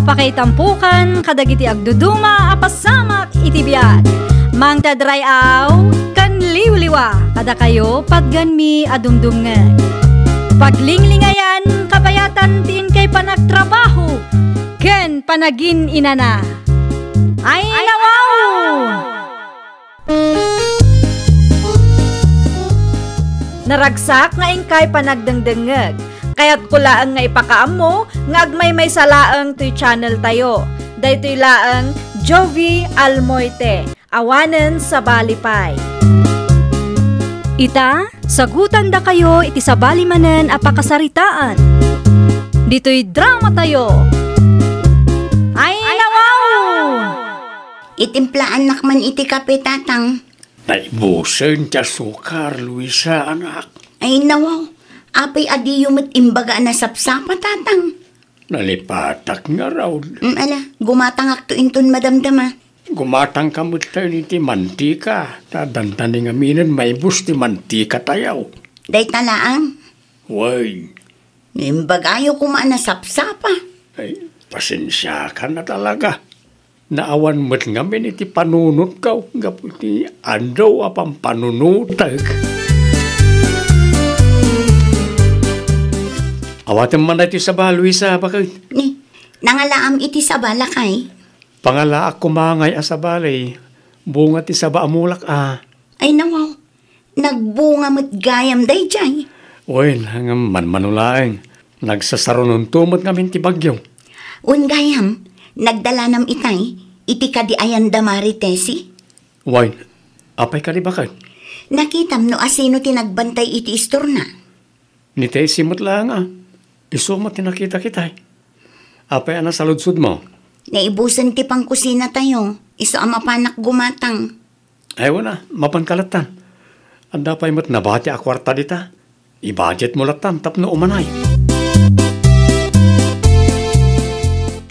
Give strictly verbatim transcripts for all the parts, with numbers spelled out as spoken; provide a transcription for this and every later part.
Pakaitampokan kadagiti agduduma a pasamak iti biag. Mangted ray-aw ken liwliwa kadakayo patganmi a dumdumngeg. Paglinglingayan, kabayatan ti inkay panagtrabaho ken panagin-inana. Ay, nawaw! Naragsak nga inkay panagdengdengngeg. Kayatko laeng nga ipakaammo nga agmaymaysa laeng toy channel tayo. Daytoy laeng Jovie Almoite, awanen sabali pay. Ita, sagutandakayo iti sabali manen a pakasaritaan. Ditoy drama tayo. Ay, nawaw! Itimplaannak man iti kape, tatang. Naibusen ti asukar, Luisa, anak. Ay, nawaw. Apay a diyo met imbaga a nasapsapa, tatang? Nalipatak ngarud. Mm, ala, gumatangakto inton madamdama. Gumatangka met tayo iti mantika. Ta dandani ngaminen maibus ti mantika tayo. Dayta laeng. Wen. No imbagayo koma a nasapsapa. Ay, pasensiakan a talaga. Naawan met ngamin iti panunotko gapu iti adu a pampanunotek. Awatem man daytoy saba, Luisa, baket. Ni, nangalaam iti saba, lakay? Pangalaak koma ngay a sabali. Bunga ti saba a mulak a. Ay, nawaw. Nagbunga met gayam daydiay. Wen, ngem manmano laeng. Nagsasarunonto met ngamin ti bagyo. Wen gayam, nagdalanam itay, iti kadi ayan da Mari Tessie? Wen, apay kadi baket? Nakitam no asino ti nagbantay iti istorna? Ni Tessie met laeng a. Isu met ti nakitak itay. Apay a nasaludsodmo? Naibusen ti pangkusina tayo. Isu a mapanak gumatang. Ay, wen a, mapanka lattan. Adda pay met nabati a kuarta dita. I-budgetmo lattan tapno umanay.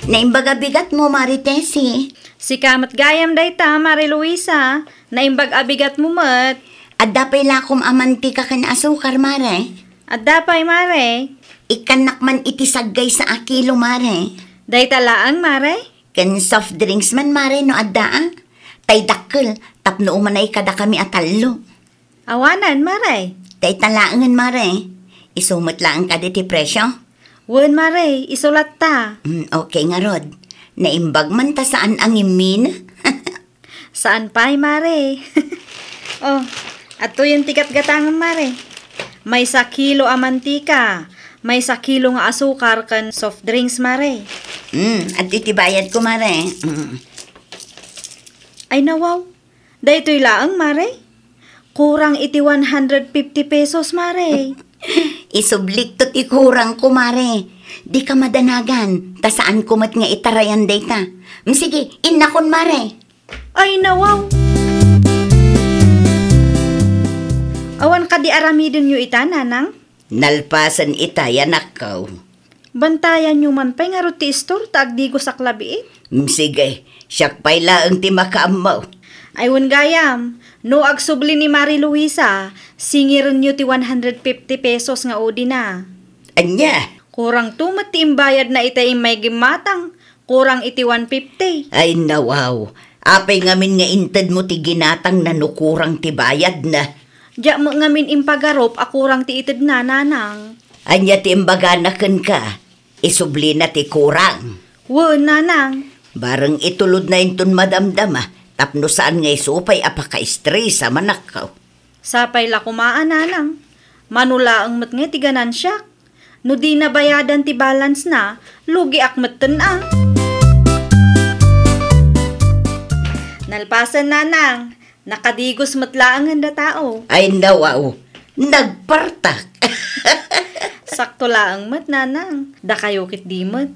Naimbag a bigatmo, Mari Tessie. Sika met gayam dayta, Mari Luisa. Naimbag a bigatmo met. Adda pay lakom a mantika ken asukar, Mare? Adda pay, Mare. Ikkannak man iti saggaysa a kilo, Mare. Dayta laeng, Mare? Ken soft drinks man, Mare, no adda a. Tay dakkel, tapno umanay kadakami a tallo. Awanen, Mare. Dayta laengen, Mare. Isu met laeng kadi ti presio? Wen, Mare, isu latta. Mm, okay ngarud. Naimbag man ta saan a ngimmin. Saan pay, Mare? Oh, adtoyen ti gatgatangem, Mare. Maysa kilo a mantika, maysa kilo nga asukar ken soft drinks, Mare. Mm, adtoy ti bayadko, Mare. Mm. Ay, nawaw. Daytoy laeng, Mare. Kurang iti one hundred fifty pesos, Mare. Isublikto ti kurangko, Mare. Dika madanagan, ta saanko met nga itarayan dayta. Mm, sige, innakon, Mare. Ay, nawaw. Awan kadi aramidenyo ita, Nanang? Nalpasen ita, anakko. Bantayanyo man pay ngarud ti istor ta agdigosak labiit. Mm, sige, siak pay laeng ti makaammo. Ay, wen gayam, no agsubli ni Mari Luisa, singirenyo ti one hundred fifty pesos nga udina. Ania? Kurangto met ti imbayadna ita immay gimmatang. Kurang iti one fifty. Ay, nawaw. Apay ngamin nga intedmo ti ginatangna no kurang ti bayadna? Diak met ngamin impagarup a kurang ti itedna, Nanang. Ania ti imbagana kenka? Isublina ti kurang. Wen, Nanang. Bareng itulodna inton madamdama, tapno saan nga isu pay a pakaestresa, anakko. Sapay la koma a, Nanang. Mano laeng met nga ti ganansiak. No dina bayadan ti balance na, lugiak metten a. Nalpasen, Nanang. Nakadigos met laengen da tao. Ay, nawaw. Nagpartak. Sakto laeng met, Nanang. Dakayo ketdi met.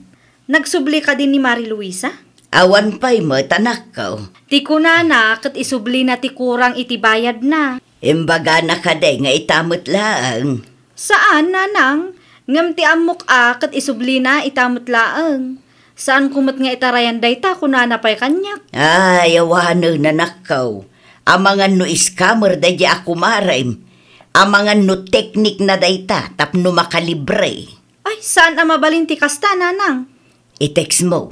Nagsubli kadi ni Mari Luisa? Awan pay met, anakko. Ti kunana ket isublina ti kurang iti bayadna. Imbagana kadi nga ita met laeng? Saan, Nanang. Ngem ti ammok a ket isublina ita met laeng. Saanko met nga itarayan dayta, kunana pay kaniak. Ay, awanen, anakko. Amangan no scammer daydi a kumarem. Amangan no teknikna dayta tapno makalibre. Ay, saan a mabalin ti kasta, Nanang. I-text mo.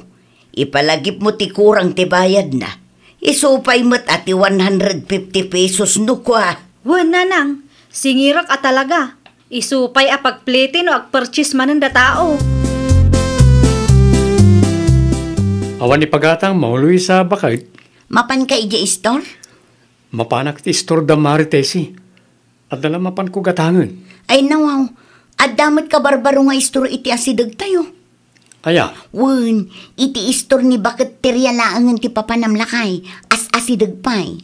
Ipalagipmo ti kurang ti bayadna. Isu pay met a ti one hundred fifty pesos no kua. Wen, nanang, singirek a talaga. Isu pay a pagplete no agpurchase manen da tao. Awan ipagatangmo, Luisa, baket? Mapanka idiay istor? Mapanak ti istor da Mari Tessie. Adda la mapanko gatangen. Ay, nawaw. Adda met kabarbaro nga istor iti asidegtayo. Aya? Wen, iti istor ni Baket Teria laengen ti papanam lakay, as-asideg pay.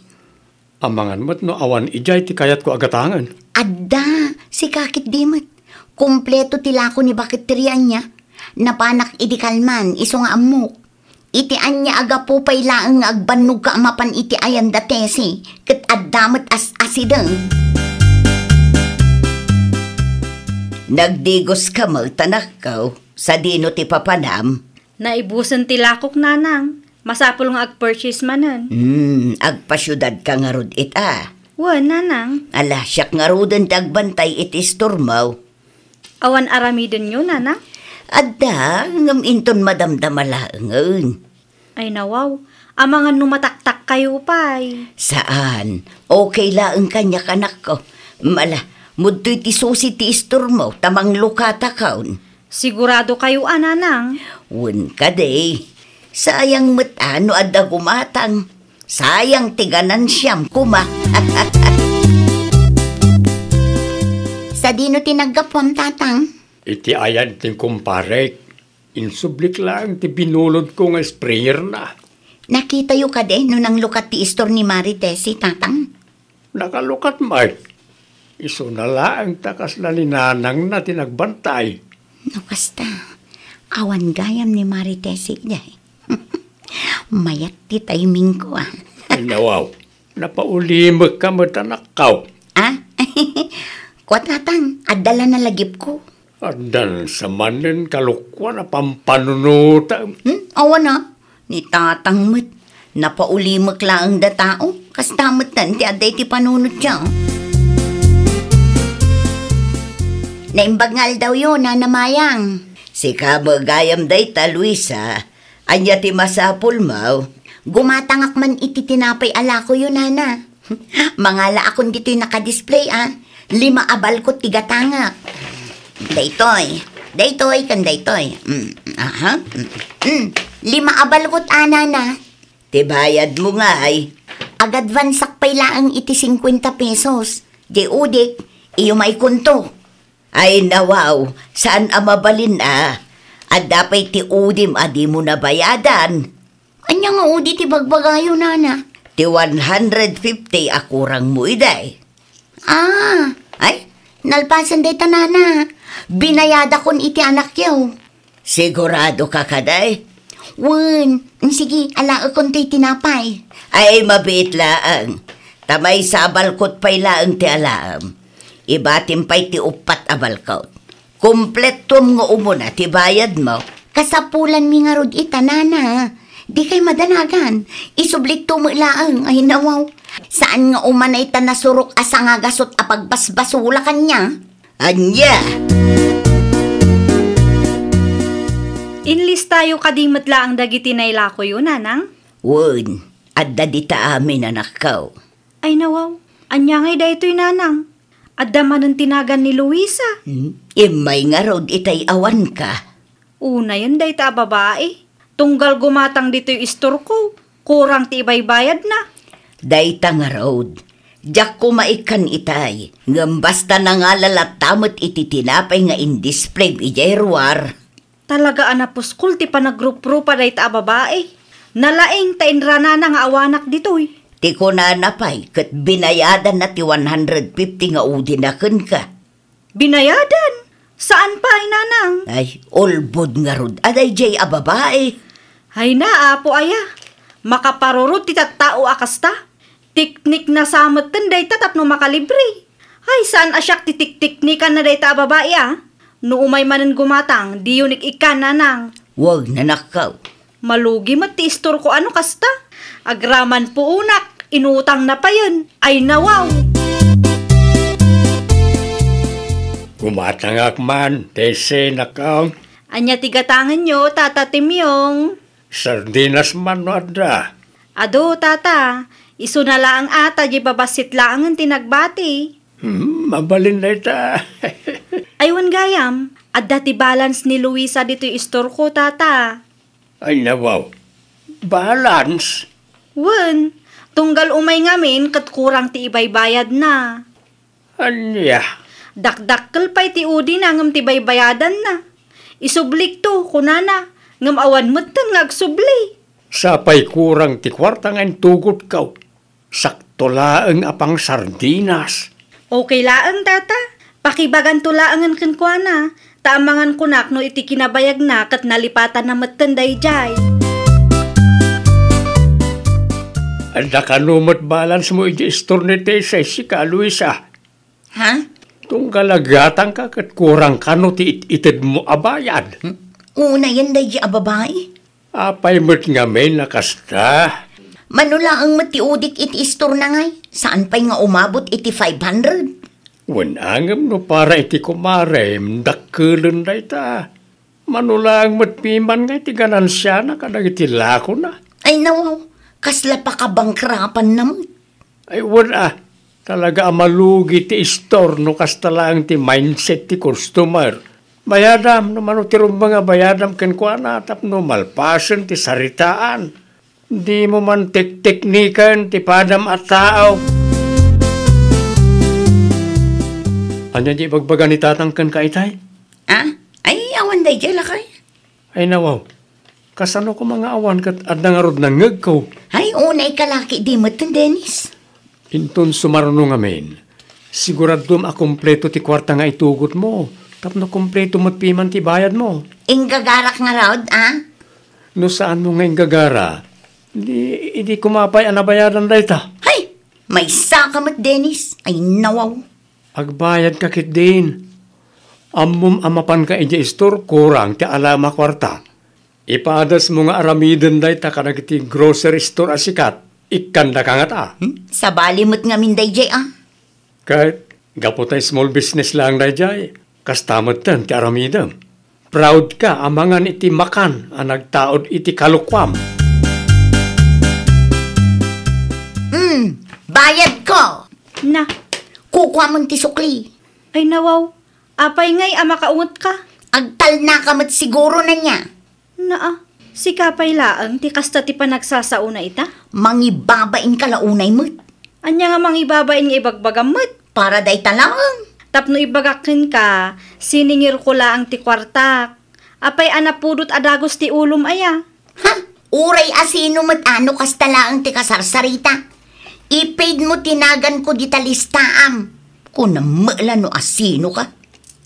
Amangan met no awan idiay ti kayatko a gatangen. Adda, sika ketdi met. Kompleto ti lako ni Baket Teria ania. Napanak idi kalman, isu nga ammok. Iti ania a gapu pay laeng nga agbannogka a mapan iti ayan da Tessie, ket adda met as-asideg. Nagdigoska met, anakko, sadino ti papanam? Naibusen ti lakok, nanang. Masapul nga agpurchase manen. Hmm, agpasiudadka ngarud ita? Wen, nanang. Ala, siak ngaruden ti agbantay iti istormo. Awan aramidenyo, nanang? Adda, ngem inton madamdama laengen. Ay, nawaw. Amangan no mataktakkayo pay. Saan. Okay laeng kaniak, anakko. Ala, mudtoy ti susi ti istormo, ta manglukatakon. Siguradokayo a, nanang? Wen kadi. Sayang met a no adda gumatang. Sayang ti ganansiam koma. Sadino ti naggapuam, tatang? Iti ayan ti kumparek. Insublik laeng ti binulodko nga sprayerna. Nakitayo kadi no nanglukat ti istor ni Mari Tessie, tatang? Nakalukat met. Isuna laeng ta kasla ni nanangna ti nagbantay. No kasta, awan gayam ni Mari Tessie idiay. Mayat ti timingko, a. Ay, nawaw. Napaulimekka met, anakko. A? Kua, tatang, adda la nalagipko. Addan sa manen kalokuan a pampanunotem. Hmm? Awan a. Ni tatang met. Napaulimek laeng da tao. Kasta metten ti adda iti panunotyo. Naimbag nga aldawyo, Nana Mayang. Sika met gayam dayta, Luisa. Ania ti masapulmo? Gumatangak man iti tinapay a lakoyo, Nana. Mangalaakon ditoy nakadisplay, a. Lima a balkot ti gatangak. Daytoy. Daytoy ken daytoy. Mm, aha. Mm, mm. Lima a balkot, a, Nana. Ti bayadmo ngay? Agadvansak pay laeng iti singkuenta pesos. Diay udik, iyumaykonto. Ay, nawaw, saan a mabalin a. Adda pay ti udim a dimo nabayadan. Ania nga udi ti bagbagayo, Nana? Ti one hundred fifty a kurangmo idi. A, ay, nalpasen dayta, Nana. Binayadakon iti anakyo. Siguradoka kadi? Wen, sige, alaekonto iti tinapay. Ay, mabiit laeng. Ta maysa a balkot pay laeng ti alaem. Ibatim pay ti uppat a balkot. Kumpletom nga umuna ti bayadmo. Kasapulanmi ngarud ita, Nana. Dikay madanagan. Isublikto met laeng. Ay, nawaw. Saan nga umanay ta nasurok a sangagasut a pagbasbasula kaniak? Ania? Inlistayo kadi met laeng dagiti nailakoyo, Nanang? Wen, adda dita amin, anakko. Ay, nawaw. Ania ngay daytoy, Nanang? Adda manen ti nagan ni Luisa. Hmm? Immay ngarud itay awanka. Unayen dayta a babai. Tunggal gumatang ditoy istorko, kurang ti ibaybayadna. Dayta ngarud, diak koma ikkan itay, ngem basta nangala latta met iti tinapay nga indisplayem idiay ruar. Talaga a napuskol ti panagruprupa dayta a babai. Nalaing ta inranana nga awanak ditoy. Ti kunana pay ket binayadanna ti one hundred fifty nga udina kenka. Binayadan? Saan pay, Nanang? Ay, ulbod ngarud a daydiay a babai. Ay na, Apo aya. Makaparurot ti tattao a kasta. Tiknikna sa metten dayta tapno makalibre. Ay, saan a siak ti tiktiknikanna dayta a babai, a? No umay manen gumatang, diyo nik-ikkan, Nanang. Wag, nanakkaw. Malugi met ti istorko a no kasta. Agraman puonak, inutangna payen. Ay, nawaw! Gumatangak man, Tessie, nakkaw. Ania ti gatangenyo, Tata Timyong? Sardinas man no adda? Adu, tata. Isuna laeng a ta diay babassit laengen ti nagbati. Hmm, mabalin dayta. Ay, wen gayam, adda ti balance ni Luisa ditoy istorko, tata. Ay, nawaw. Balance? Wen, tunggal umay ngamin ket kurang ti ibaybayadna. Ania? Dakdakkel pay ti udina ngem ti baybayadanna. Isublikto, kunana, ngem awan metten nga agsubli. Sapay kurang ti kuarta nga intugotko. Sakto laeng a pangsardinas. Okay laeng, tata. Pakibaganto laengen kenkuana, ta amangan kunak no iti kinabayagna ket nalipatanna metten daydiay. Adda kano met balance mo iti istor ni Tesay, sika, Luisa? Ha? Tunggal agatangka ket kurang kano ti it-itedmo a bayad. Hmm? Unayen daydiay a babai? Apay met ngamin a kasta? Mano laeng met ti udik iti istorna ngay, saan pay nga umabot iti five hundred. Wen, ngem no para iti kumarem, dakkelen dayta. Mano laeng met piman ngay ti ganansiana kadagiti lakona. Ay, nawaw, kasla pakabangkrapanna met. Ay, wen a, talaga a malugi ti istor no kasta laeng ti mindset ti customer. Bayadam, no mano ti rumbeng a bayadam kenkuana tapno malpasen ti saritaan. Dimo man tektekniken ti padam a tao. Ania ti ibagbaga ni tatang kenka itay? Ah? Ay, awan daydiay, lakay. Ay, nawaw. Kasano koma nga awan ket adda ngarud nangngegko? Ay, unay ka laki di met, Dennis. Inton sumaruno ngamin, siguradom a kompleto ti kuarta nga itugotmo, tapno kompleto met piman ti bayadmo. Inggagarak ngarud, a? No saanmo nga inggagara, di, idi koma pay a nabayadan dayta. Hay! Maysa ka met, Dennis. Ay, nawaw. Agbayadka ketdin. Ammom a mapanka idiay istor, kurang ti alam a kuarta. Ipadasmo nga aramiden dayta kadagiti grocery store a sikat, ikkandaka ngata. Hmm? Sabali met ngamin daydiay, a? Ket, gapu ta small business laeng daydiay, kasta metten ti aramidem. Proud ka amangan iti makan a nagtaud iti kalukuam. Hmm, bayadko. Na. Kukuamon ti sukli. Ay, nawaw. Apay ngay a makaungetka? Agtalnaka met siguro, ania. Naa, sika pay laeng ti kasta ti panagsasaona ita? Mangibabain ka la unay met. Ania nga mangibabain nga ibagbagam met? Para dayta laeng. Tapno ibagak kenka, siningirko laeng ti kuartak. Apay a napudot a dagus ti ulom aya? Ha? Uray asino met a no kasta laeng ti kasarsarita. I-paid mo ti naganko dita listaam. Kunam met la no asino ka.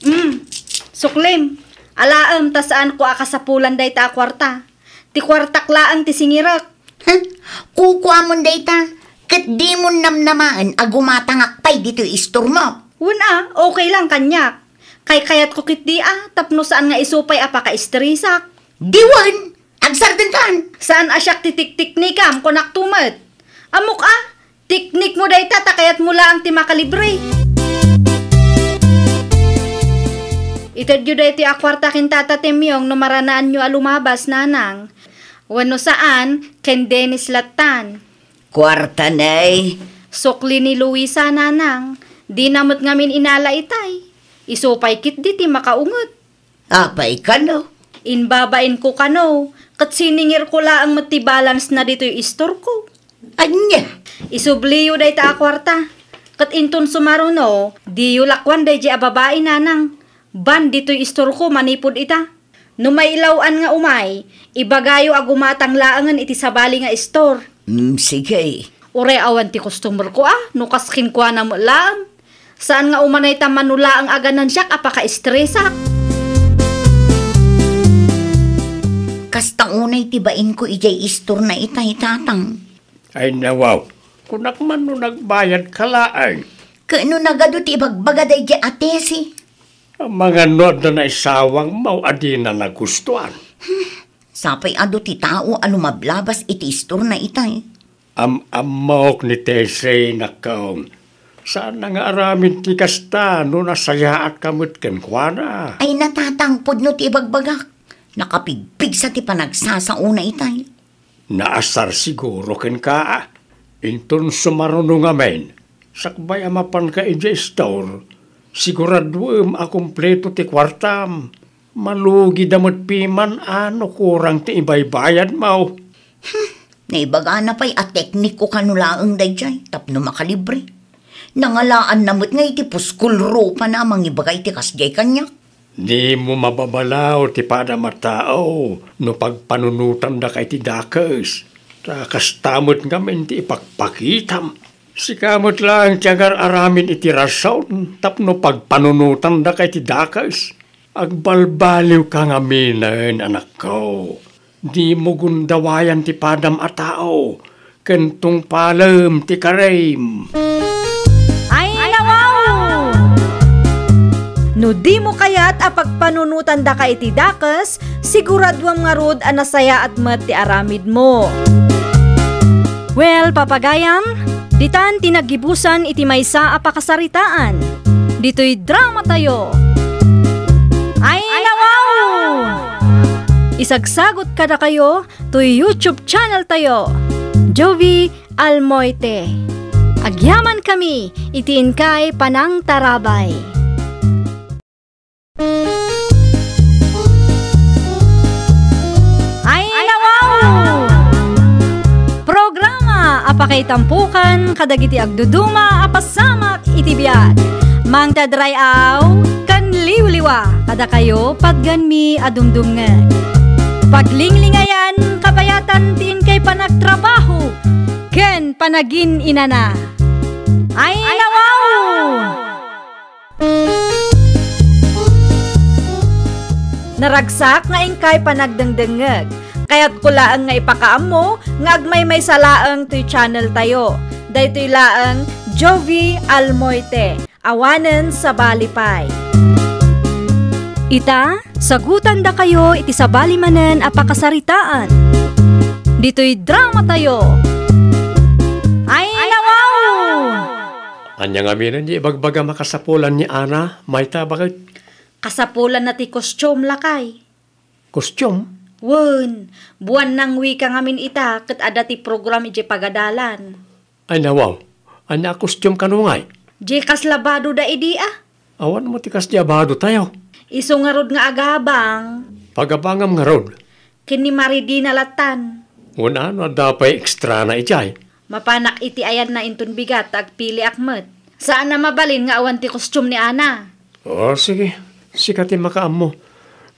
Mm. Suklim, alaem ta saanko a kasapulan dayta a kuarta. Ti kuartak laeng ti singirek. Huh? Kukuamon dayta, ket dimon namnamaen a gumatangak pay ditoy istormo. Wen a, okay lang kaniak. Kaykayatko ketdi a, tapno saan nga isu pay a pakaistresak. Di wen, agsardengkan. Saan a siak ti tiktiknikam, kunak to met. Ammok a, teknikmo dayta ta kayatmo laeng ti makalibre. Itedyo daytoy a kuarta ken Tata Temyong no maranaanyo a lumabas, nanang. Wenno saan, ken Dennis lattan. Kuarta, nay. Sukli ni Luisa, nanang. Dina met ngamin inala itay. Isu pay ketdi ti makaunget. Apay kano? Imbabainko kano, ket siningirko laeng met ti balance na ditoy istorko. Ania? Isubliyo dayta a kuarta. Ket inton sumaruno, diyo lakuan daydiay a babai, nanang. Ban ditoy istorko manipud ita. No mailaw-an nga umay, ibagayo a gumatang laengen iti sabali nga istor. Mm, sige. Uray awan ti customerko a, no kas kenkuana met laeng. Saan nga umanay ta mano laeng a ganansiak a pakaistresak. Kasta unay ti bainko idiay istorna itay, tatang. Ay, nawaw. Kunak man no nagbayad ka laeng. Ket no nagadu ti ibagbaga daydiay a Tessie. Amangan no adda naisawangmo a dina nagustuan. Sapay adu ti tao a lumablabas iti istorna itay. Am-ammok ni Tessie, nakkaw. Saanna nga aramid ti kasta no nasayaatka met kenkuana. Ay, natatangpod no ti ibagbagak. Nakapigpigsa ti panagsasaona itay. Naasar siguro kenka. Inton sumaruno ngamin, sakbay a mapanka idiay store, siguraduem a kompleto ti kuartam. Malugida met piman a no kurang ti ibaybayadmo. Hmm, naibagana pay a teknikko kano laeng daydiay tapno makalibre. Nangalaanna met nga iti puskol rupana a mangibaga iti kasdiay kaniak. Dimo mababalaw ti padam a tao no pagpanunotandaka iti dakes. Ta kasta met ngamin ti ipakpakitam. Sika met laeng ti agar-aramid iti rason tapno pagpanunotandaka iti dakes. Agbalbaliwka ngaminen, anakko. Dimo gundawayan ti padam a tao, ken tungpalem ti karim. Ay, nawaw! No dimo kayat a pagpanunotandaka iti dakes, siguraduem ngarud a nasayaat met ti aramidmo. Well, papagayam, ditan ti naggibusan iti maysa a pakasaritaan. Ditoy dramatayo. Ay, nawaw! Isagsagot kadakayo toy YouTube channel tayo, Jovi Almoite. Agyaman kami iti inkay panangtarabay. Ay, nawaw! Programa a pakaitampokan kadagiti agduduma a pasamak iti biag. Mangted ray-aw ken liwliwa kadakayo patgenmi a dumdumngeg. Paglinglingayan kabayatan ti inkay panagtrabaho ken panagin-inana. Ay, nawaw! Naragsak nga inkay panagdengdengngeg. Kayatko laeng nga ipakaammo nga agmaymaysa laeng toy channel tayo. Daytoy laeng Jovi Almoite, awanen sabali pay. Ita, sagutandakayo iti sabali manen a pakasaritaan. Ditoy dramatayo. Ay, nawaw! Ania ngaminen ti ibagbagam a kasapulan ni Ana, mayta baket? Kasapulanna ti costume, lakay. Costume? Wen, buan nangwika ngamin ita ket adda ti program idiay pagadalan. Ay, nawaw. Ania a costume kano ngay? Diay kasla badoda idi a. Awan met ti kasdiay a badotayo. Isu ngarud nga agabang. Pagabangam ngarud. Ken ni Maridina latan. Wen a, no adda pay extrana idiay. Mapanak iti ayanna inton bigat ta agpiliak met. Saan a mabalin nga awan ti costume ni Ana. O, sige. Sika ti makaammo.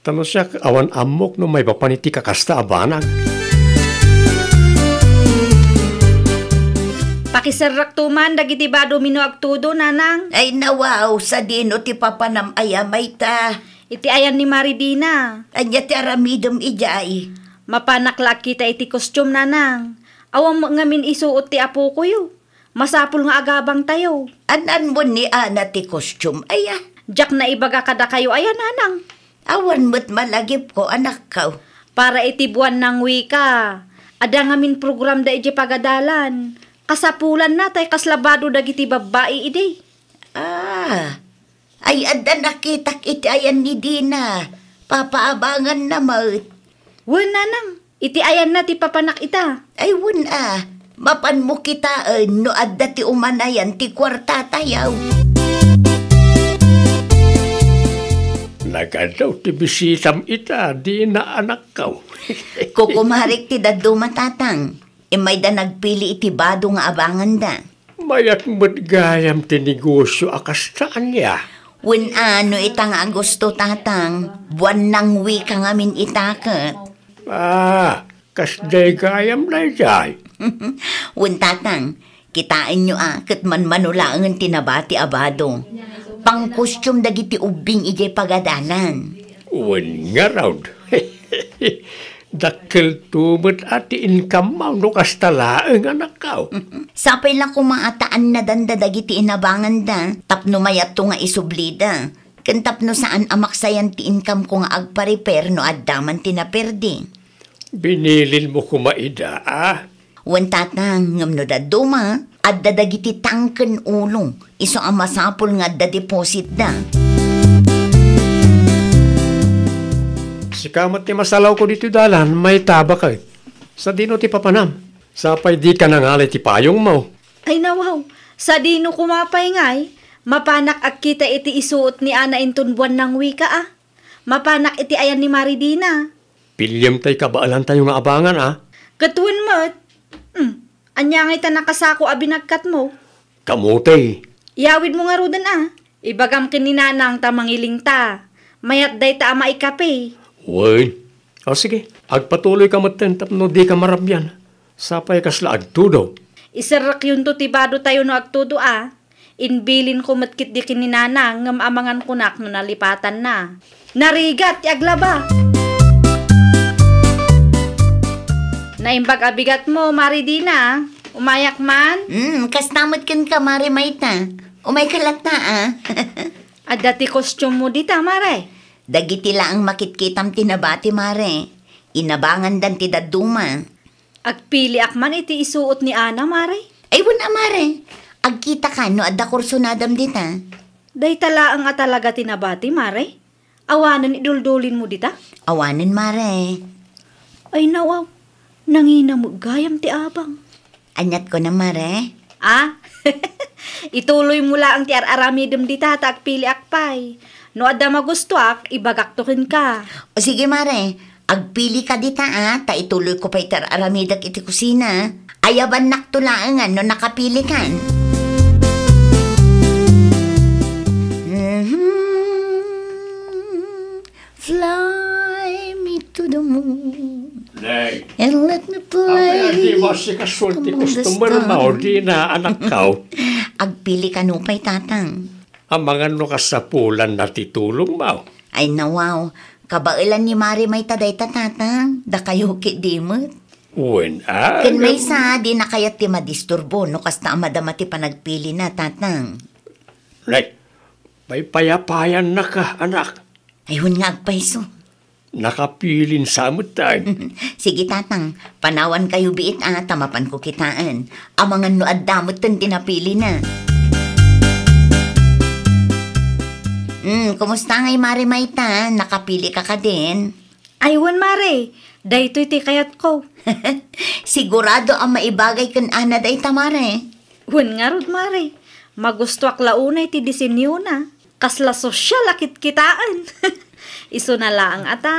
Ta no siak, awan ammok no maipapan iti kakasta a banag. Pakiserrekto man dagiti badomi no agtudo, nanang. Ay, nawaw, sadino ti papanam aya mayta? Iti ayan ni Maridina. Ania ti aramidem idiay? Mapanak la a kita iti costume, nanang. Awan met ngamin isuot ti apokoyo. Masapul nga agabangtayo. An-anmon ni Ana ti costume aya? Diak naibaga kadakayo aya, nanang. Awan met malagipko, anakko. Para iti buan nangwika, adda ngamin programda idiay pagadalan. Kasapulanna tay kasla bado dagiti babbai idi. Ah, ay adda nakitak iti ayan ni Dina. Papaabanganna met. Wen, nanang, iti ayanna ti papanak ita. Ay, wen a. Mapanmo kitaen no adda ti umanayan ti kuartatayo. Nagadaw ti bisitam ita, Dina, anakko. Kukumarek ti dadduma, tatang. Immayda nagpili iti bado nga abanganda. Mayat met gayam ti negosio a kasta ania? Wen a, no ita nga Agosto, tatang, buan nangwika ngamin ita ket. Ah, kasdiay gayam daydiay. Wen, tatang, kitaenyo a ket manmano laengen ti nabati a bado. Pangkostium dagiti ubbing idiay pagadalan. Wen ngarud. Dakkelto met a ti income-mo no kasta laeng, anakko. Sapay la koma a ta annadanda dagiti inabanganda tapno mayatto nga isublida, ken tapno saan a maksayan ti income-ko nga agpa-repair no adda man ti naperdi. Binilinmo koma ida, a? Wen, tatang, ngem no dadduma, adda dagiti tangken ulo, isu a masapul nga adda depositda. Sika met ti masalawko ditoy dalan, mayta, baket? Sadino ti papanam? Sapay dika nangalay ti payongmo. Ay, nawaw, sadino koma pay ngay? Mapanak agkita iti isuot ni Ana inton buan nangwika, a. Mapanak iti ayan ni Mari Dina. Piliem tay kabaelantayo nga abangan, a. Ket wen met. Hmm, ania ngay ta nakasako a binagkatmo? Kamote. Iyawidmo ngaruden, a. Ibagam ken ni Nanang ta mangiling ta. Mayat dayta a maikape. Wen. O sige, agpatuloyka metten tapno dika marabian. Sapay kasla agtudo. Iserrekyonto ti badotayo no agtudo, a. Inbilinko met ketdi ken ni Nanang ngem amangan kunak no nalipatanna. Narigat ti aglaba! Naimbag a bigatmo, Mari Dina. Umayak man? Hmm, kasta met kenka, Mari Mayta. Umayka latta, a. Adda ti costume-mo dita, Mare? Dagiti laeng makitkitam ti nabati, Mare. Inabangandan ti dadduma. Agpiliak man iti isuot ni Ana, Mare. Ay, wen a, Mare. Agkitaka no adda kursunadam dita. Dayta laeng a talaga ti nabati, Mare? Awanen iduldulinmo dita? Awanen, Mare. Ay, nawaw. Nangina met gayam ti abang. Aniat kunam, Mare? A? Ituloymo laeng ti ar-aramidem dita ta agpiliak pay. No adda magustoak, ibagakto kenka. O sige, Mare. Agpilika dita, a, ta ituloyko pay ti ar-aramidek iti kusina. Ayabannakto laengen no nakapilikan. Mhm. Fly me to the moon. Nay, and let me play apay a di masikasuan ti among the customer mo, stars. Dina, anakko? Agpili kano pay, Tatang. Amangan no kasapulanna ti tulongmo. Ay, nawaw. Kabaelan ni Mari Mayta dayta, Tatang. Dakayo ketdi met. Wen, a, ken ngem maysa, dina kayat ti madisturbo no kasta a madama ti panagpilina, Tatang. Nay, paypayapayannaka, anak. Ay, wen nga agpayso. Nakapilin sa met, tay. Sige, Tatang. Panawankayo biit, a, ta mapanko kitaen. Amangan no adda metten ti napilina. Hmm, kumusta ngay, Mari Mayta? Nakapilika kadin? Ay, wen, Mare. Daytoy ti kayatko. Sigurado a maibagay ken Ana dayta, Mare. Wen ngarud, Mare. Magustoak la unay ti disenyona. Kasla sosyal a kitkitaen. Isuna laeng a ta.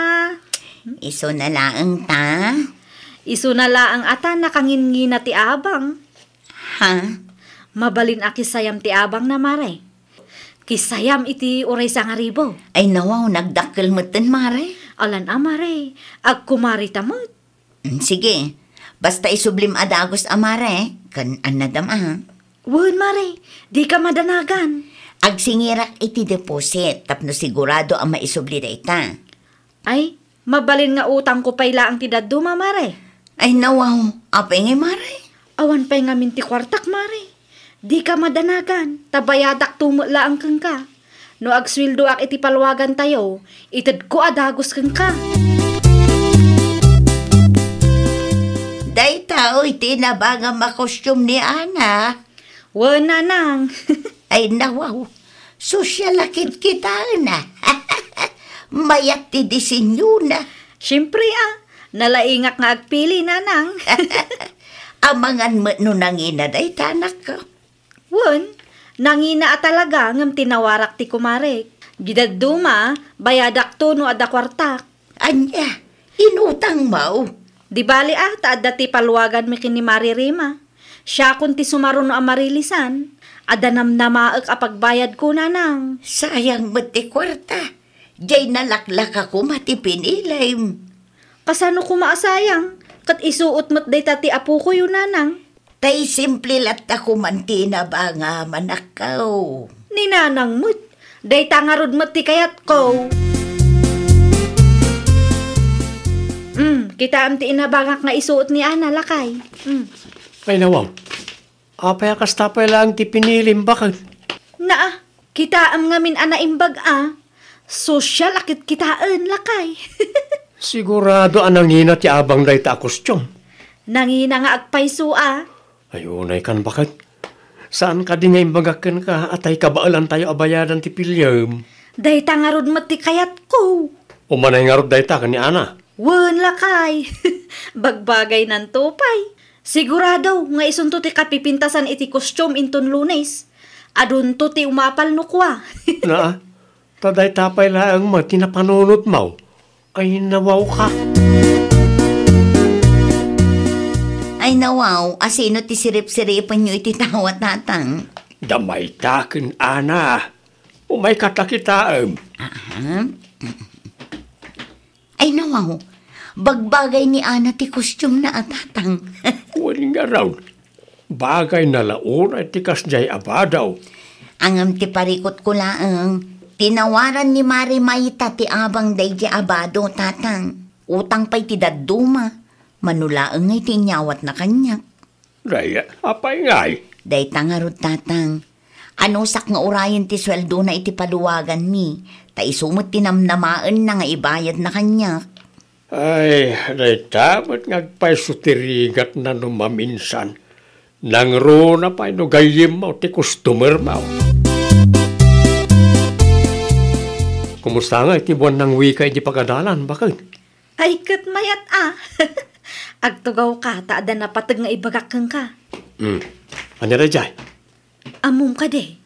Isuna laeng ta? Isuna laeng a ta nakangingina ti abang. Ha? Mabalin a kisayam ti abangna, Mare. Kisayam iti uray sangaribu. Ay, nawaw, nagdakkel metten, Mare. Alan a, Mare. Agkumarita met. Mm, sige. Basta isublim a dagus a, Mare, ken annadam a. Wen, Mare, dika madanagan. Agsingirak iti deposit tapno sigurado a maisubli dayta. Ay, mabalin nga utangko pay laeng ti dadduma, Mare. Ay, nawaw. Apay ngay, Mare? Awan pay ngamin ti kuartak, Mare. Dika madanagan, ta bayadakto met laeng kenka. No agsueldoak iti paluagantayo, itedko a dagus kenka. Dayta, oy, ti inabangam a costume ni Ana. Wen, nanang. Ay, nawaw. Sosyal a kitkitaen a. Mayat ti disenyona. Siempre, a. Nalaingak nga agpili, nanang. Amangan met no nangina dayta, anakko. Wen, nangina a talaga ngem tinawarak ti kumarek. Didadduma, bayadakto no adda kuartak. Ania, inutangmo? Di bali a, ta adda ti paluaganmi ken ni Mari Rima. Siakon ti sumaruno a marilisan. Adda namnamaek a pagbayadko, nanang. Sayang met ti kuarta. Diay nalaklaka koma ti pinilim. Kasano koma a sayang? Ket isuot met dayta ti apokoyo, nanang. Tay simple latta koman ti inabangam, anakko. Ni nanang met. Dayta ngarud met ti kayatko. Mm, kitaem ti inabangak nga isuot ni Ana, lakay. Mm. Ay, nawaw. Apay a kasta pay laeng ti pinilim, baket? Naa, kitaem ngamin a naimbag a. Sosyal a kitkitaen, lakay. Sigurado a nangina ti abang dayta a kostium. Nangina nga agpayso a. Ay, unay kan, baket. Saan kadi nga imbagak kenka a tay kabaelantayo a bayadan ti piliem? Dayta ngarud met ti kayatko. Umanay ngarud dayta ken ni Ana? Wen, lakay. Bagbagaynanto pay. Sigurado nga isunto ti kapipintasan iti costume inton Lunes. Adunto ti umapal no kua. Naa, ta dayta pay laeng met ti napanunotmo. Ay, nawawka. Ay, nawaw, asino ti sirip-siripenyo iti tawa, Tatang? Da mayta ken Ana. Umayka ta kitaem. Aha. Ay, nawaw, bagbagay ni Ana ti costume na a, Tatang. Wen ngarud, bagayna la unay ti kasdiay a bado. Ngem ti parikutko laeng, tinawaran ni Mari Mayta ti abang daydiay a bado, Tatang. Utang pay ti dadduma, mano laeng nga iti inyawatna kaniak. Dayta, apay ngay? Dayta ngarud, Tatang. Anusak nga urayen ti sueldona iti paluwaganmi, ta isu met ti namnamaenna nga ibayadna kaniak. Ay, dayta met nga agpayso ti rigatna no maminsan. Nangruna pay no gayyemmo ti customermo. Kumusta nga iti buannang wika iti pagadalan, baket? Ay, ket mayat a. Agtugawka ta adda napateg nga ibagak kenka. Hmm. Ania daydiay? Ammom kadi,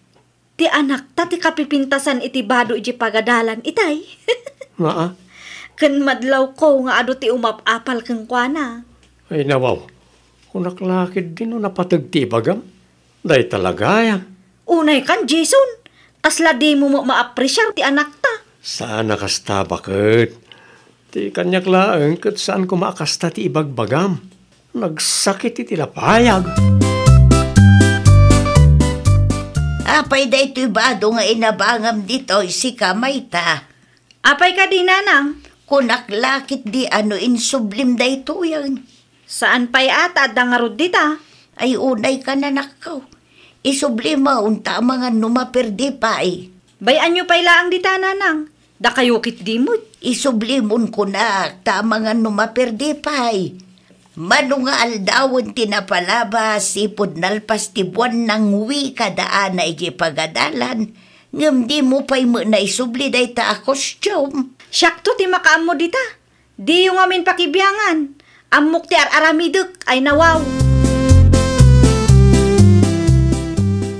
ti anakta ti kapipintasan iti bado iti pagadalan itay. Maa? Ken madlawko nga adu ti umap-apal kenkuana. Ay, nawaw. Kunak la ketdi no napateg ti ibagam. Dayta la gayam. Unay kan, Jason. Kasla dimo met maapresiar ti anakta. Saan a kasta, baket. Ti kaniak laeng ket saan koma a kasta ti ibagbagam. Nagsakit iti lapayag. Apay daytoy bado nga inabangam ditoy, sika, Mayta? Apay kadi, nanang? Kunak la ketdi a no insublim daytoyen. Saan pay a ta adda ngarud dita? Ay, unay kan, anakko. Isublim ta amangan no maperdi pay. Bay-anyo pay laeng dita, nanang. Dakayo ketdi met. Isublimon kunak ta amangan no maperdi pay. Mano nga aldawen ti napalabas, ipud nalpas ti buannang wika da Ana idiay pagadalan, ngem dimo pay met naisubli dayta a costume. Siakto ti makaammo dita. Diyo ngamin pakibiangan. Ammok ti ar-aramidek, ay nawaw.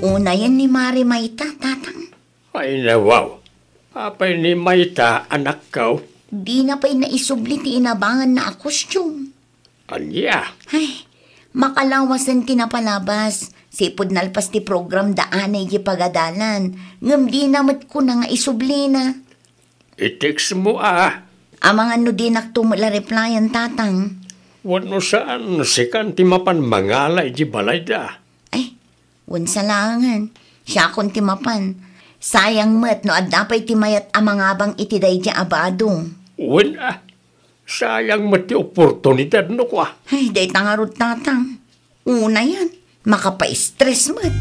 Unayen ni Mari Mayta, Tatang. Ay nawaw. Apay ni Mayta, anakko? Dina pay naisubli ti inabanganna a costume. Ania? Ay, makalawasen ti napalabas. Sipud nalpas ti program da Ana idiay pagadalan. Ngem dina met kuna nga isublina. I-text mo a. Amangan no dinakto met la replyan, Tatang. Wenno saan, sikan ti mapan mangala idiay balayda. Ay, wen sa laengen. Siakon ti mapan. Sayang met no adda pay ti mayat a mangabang iti daydiay a bado. Wen a. Sayang met ti oportunidad no kua. Ay, dayta ngarud, Tatang. Unayen, makapaistres met.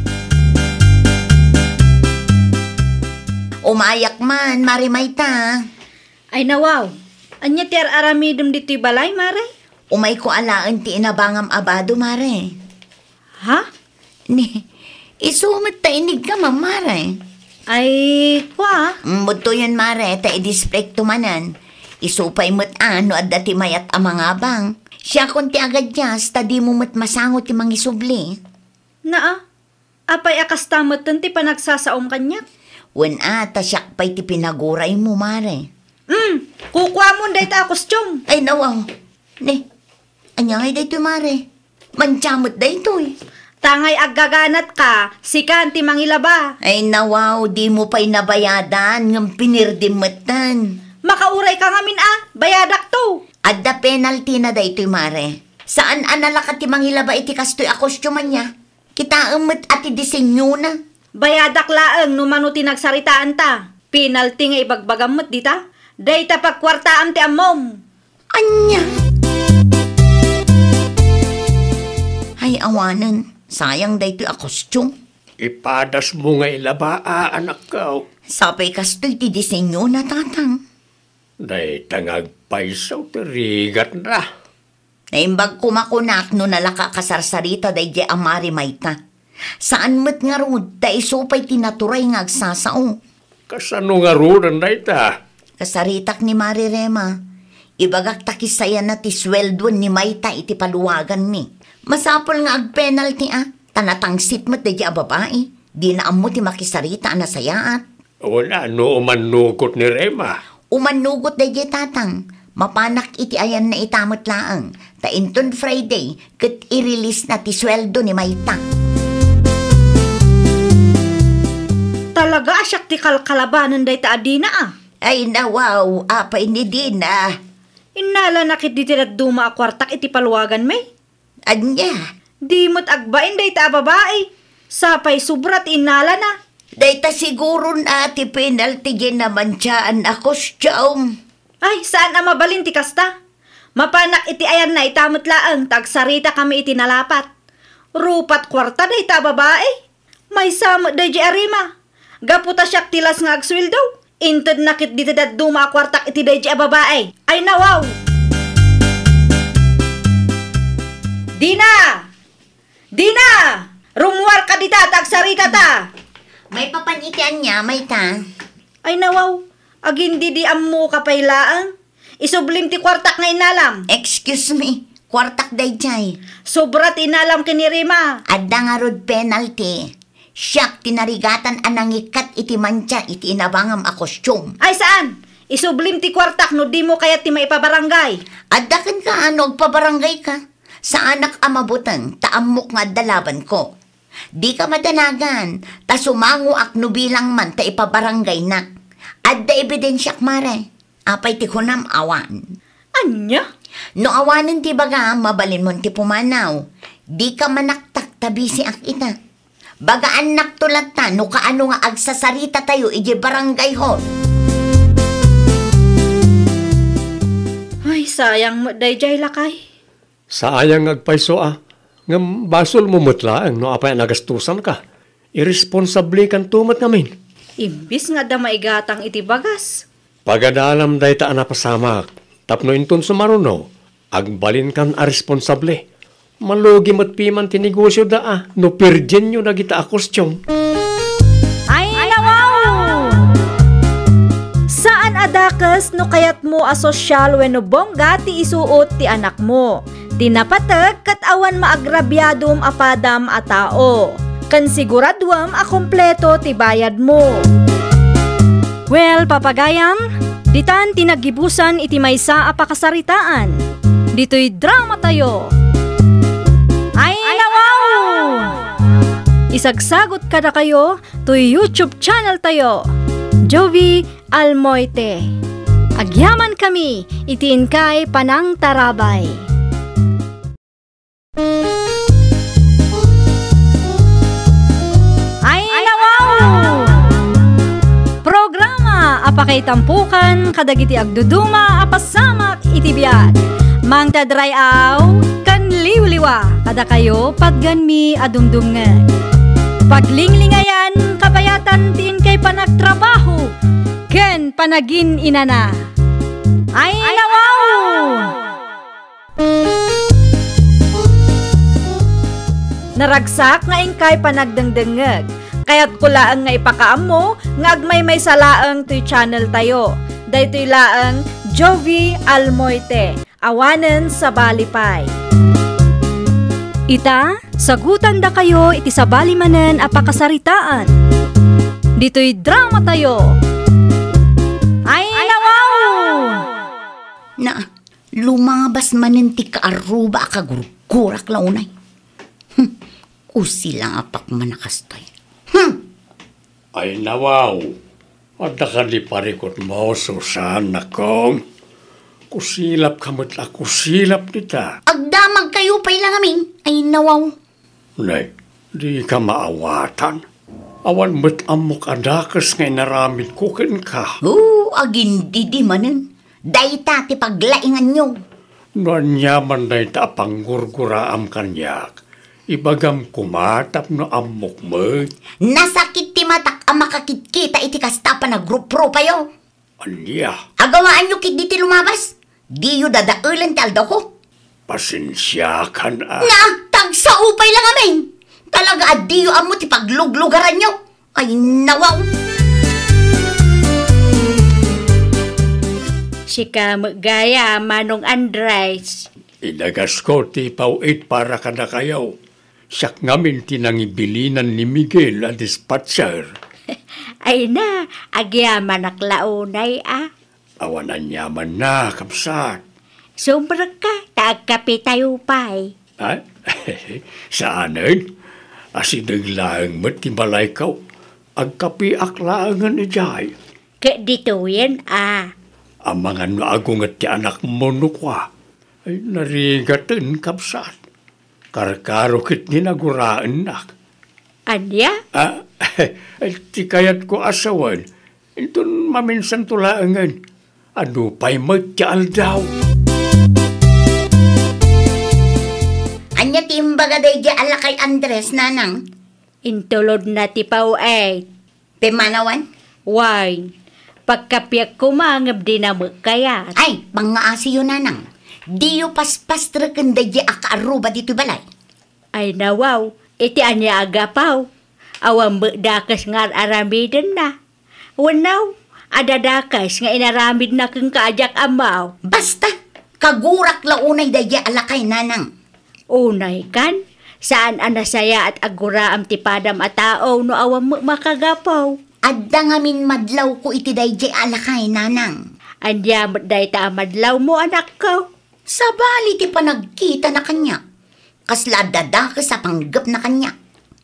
Umayak man, Mari Mayta. Ay nawaw, ania ti ar-aramidem ditoy balay, Mare? Umayko alaen ti inabangam a bado, Mare. Ha? Ni, isu met ta inigkam, Mare. Ay, kua? Mm, budtoyen, Mare, ta i-displayto manen. Isu pay met a no adda ti mayat a mangabang. Siakon ti agadias, ta dimo met masango ti mangisubli. Naa, apay a kasta metten ti panagsasaom kaniak? Wen a, ta siak pay ti pinaguraymo, Mare. Mm, kukuamon dayta a costume. Ay, nawaw. Ni, ania ngay daytoy, Mare? Mantia met daytoy. Tangay aggaganatka, sikan ti mangilaba. Ay nawaw, dimo pay nabayadan, ngem pinirdim metten. Makaurayka ngamin a, bayadakto. Adda penalty na daytoy, Mare. Saan a nalaka ti mangilaba iti kastoy a costume ania. Kitaem met a ti disenyona. Bayadak laeng no mano ti nagsaritaanta. Penalty nga ibagbagam met dita. Dayta pagkuartaam ti ammom. Ania? Ay, awanen, sayang daytoy a costume. Ipadasmo nga ilaba a, anakko. Sapay kastoy ti disenyona, Tatang. Dayta nga agpayso ti rigatna. Naimbag koma kunak no nalaka a kasarsarita daydiay a Mari Mayta. Saan met ngarud ta isu pay ti naturay nga agsasao. Kasano ngaruden dayta? Kasaritak ni Mari Rema. Ibagak ta kisayanna ti sueldoen ni mayta iti paluaganmi. Masapul nga agpenalti a, ta natangsit met daydi a babai. Dina ammo ti makisarita a nasayaat. Wen, no umannugot ni Rema? Umannugot daydi tatang. Mapanak iti ayanna ita met laeng. Ta inton Friday, ket i-release na ti sueldo ni mayta. Talaga a siak ti kalkalabanen dayta a Dina a. Ay, nawaw, apay ni Dina? Innalana ketdi ti dadduma a kuartak iti paluaganmi. Ania? Di met agbain dayta a babai. Sapay sobra ti innalana. Dayta siguron a ti penalty diay namansaan a costume. Ay, saan a mabalin ti kasta. Mapanak iti ayanna ita met laeng ta agsaritakami iti nalapat. Rupat kuarta dayta a babai. Maysa met daydi a Rema. Gapu ta siak ti las nga agsueldo, intedna ketdi ti dadduma a kuartak iti daydi a babai. Ay, nawaw! Dina! Dina! Rummuarka dita ta agsaritata! Maipapan iti ania, mayta? Ay, nawaw! Agindidi ammoka pay laeng. Isublim ti kuartak nga inalam. Excuse me, kuartak daydiay. Sobra ti inalam ken ni Rema. Adda ngarud penalty. Siak ti narigatan a nangikkat iti mantsa iti inabangam a costume. Ay, saan? Isublim ti kuartak no dimo kayat ti maipabarangay. Adda kenka no agpabarangayka. Saanak a mabuteng ta ammok nga adda labanko. Dika madanagan, ta sumangoak no bilang man ta ipabarangaynak. Adda ebidensiak, Mare. Apay ti kunam, awan? Ania? No awanen ti bagam, mabalinmon ti pumanaw. Dika manaktak ta bisiak ita. Bagaannakto latta no kaano nga agsasaritatayo idiay barangay hall. Ay, sayang met daydiay, lakay. Sayang nga agpayso a, ngem basolmo met laeng no apay a nagastusanka. Irresponsablekanto met ngamin. Imbis nga adda maigatang iti bagas. Pagadalam dayta a napasamak, tapno inton sumaruno, agbalinkan a responsable. Malugi met piman ti negosioda a, no pirdienyo dagita a costume. Ay, nawaw! Saan a dakes no kayatmo a sosyal wenno bongga ti isuot ti anakmo. Ti napatek ket awan maagrabiadom a padam a tao, ken siguraduem a kompleto ti bayadmo. Well, papagayam, ditan ti naggibusan iti maysa a pakasaritaan. Ditoy dramatayo. Ay, nawaw! Isagsagot kadakayo toy YouTube channeltayo, Jovie Almoite. Agyamankami iti inkay panangtarabay. Ay, nawaw! Programa a pakaitampokan kadagiti agduduma a pasamak iti biag. Mangted ray-aw ken liwliwa kadakayo patgenmi a dumdumngeg. Paglinglingayan, kabayatan ti inkay panagtrabaho ken panagin-inana. Ay, nawaw! Naragsak nga inkay panagdengdengngeg. Kayatko laeng nga ipakaammo nga agmaymaysa laeng toy channeltayo. Daytoy laeng Jovie Almoite. Awanen sabali pay. Ita, sagutandakayo iti sabali manen a pakasaritaan. Ditoy dramatayo. Ay, nawaw! Na, lumabas manen ti kaarruba a kagurgurak la unay. Hmm, kusilapak man a kastoy. Hmm! Ay, nawaw! Adda kadi parikutmo, Susan, nakong? Kusilapka met a kusilap dita. Agdamagkayo pay la ngamin. Ay, nawaw. Nay, dika maawatan. Awan met ammok a dakes nga inaramidko kenka. O, agindidi manen. Dayta ti paglainganyo. No ania man dayta a panggurguraam kaniak, ibagam koma tapno ammok met. Nasakit ti matak a makakitkita iti kasta a panagruprupayo. Ania? Agawaanyo ketdi ti lumabas. Diyo dadaelen ti aldawko. Pasensiakan a. Nga, tagsao pay la ngamin. Talaga a diyo ammo ti pagluglugaranyo. Ay, nawaw. Sika met gayam, Manong Andres. Inagasko ti paw-it para kadakayo. Siak ngamin ti nangibilinan ni Miguel a dispatcher. Ay na, agyamanak la unay a. Awan aniamanna, kabsat. Sumrekka, ta agkapitayo pay. Ay, saanen. Asideg laeng met ti balayko. Agkapiak laengen idiay. Ket ditoyen a. Amangan no agunget ti anakmo no kua. Ay, narigaten, kabsat. Karkaro ket ni naguraennak. Ania? Ah, ti kayatko a sawen, inton maminsanto laengen, adu pay met ti aldaw. Ania ti imbaga daydiay a lakay Andres, nanang? Intulodna ti paw-it. Pimmanawan? Wen, pagkapiak koma ngem dina met kayat. Ay, pangngaasiyo, nanang. Diyo paspastreken daydiay a kaarruba ditoy balay. Ay nawaw, iti ania a gapu? Awan met dakes nga ar-aramidenna. Wenno, adda dakes nga inaramidna kenka a diak ammo. Basta, kagurak la unay daydiay a lakay, nanang. Unay kan, saan a nasayaat a guraem ti padam a tao no awan met makagapu. Adda ngamin madlawko iti daydiay a lakay, nanang. Ania met dayta a madlawmo, anakko? Sabali ti panagkitana kaniak. Kasla adda dakes a panggepna kaniak.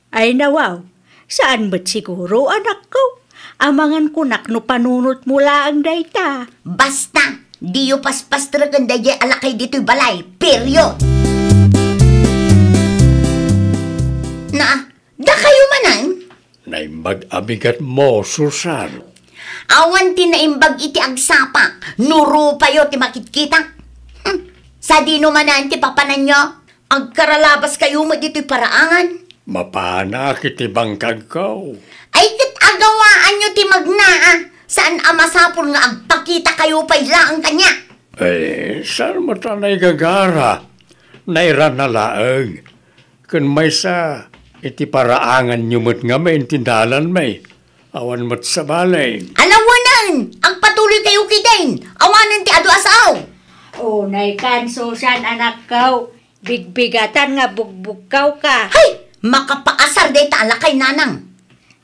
Ay nawaw, saan met siguro, anakko. Amangan kunak no panunotmo laeng dayta. Basta, diyo paspastreken daydiay a lakay ditoy balay. Period! Naa, dakayo manen? Naimbag a bigatmo, Susan. Awan ti naimbag iti agsapa. No rupayo ti makitkita. Hmm, sadino manen ti papananyo? Agkaralabaskayo met ditoy paraangan. Mapanak iti bangkagko. Ay, ket agawaanyo ti magnaa. Saan a masapul nga agpakitakayo pay laeng kaniak. Eh, saan met a naigagara? Nairana laeng. Ken maysa iti paraanganyo met ngamin ti dalanmi. Awan met sabali. Alawenen! Agpatuloykayo ketdin! Awanen ti adu a sao! Unay kan, Susan, anakko. Bigbigatan nga bugbugkawka. Hay! Makapaasar dayta a lakay, nanang.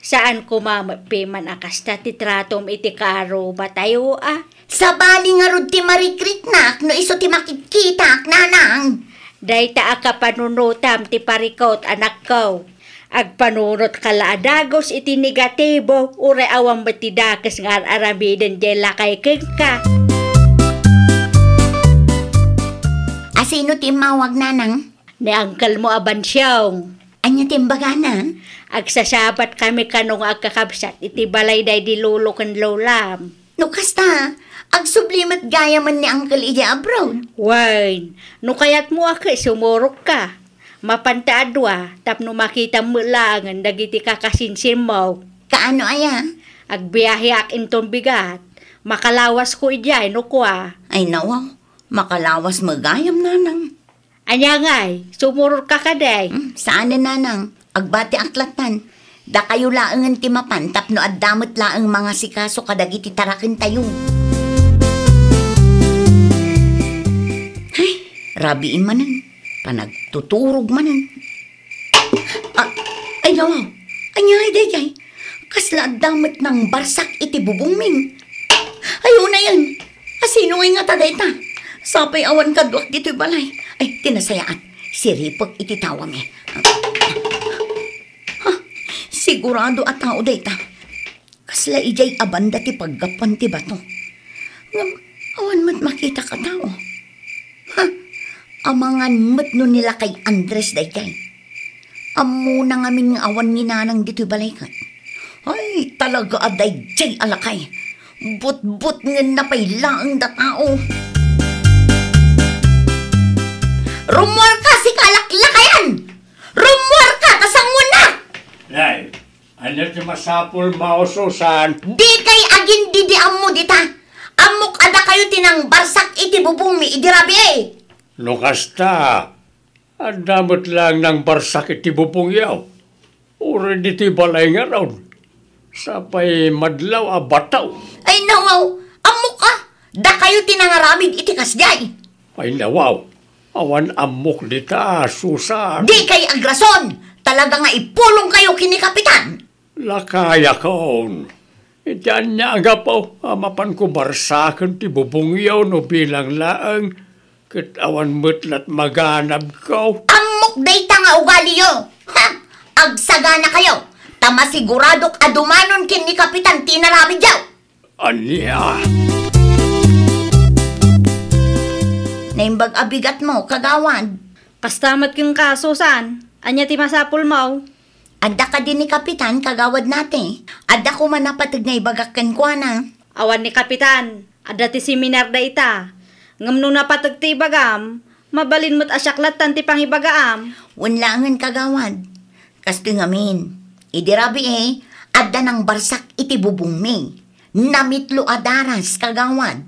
Saan koma met piman a kasta ti tratom iti kaarrubatayo a. Sabali ngarud ti marikriknak no isu ti makitkitak, nanang. Dayta a kapanunotam ti parikut, anakko. Agpanunotka la a dagus iti negatibo, uray awan met ti dakes nga ar-aramiden diay lakay kenka. Asino ti immawag, nanang? Ni angkelmo a Bansiong. Ania ti imbagana? Agsasabat kami kano nga agkakabsat iti balay daydi lolo ken lolam. No kasta, agsubli met gayamen ni Uncle idiay abroad. Wen, no kayatmo a ket sumurokka. Mapanta a dua, tapno makitam met laengen dagiti kakasinsinmo. Kaano aya? Agbiaheak inton bigat. Makalawasko idiay no kua. Ay nawaw, makalawas met gayam, nanang. Ania ngay, sumurorka kadi? Hmm, saanen, nanang. Agbatiak lattan. Dakayo laengen ti mapan tapno adda met laeng mangasikaso kadagiti tarakentayo. Ay, rabii manen. Panagtuturog manen. Ah, ay, nawaw. Ania ngay daydiay? Kasla adda met nangbarsak iti bubongmi. Ay, unayen. Asino ngay ngata dayta? Sapay awan kaduak ditoy balay. Ay, ti nasayaat. Siripek iti tawami. Ha? Sigurado a tao dayta. Kasla idiay a banda ti paggapuan ti bato. Ngem awan met makitak a tao. Ha? Amangan met no ni lakay Andres daydiay. Ammona ngamin nga awan ni nanang ditoy balay ket. Ay, talaga a daydiay a lakay. Butbutngenna pay laeng da tao. Rummuarka, sika a laklakayan! Rummuarka, ta sangoennak! Nay, ania ti masapulmo, Susan? Dikay agindidiammo dita. Ammok a dakayo ti nangbarsak iti bubongmi idi rabii. No kasta, adda met laeng nangbarsak iti bubongyo. Uray ditoy balay ngarud. Sapay madlaw a bataw. Ay, nawaw, ammok a. Dakayo ti nangaramid iti kasdiay. Ay, nawaw. Awan ammok dita, Susan. Dikay agrason! Talaga nga ipulongkayo ken ni Kapitan! Lakayakon. Iti ania a gapu a mapanko barsaken ti bubongyo no bilang laeng ket awan met lat maganabko? Ammok dayta nga ugaliyo. Ha? Agsaganakayo, ta masiguradok a dumanon ken ni Kapitan ti inaramidyo. Ania? Naimbag a bigatmo, kagawad. Kasta met kenka, Susan. Ania ti masapulmo? Adda kadi ni Kapitan, kagawad nate? Adda koma napateg nga ibagak kenkuana. Awan ni Kapitan, adda ti seminar dayta. Ngem no napateg ti ibagam, mabalin met a siak lattan ti pangibagaam. Wen laengen, kagawad. Kastoy ngamin, idi rabii, adda nangbarsak iti bubongmi. Namitlo a daras, kagawad.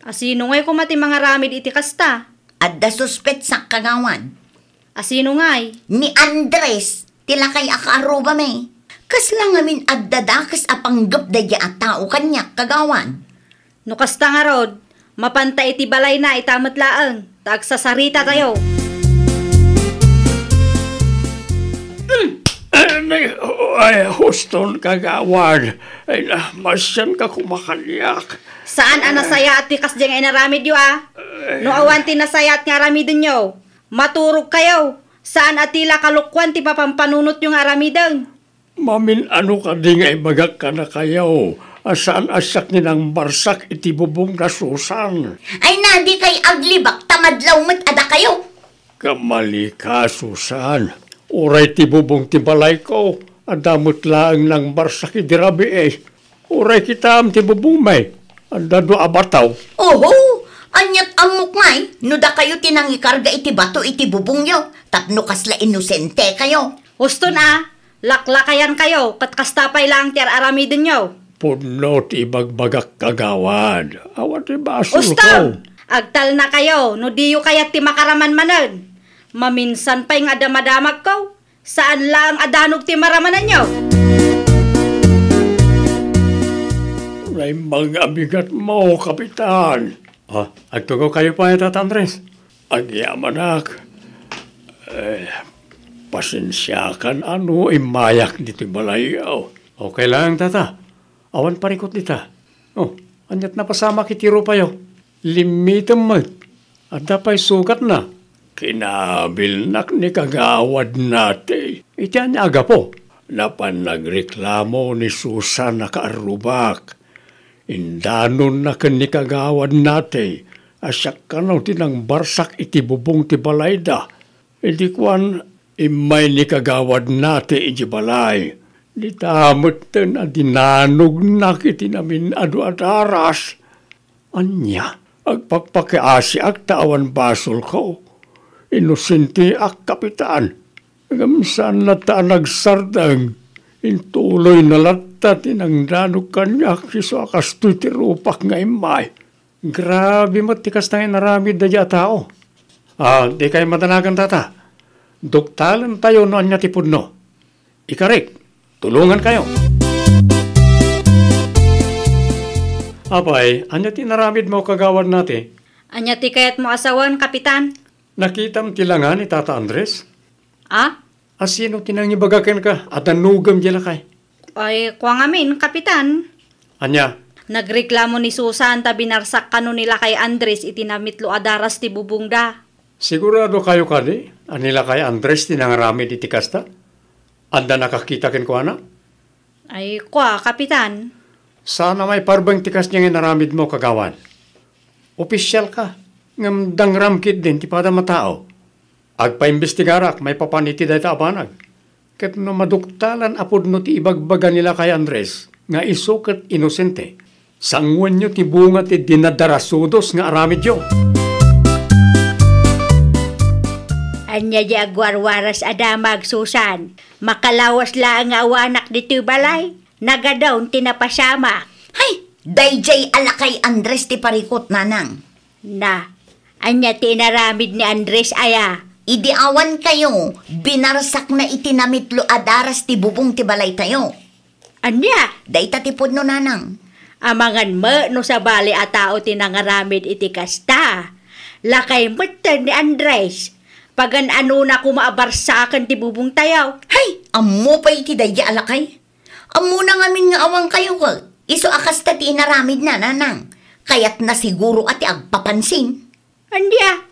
A sino ngay koma ti mangaramid iti kasta? Adda suspetsak, kagawad. A sino ngay? Ni Andres, ti lakay a kaarrubami. Kasla ngamin adda dakes a panggep daydiay a tao kaniak, kagawad. No kasta ngarud, mapanta iti balayna ita met laeng, ta agsasarita tayo. Ay, ay, huston, kagawad. Ay, na, masianka koma kaniak. Saan a nasayaat ti kasdiay nga inaramidyo, a? No awan ti nasayaat nga aramidenyo, maturogkayo. Saan a ti la kalokuan ti papampanunotyo nga aramiden. Mamin-ano kadi nga ibagak kadakayo a saan a siak ti nangbarsak iti bubong na Susan? Ay na, dikay aglibak ta madlaw met a dakayo. Kamalika, Susan. Uray ti bubong ti balayko, adda met laeng nangbarsak idi rabii. Uray kitaem ti bubongmi, adda dua a bato. Oho! Aniat ammok ngay, no dakayo ti nangikarga iti bato iti bubongyo, tapno kasla inosentekayo. Huston a, laklakayankayo, ket kasta pay laeng ti ar-aramidenyo. Pudno ti ibagbagak, kagawad. Awan ti basolko. Huston! Agtalnakayo, no diyo kayat ti makaraman manen. Maminsan pay nga adda madamagko. Saan laeng a danog ti maramananyo? Naimbag nga abigatmo, Kapitan. Ah, agtugawkayo pay, Tata Andres. Agyamanak. Eh, pasensiakan a no immayak ditoy balayyo. Okay lang, Tata. Awan parikut dita. Oh, aniat napasamak iti rupayo? Limmitem met. Adda pay sugatna. Kinabilnak ni Kagawad Nate. Iti ania a gapu? Napan nagreklamo ni Susan a kaarrubak. Indanonna ken ni Kagawad Nate a siak kano ti nangbarsak iti bubong ti balayda. Idi kuan, immay ni Kagawad Nate iti balay. Dita metten a dinanognak iti namin-adu a daras. Ania? Agpakpakiasiak ta awan basolko. Inosenteak, Kapitan. Ngem saan latta a nagsardeng. Intuloyna latta ti nangdanog kaniak isu a kastoy ti rupak nga immay. Grabe met ti kasta nga inaramid daydiay a tao. Ah, dikay madanagan, Tata. Duktalentayo no ania ti pudno. Ikarik, tulongankayo. Apay, ania ti inaramidmo, Kagawad Nate? Ania ti kayatmo a sawen, Kapitan? Nakitam ti langa ni Tata Andres? Ah? A sino ti nangibaga kenka a danogem diay lakay? Ay, kua ngamin, Kapitan. Ania? Nagreklamo ni Susan ta binarsak kano ni lakay Andres iti namitlo a daras ti bubongda. Sigurado kayo kadi a ni lakay Andres ti nangaramid iti kasta? Adda nakakita kenkuana? Ay, kua, Kapitan. Saan a maiparbeng ti kasdiay nga inaramidmo, Kagawad. Opisialka, ngem dangram ketdin ti padam a tao. Agpaimbestigarak maipapan iti dayta a banag. Ket no maduktalan a pudno ti ibagbaga ni lakay Andres nga isu ket inosente, sangoenyo ti bunga ti dinadarasudos nga aramidyo. Ania diay agwarwaras a damag, Susan? Makalawas laeng nga awanak ditoy balay. Nagadun ti napasamak. Hay, daydiay a lakay Andres ti parikut, nanang. Na, ania ti inaramid ni Andres aya? Idi awan kayo, binarsakna iti namitlo a daras ti bubong ti balaytayo. Ania? Dayta ti pudno, nanang. Amangan met no sabali a tao ti nangaramid iti kasta. Lakay metten ni Andres. Pagan-anona koma a barsaken ti bubongtayo. Hay, ammo pay iti daydi a lakay. Ammona ngamin nga awan kayo ket isu a kasta ti inaramidna, nanang. Kayatna siguro a ti agpapansin. Ania?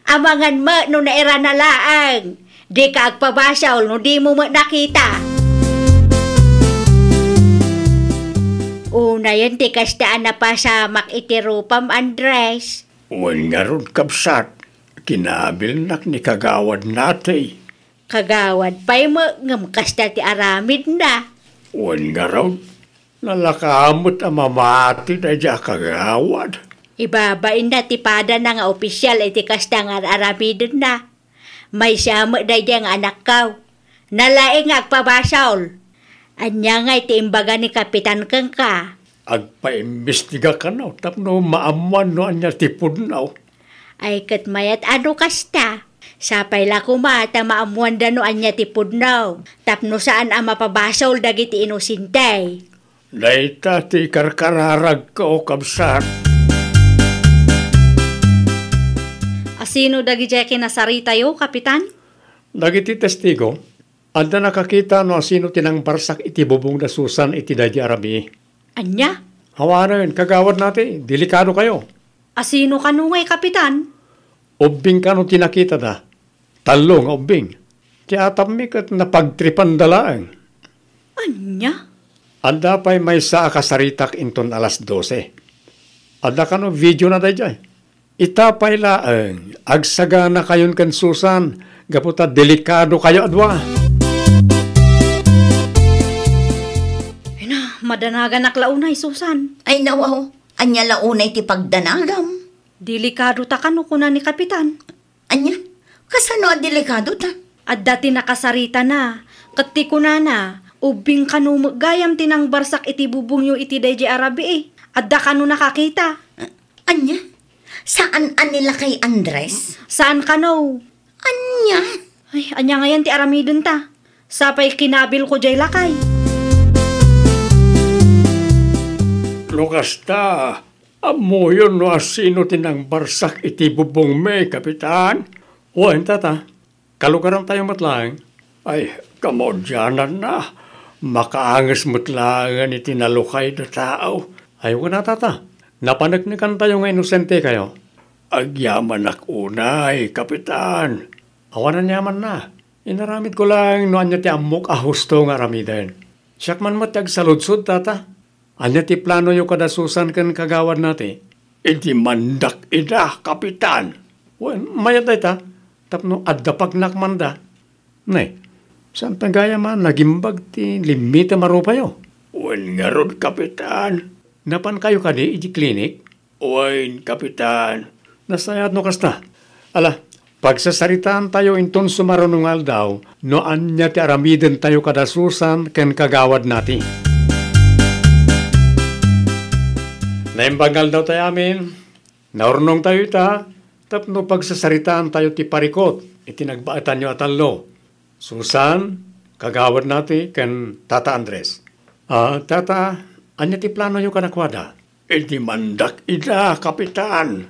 Amangan met no nairana laeng. Dika agpabasol no dimo met nakita. Unayen ti kasta a napasamak iti rupam, Andres. Wen ngarud, kabsat, kinabilnak ni Kagawad Nati. Kagawad pay met ngem kasta ti aramidna. Wen ngarud, nalaka met a mamati daydi a kagawad. Ibabainna ti padana nga opisial iti kasta nga ar-aramidenna. Maysa met daydi nga anakkaw. Nalaing nga agpabasol. Ania ngay ti imbaga ni Kapitan kenka? Agpaimbestiga kano tapno maammuan no ania ti pudno. Ay, ket mayat a no kasta. Sapay la koma ta maammuanda no ania ti pudno, tapno saan a mapabasol dagiti inosente. Dayta ti karkararagko, kabsat. Asino dagidiay kinasaritayo, Kapitan? Dagiti testigo, adda nakakita no asino ti nangbarsak iti bubong da Susan iti daydi a rabii. Ania? Awanen, Kagawad Nati, delikado kayo. Asino kano ngay, Kapitan? Ubbing kano ti nakitada. Tallo nga ubbing. Ti atapmi ket napagtripanda laeng. Ania? Adda pay maysa a kasaritak inton alas dose. Adda kano video na daydiay? Ita pay laeng, agsaganakayon ken Susan, gapu ta delikado kayo a dua. Ay na, madanaganak la unay, Susan. Ay, nawaw, ania la unay ti pagdanagam? Delikado ta kano, kuna ni Kapitan. Ania? Kasano a delikado ta? Adda ti nakasaritana, ket ti kunana, ubbing kano met gayam ti nangbarsak iti bubongyo iti daydi a rabii. Adda kano nakakita? Ania? Saan a ni lakay Andres? Saan kano? Ania? Ay, ania ngayan ti aramidenta? Sapay kinabilko diay lakay. No kasta, ammoyon no asino ti nangbarsak iti bubongmi, Kapitan? Wen, tata. Kalugarantayo met laeng. Ay, kamaudiananna. Makaanges met laengen iti nalukayda tao. Ay, kuna, tata. Napaneknekantayo nga inosentekayo. Agyamanak unay, Kapitan. Awan aniamanna. Inaramidko laeng no ania ti ammok a husto nga aramiden. Siak man met ti agsaludsod, tata. Ania ti planoyo kada Susan ken Kagawad Nati? Idimandak ida, Kapitan. Wen, mayat dayta, tapno adda pagnak manda. Ne, saan ta gayam a nagimbag ti limmitem a rupayo? Wen ngarud, Kapitan. Napankayo kadi iti klinik? Wen, Kapitan. Nasayaat no kasta. Ala, pagsasaritaantayo inton sumaruno nga aldaw no ania ti aramidentayo kada Susan ken Kagawad Nati. Naimbag nga aldawtayo amin, naurnongtayo ita tapno pagsasaritaantayo ti parikut iti nagbaetanyo a tallo. Susan, Kagawad Nati, ken Tata Andres. Ah, Tata, ania ti planoyo kadakuada? Idimandak ida, Kapitan.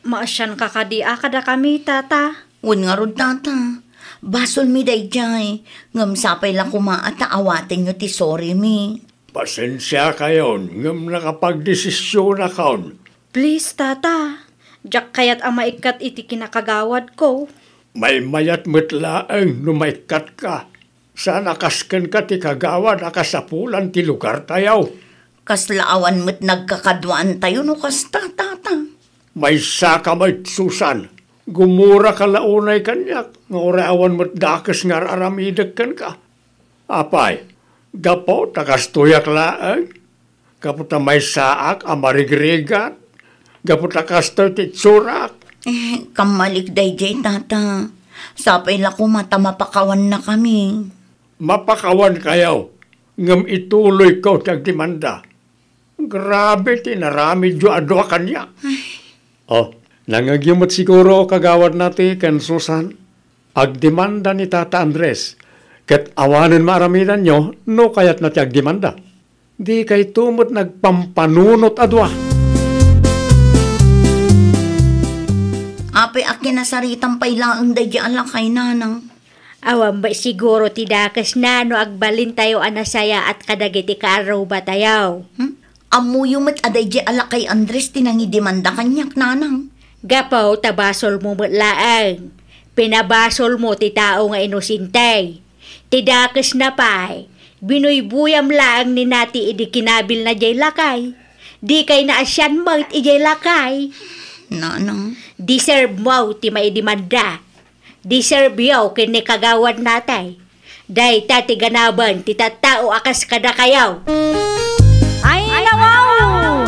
Maasianka kadi a kadakami, Tata? Wen ngarud, Tata. Basolmi daydiay, ngem sapay la koma a ta awatenyo ti sorrymi. Pasensiakayon, ngem nakapagdesisionakon. Please, Tata. Diak kayat a maikkat iti kinakagawadko. Maymayat met laeng no maikkatka. Saan a kas kenka ti kagawad a kasapulan ti lugartayo? Kasla awan met nagkakaduaantayo no kasta, Tata. Maysaka met, Susan. Gumuraka la unay kaniak nga uray awan met dakes nga ar-aramidek kenka. Apay, gapu ta kastoyak laeng? Gapu ta maysaak a marigrigat? Gapu ta kastoy ti itsurak? Eh, kammalik daydiay, Tata. Sapay la koma ta mapakawannakami. Mapakawankayo, ngem ituloyko ti agdemanda. Grabe ti inaramidyo a dua kaniak. Oh, nangngegyo met siguro, Kagawad Nati ken Susan. Agdemanda ni Tata Andres, ket awanen maaramidanyo no kayatna ti agdemanda. Dikayto met nagpampanunot a dua. Apay a kinasaritam pay laeng daydi a lakay, nanang? Awan met siguro ti dakesna no agbalintayo a nasayaat kadagiti kaarrubatayo. Hmm? Ammoyo met a daydi a lakay Andres ti nangidemanda kaniak, nanang. Gapu ta basolmo met laeng. Pinabasolmo ti tao nga inosente. Ti dakesna pay, binuybuyam laeng ni Nati idi kinabilna diay lakay. Dikay naasian met idiay lakay. Nanang. Deserve mo ti maidemanda. Deserve yo ken ni Kagawad Nati. Dayta ti ganaben ti tattao a kas kadakayo. Ay, nawaw!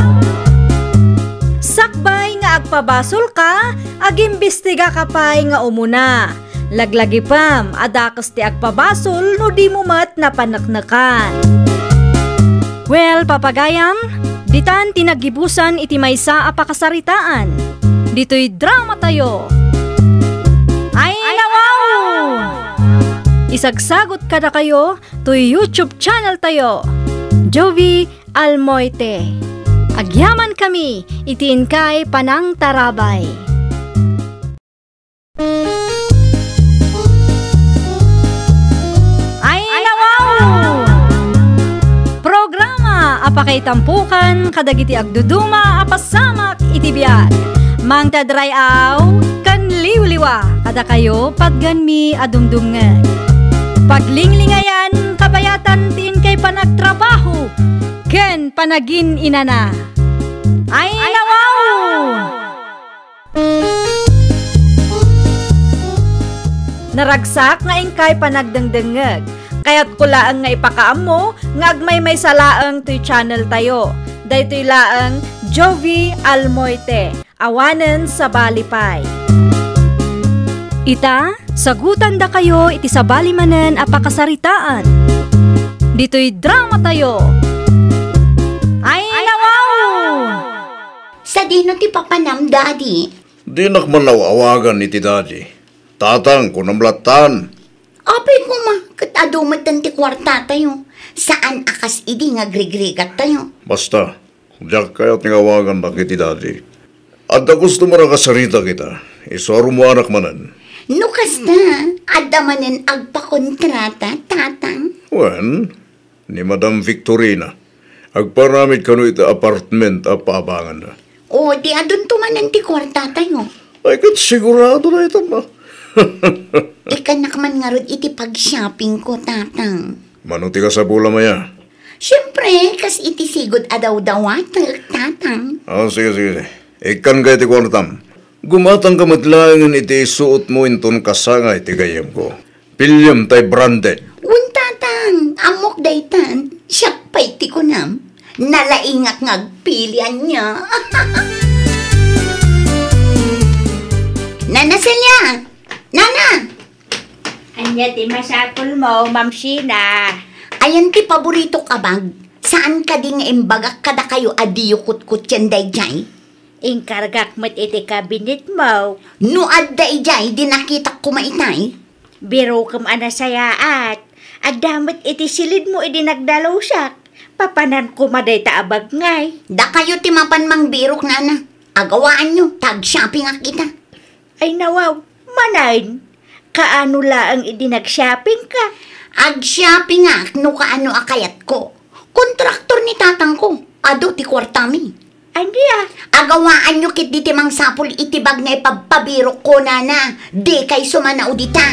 Sakbay nga agpabasolka, agimbestigaka pay nga umuna. Laglagipem a dakes ti agpabasol no dimo met napaneknekan. Well, papagayam, ditan ti naggibusan iti maysa a pakasaritaan. Ditoy dramatayo. Ay, nawaw! Isagsagut kadakayo toy YouTube channel tayo, Jovie Almoite. Agyamankami iti inkay panangtarabay. Ay, nawaw! Programa a pakaitampukan kadagiti agduduma a pasamak iti biag. Mangted ray-aw ken liwliwa kadakayo, patganmi a dumdumngeg. Paglinglingayan, kabayatan ti inkay panagtrabaho ken panagin-inana. Ay, nawaw! Naragsak nga inkay panagdengdengngeg. Kayatko laeng nga ipakaammo nga agmaymaysa laeng toy channel tayo. Daytoy laeng Jovie Almoite, awanen sabali pay. Ita, sagutandakayo iti sabali manen a pakasaritaan. Ditoy dramatayo. Ay, nawaw! Sadino ti papanam, Daddy? Dinak man aw-awagan iti Daddy. Tatang, kunam lattan. Apay koma, ket adu metten ti kuartatayo. Saan a kas idi nga agrigrigattayo. Basta, diak kayat nga awagannak iti Daddy. Adda gusto man a kasarita kita. Isu a rummuanak manen. No kasta, adda manen agpakontrata, Tatang? Wen, ni Madam Victorina. Agparamid kano iti apartment a paabanganna. O, di adunto manen ti kuartatayo. Ay, ket sigurado dayta, ma. Ikkannak man ngarud iti pag-shoppingko, Tatang. Mano ti kasapulam aya? Siempre, kas iti sigud a dawdawatek, Tatang. Ah, sige, sige, sige. Ikkanka iti kuartam. Gumatangka met laengen iti isuotmo inton kasangay ti gayyemko. Piliem tay branded. Wen, Tatang, ammok daytan. Siak pay ti kunam. Nalaingak nga agpili ania. Nana Celia! Nana! Ania ti masapulmo, Ma'am Sheena? Ayan ti paboritok a bag. Saan kadi nga imbagak kadakayo a diyo kutkotian daydiay? Inkargak met iti kabinetmo. No adda idiay, di nakitak koma itay. Birokem a nasayaat. Adda met iti silidmo idi nagdalusak. Papanan koma dayta a bag ngay. Dakayo ti mapan mangbirok, Nana. Agawaanyo, ta ag-shoppingak ita. Ay nawaw, manen. Kaano laeng idi nag-shoppingka? Ag-shoppingak no kaano a kayatko. Kontraktor ni tatangko. Adu ti kuartami. Ania? Agawaanyo ketdi ti mangsapul iti bag nga ipabpabirokko, Nana. Dikay sumanao dita.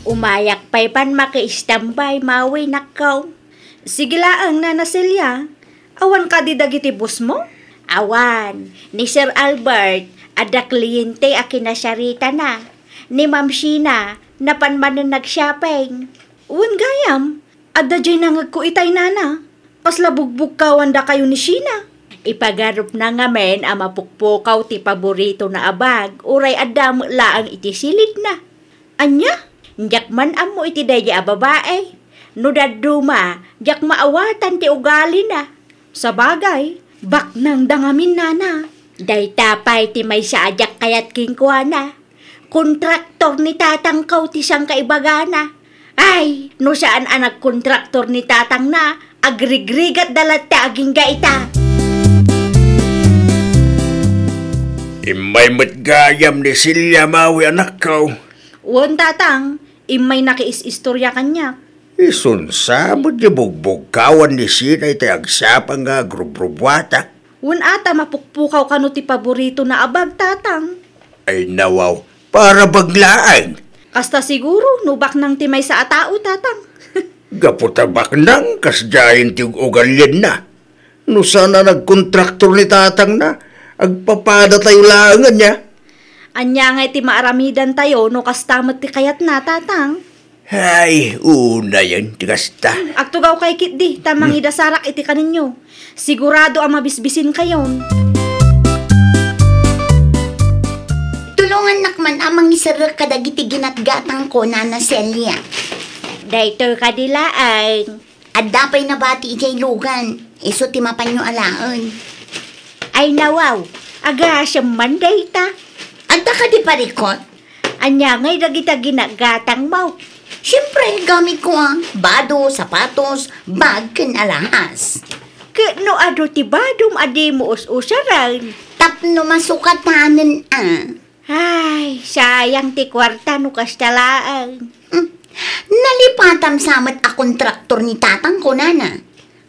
Umayak pay pan maki-istambay, mawinak. Sige laeng, Nana Celia. Awan kadi dagiti bossmo? Awan. Ni Sir Albert, adda kliyente a kinasaritana. Ni Ma'am Sheena, napan manen nag-shopping. Wen gayam, adda diay nangegko itay, Nana. Kasla bugbugkawan dakayo ni Sheena. Ipagarupna ngamin a mapukpukaw ti paboritona a bag, uray adda met laeng iti silidna. Ania? Diak man ammo iti daydi a babai. No dadduma, diak maawatan ti ugalina. Sabagay, baknangda ngamin, Nana. Dayta pay ti maysa a diak kayat kenkuana. Kontraktor ni tatangko ti sangkaibagana. Ay, no saan a nagkontraktor ni tatangna, agrigrigatda latta agingga ita. Immay met gayam ni Celia, Mawi, anakko. Wen, tatang, immay nakiis-istorya kaniak. Isunsa met ti bugbugkawan ni Sina iti agsapa nga agrubrubuatak? Wen, ata mapukpukaw kano ti paboritona a bag, tatang. Ay, nawaw, para bag laeng. Kasta siguro no baknang ti maysa a tao, tatang. Gapu ta baknang, kasdiayen ti ug-ugalianna. No saan a nagkontraktor ni tatangna, agpapadatayo laeng ania. Ania ngay ti maaramidantayo no kasta met ti kayatna, tatang? Ay, unayen ti kasta. Agtugawkay ketdi, ta mangidasarak iti kaninyo. Sigurado a mabisbisinkayon. Tulongannak man a mangiserrek kadagiti ginatgatangko, Nana Celia. Daytoy kadi laeng. Adda pay nabati idiay lugan, isu ti mapanyo alaen. Ay, nawaw, agasem man dayta. Adda kadi parikot? Ania ngay dagita ginatgatangmo? Siempre, gamitko a bado, sapatos, bag, ken alahas. Ket no adu ti badom a dimo us-usaren? Tapno masukatanen a. Ay, sayang ti kuarta no kasta laeng. Hmm. Nalipatam sa met a kontraktor ni tatangko, nana.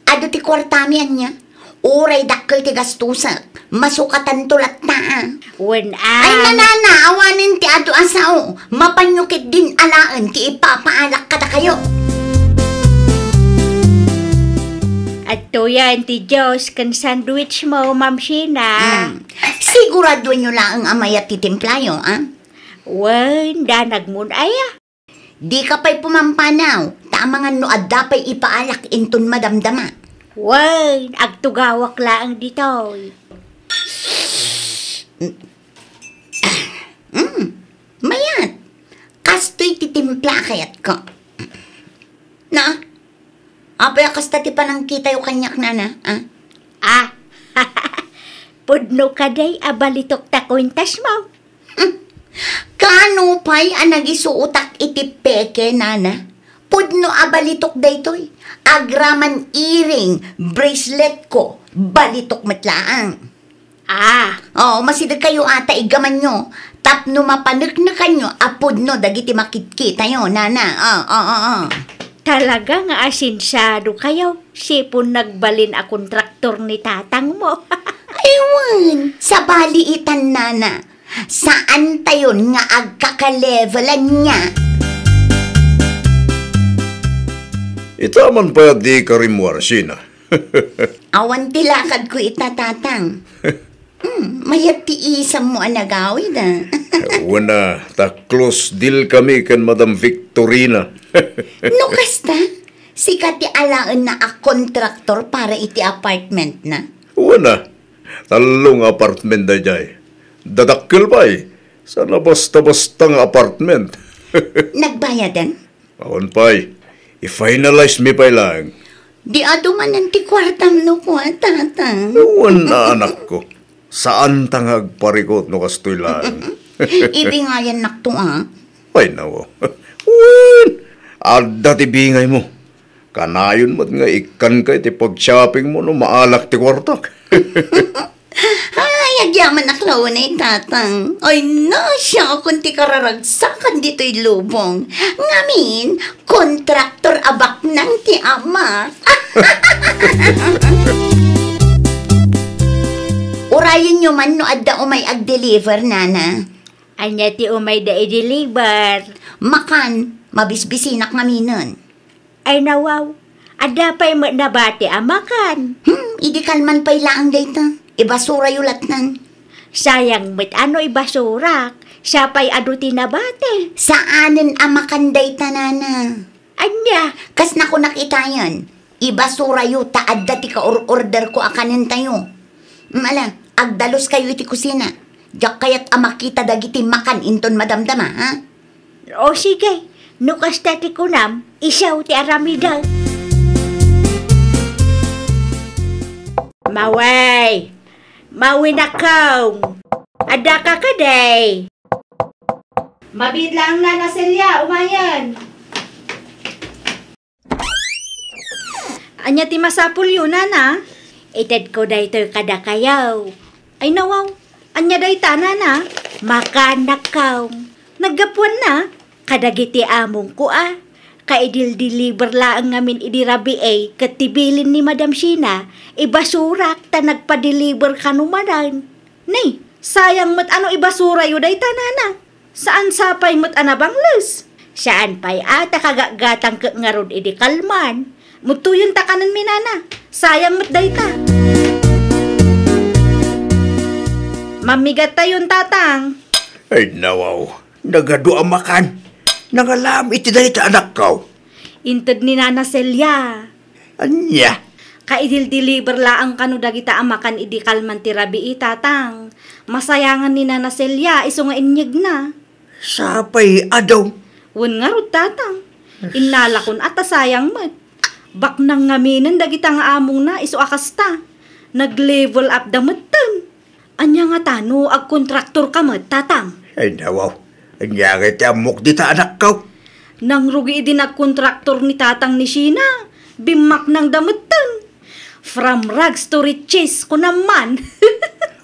Adu ti kuartami ania? Uray dakkel ti gastusek, masukatanto latta a. Wen a. Ay, nanana, awanen ti adu a sao. Mapanyo ketdin alaen ti ipapaalak kadakayo. Adtoyen ti juice ken sandwich mo, Ma'am Sheena. Hmm. Siguraduenyo laeng a mayat ti timplayo, a? Wen, danagmon aya? Dika pay pumampanaw, ta amangan no adda pay ipaalak inton madamdama. Wen, agtugawak laeng ditoy. Mm, mayat. Kastoy ti timpla a kayatko. Na? Apay a kasta ti panangkitayo kaniak, nana, a? Ah, pudno kadi a balitok ta kuentasmo. Kaano pay a nagisuotak iti peke, nana? Pudno a balitok daytoy. Agraman earring, bracelet ko, balitok met laeng. Ah. Oo, masidegkayo a ta iggamanyo tapno mapaneknekanyo a pudno dagiti makitkitayo, nana. Oo, oo, oo. Talaga nga asensiadokayo, sipon nagbalin a kontraktor ni tatangmo. Ay, wen, sabali itan, nana. Saantayon nga agkakalevelan nia. Ita man pay a dika rimmuar, Sheena. Awan ti lakadko ita, tatang. Hmm, mayat ti isammo a nagawid, a. Wen a, ta close deal kami ken Madam Victorina. No kasta, sika ti alaenna a kontraktor para iti apartmentna? Wen a, tallo nga apartment daydiay. Dadakkel pay, saan a basta-basta nga apartment. Nagbayadan? Awan pay. I-finalize mi pay laeng. Di adu manen ti kuartam no kua, tatang. Wen a, anakko. Saanta nga agparikot no kastoy laeng. Ibingayannakto, a. Ay, nawaw. Wen, adda ti bingaymo. Kanayon met nga ikkanka iti pag-shoppingmo no maalak ti kuartak. Ay, agyamanak la unay, tatang. Ay, nasiakon ti kararagsakan ditoy lubong. Ngamin, kontraktor a baknang ti ama. Urayenyo man no adda umay ag-deliver, nana. Ania ti umayda i-deliver? Makan, mabisbisinak ngaminen. Ay, nawaw, adda pay met nabati a makan. Hmm, idi kalman pay laeng dayta. Ibasurayo latnan. Sayang met a no ibasurak, sa pay adu ti nabati. Saanen a makan dayta, nana. Ania? Kas nakunak itayen, ibasurayo ta adda ti kaor-orderko a kanentayo. Mm, ala, agdaluskayo iti kusina. Diak kayat a makita dagiti makan inton madamdama, ha? O sige, no kasta ti kunam, isu ti aramidek. Mawi! Mawi, nakkaw! Addaka kadi? Mabiit laeng, Nana Celia, umayen. Ania ti masapulyo, nana? Itedko daytoy kadakayo. Ay, nawaw. Ania dayta, nana? Makan, nakkaw. Naggapuanna kadagiti amongko a. Kaidil-deliver laeng ngamin idi rabii ket ti bilin ni Madam Sheena, ibasurak ta nagpa-deliver kano manen. Nay, sayang met a no ibasurayo dayta, nana. Saan sa pay met a nabangles. Saan pay a ta kagatgatang ket ngarud idi kalman. Muttuyon ta kanenmi, nana. Sayang met dayta. Mammigattayon, tatang. Ay, nawaw. Nagadu a makan. Nangalam iti dayta, anakko. Inted ni Nana Celia. Ania? Kaidil-deliver laeng kano dagita a makan idi kalman ti rabii, tatang. Masayangan ni Nana Celia isu nga inyegna. Sapay adu. Wen ngarud, tatang. Innalakon a ta sayang met. Baknang ngaminen dagita nga amongna isu a kasta. Nag-level up da metten. Ania ngata no agkontraktor ka met, tatang? Ay, nawaw. Ania ngay ti ammok dita, anakko? Nangrugi idi nagkontraktor ni tatang ni Sheena, bimmaknang da metten. From rags to riches, kunam man.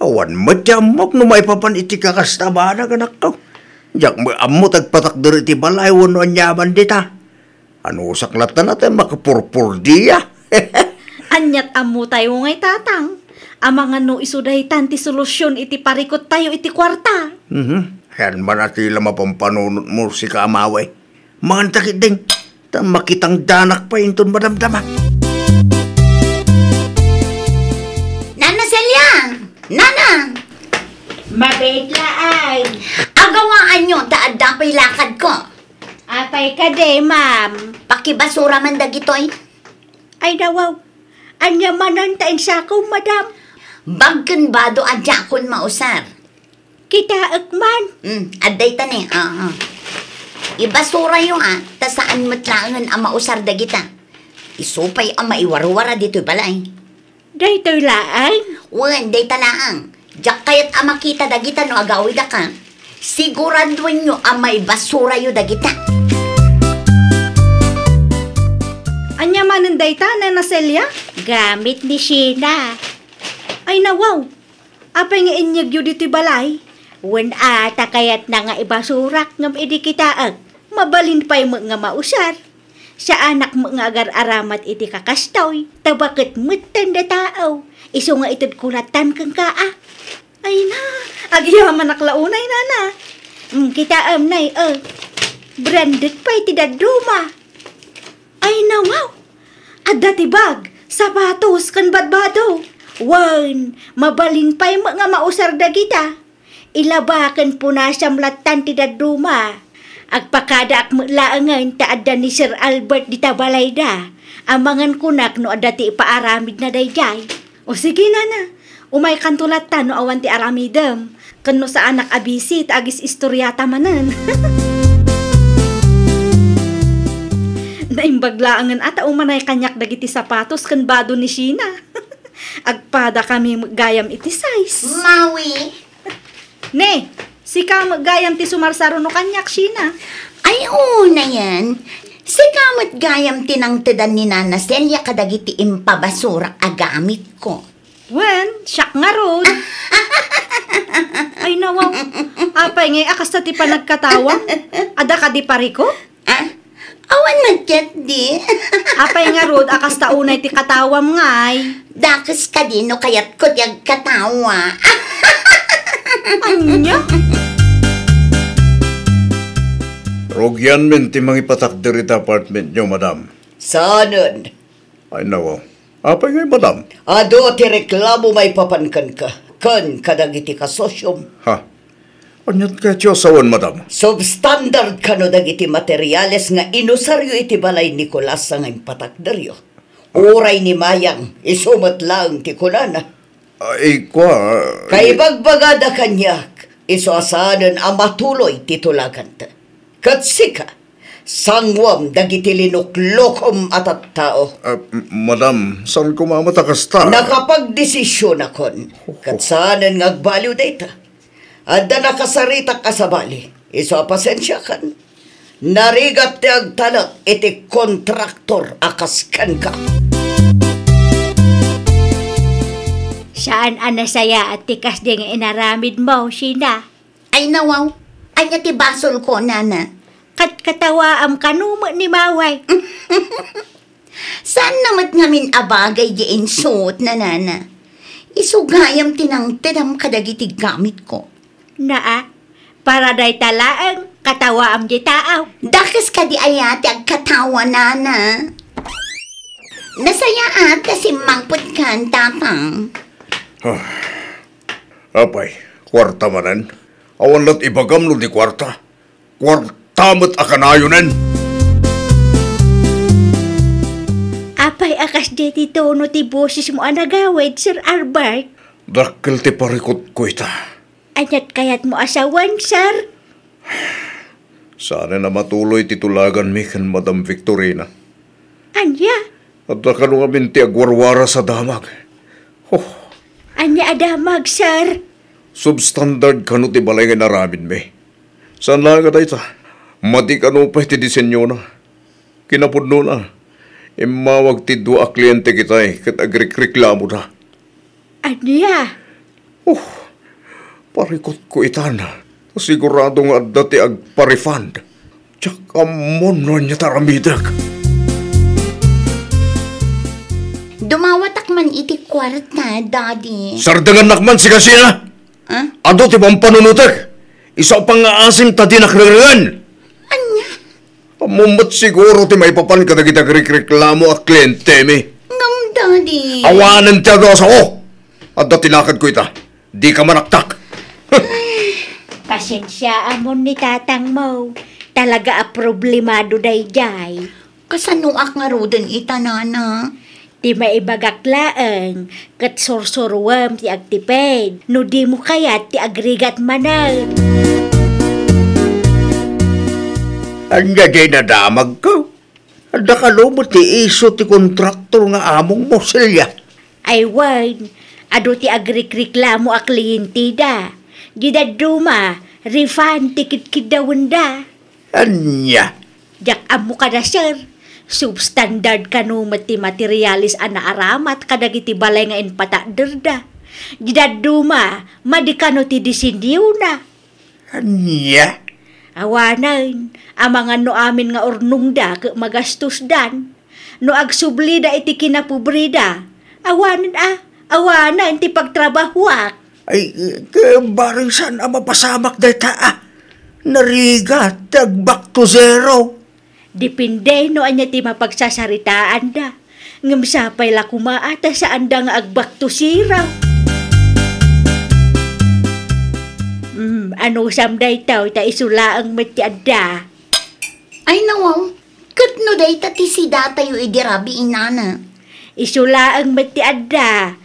Awan met ti ammok no maipapan iti kakasta a banag, anakko. Diak met ammo ti agpatakder iti balay wenno aniaman dita. Anusak latta a ti makapurpurdia. Aniat ammotayo ngay, tatang? Amangan no isu daytan ti solusion iti parikuttayo iti kuarta. Mhm. Ayan man a ti la mapampanunotmo, sika a Mawi. Mangan ta ketdin, ta makitang danak pay inton madamdama. Nana Celia! Nana! Mabait laeng. Agawaanyo ta adda pay lakadko. Apay kadi, ma'am? Pakibasura man dagitoy. Ay, nawaw. Ania manen ta insakom, madam? Bag ken bado a diakon mausar. Kitaek man. Hmm, adda ita ni. Ah, ah. Ibasurayo, ah, ta saan met laengen a mausar dagita. Isu pay a maiwarwara ditoy balay. Daytoy laeng? Wen, dayta laeng. Diak kayat a makita dagita no agawidaka. Siguraduenyo a maibasurayo dagita. Ania manen dayta, Nana Celia? Gamit ni Sheena. Ay, nawaw. Apay nga inyegyo ditoy balay? Wen a, ta kayatna nga ibasurak ngem idi kitaek, mabalin pay met nga mausar. Saanak met nga agar-aramat iti kakastoy, ta baket metten da tao. Isu nga itedko lattan kenka a. Ay na, agyamanak la unay, nana. Mm, kitaem, nay, eh. Branded pay ti dadduma. Ay, nawaw! Adda ti bag, sapatos, ken badbado. Wen, mabalin pay met nga mausar dagita. Ilaba ken punasam lattan ti dadduma. Agpakadaak met laengen ta adda ni Sir Albert dita balayda. Amangan kunak no adda ti ipaaramidna daydiay. O sige, nana. Umaykanto latta no awan ti aramidem. Ken no saanak a bisi ta agis-istoriata manen. Naimbag laengen a ta umanay kaniak dagiti sapatos ken bado ni Sheena. Agpadakami met gayam iti size. Mawi. Ne, sika met gayam ti sumarsaruno kaniak, Sheena. Ay, unayen. Sika met gayam ti nangtedan ni Nana Celia kadagiti impabasurak a gamitko. Wen, siak ngarud. Ay, nawaw. Apay ngay a kasta ti panagkatawam? Adda kadi parikut? Ah, awan met ketdi. Apay ngarud a kasta unay ti katawam ngay? Dakes kadi no kayatko ti agkatawa. Ania? Rugianmin ti mangipatakder iti apartmentyo, madam. Saanen? Ay, nawaw. Apay ngay, madam? Adu ti reklamo maipapan kenka, ken kadagiti kasosiom. Ha? Aniat kayatyo a sawen, madam? Substandard kano dagiti materiales nga inusaryo iti balay ni Nicolas a nga impatakderyo. Uray ni Mayang, isu met laeng ti kunana. Ay, kua, eh. Kaibagbagada kaniak, isu a saanen a matuloy ti tulaganta. Ket sika, sanguam dagiti linuklokom a tattao. Ah, m-, madam, saan koma met a kasta? Nakapagdesisionakon, ket saanen nga agbaliw dayta. Adda nakasaritak a sabali, isu a pasensiakan. Narigat ti agtalek iti kontraktor a kas kenka. Saan a nasayaat ti kasdi nga inaramidmo, Sina? Ay, nawaw. Ania ti basolko, nana? Katkatawaam kano met ni Maway. Saanna met ngamin a bagay ti insuotna, nana. Isu gayam ti nangtedam kadagiti gamitko. Naa, para dayta laeng, katawaam ti taaw. Dakes kadi aya ti agkatawa, nana? Nasayaat ta simmangpetkan, tatang. Ah. Apay, kuarta manen? Awan lat ibagam no di kuarta. Kuarta met a kanayonen. Apay a kasdi ti tono ti bosesmo a nagawid, Sir Albert? Dakkel ti parikutko ita. Aniat kayatmo a sawen, sir? Saanen a matuloy ti tulaganmi ken Madam Victorina. Ania? Adda kano ngamin ti agwarwaras a damag. Oh. Ania a damag, sir? Substandard kano ti balay nga inaramidmi. Saan laeng a dayta, madi kano pay ti disenyona. Kinapudnona, immawag ti dua a kliente kitay ket agrikreklamoda. Ania? Oh, parikutko itan. Sigurado nga adda ti agpa-refund. Diak ammo no ania ti aramidek. Dumawatak man iti kuarta, Daddy. Sardengannak man, sika, Sina! Ah? Adu ti pampanunotek. Isu a pangngaasim ta dinak rengrengen. Ania? Ammom met siguro ti maipapan kadagiti agrekreklamo a klientemi. Ngem, Daddy. Awanen ti adu a sao. Adda ti nakadko ita. Dika manaktak. Pasensiaamon ni tatangmo. Talaga a problemado daydiay. Kasanoak ngaruden ita, nana? Ti maibagak laeng, ket sursuruem ti agtiped, no dimo kayat ti agrigat manen. Ania diay nadamagko? Adda kano met ti isu ti kontraktor nga amongmo, Celia? Ay wen, adu ti agrikreklamo a klienteda. Di dadduma, refund ti kidkiddawenda. Ania? Diak ammo kada, sir. Substandard kano met ti materials a naaramat kadagiti balay nga impatadderda. Di dadduma, madi kano ti disenyona. Ania? Awanen, amangan no amin nga urnongda ket magastosdan. No agsublida iti kinapobreda, awanen a, awanen ti pagtrabahoak. Ay, ket bareng saan a mapasamak dayta a. Narigat ti ag-back to zero. Depende no ania ti mapagsasaritanda. Ngem sapay la koma a ta saanda nga ag-back to zero. Hmm, anusam daytoy ta isu laeng met ti adda. Ay, nawaw. Ket no dayta ti sidatayo idi rabii, nana? Isu laeng met ti adda.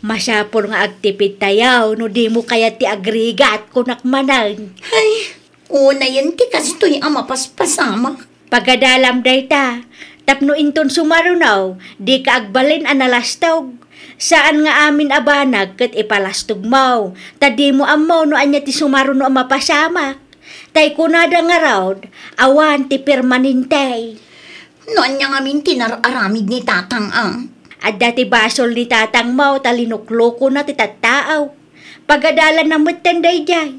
Masapul nga agtipidtayo no dimo kayat ti agrigat, kunak manen. Ay, unayen ti kastoy a mapaspasamak. Pagadalam dayta, tapno inton sumaruno, dika agbalin a nalastog. Saan nga amin a banag ket ipalastogmo, ta dimo ammo no ania ti sumaruno a mapasamak. Tay kunada ngarud, awan ti permanente. No ania ngamin ti nar-aramid ni tatang a? Adda ti basol ni tatangmo ta linuklukona ti tattaaw. Pagadalanna metten daydiay.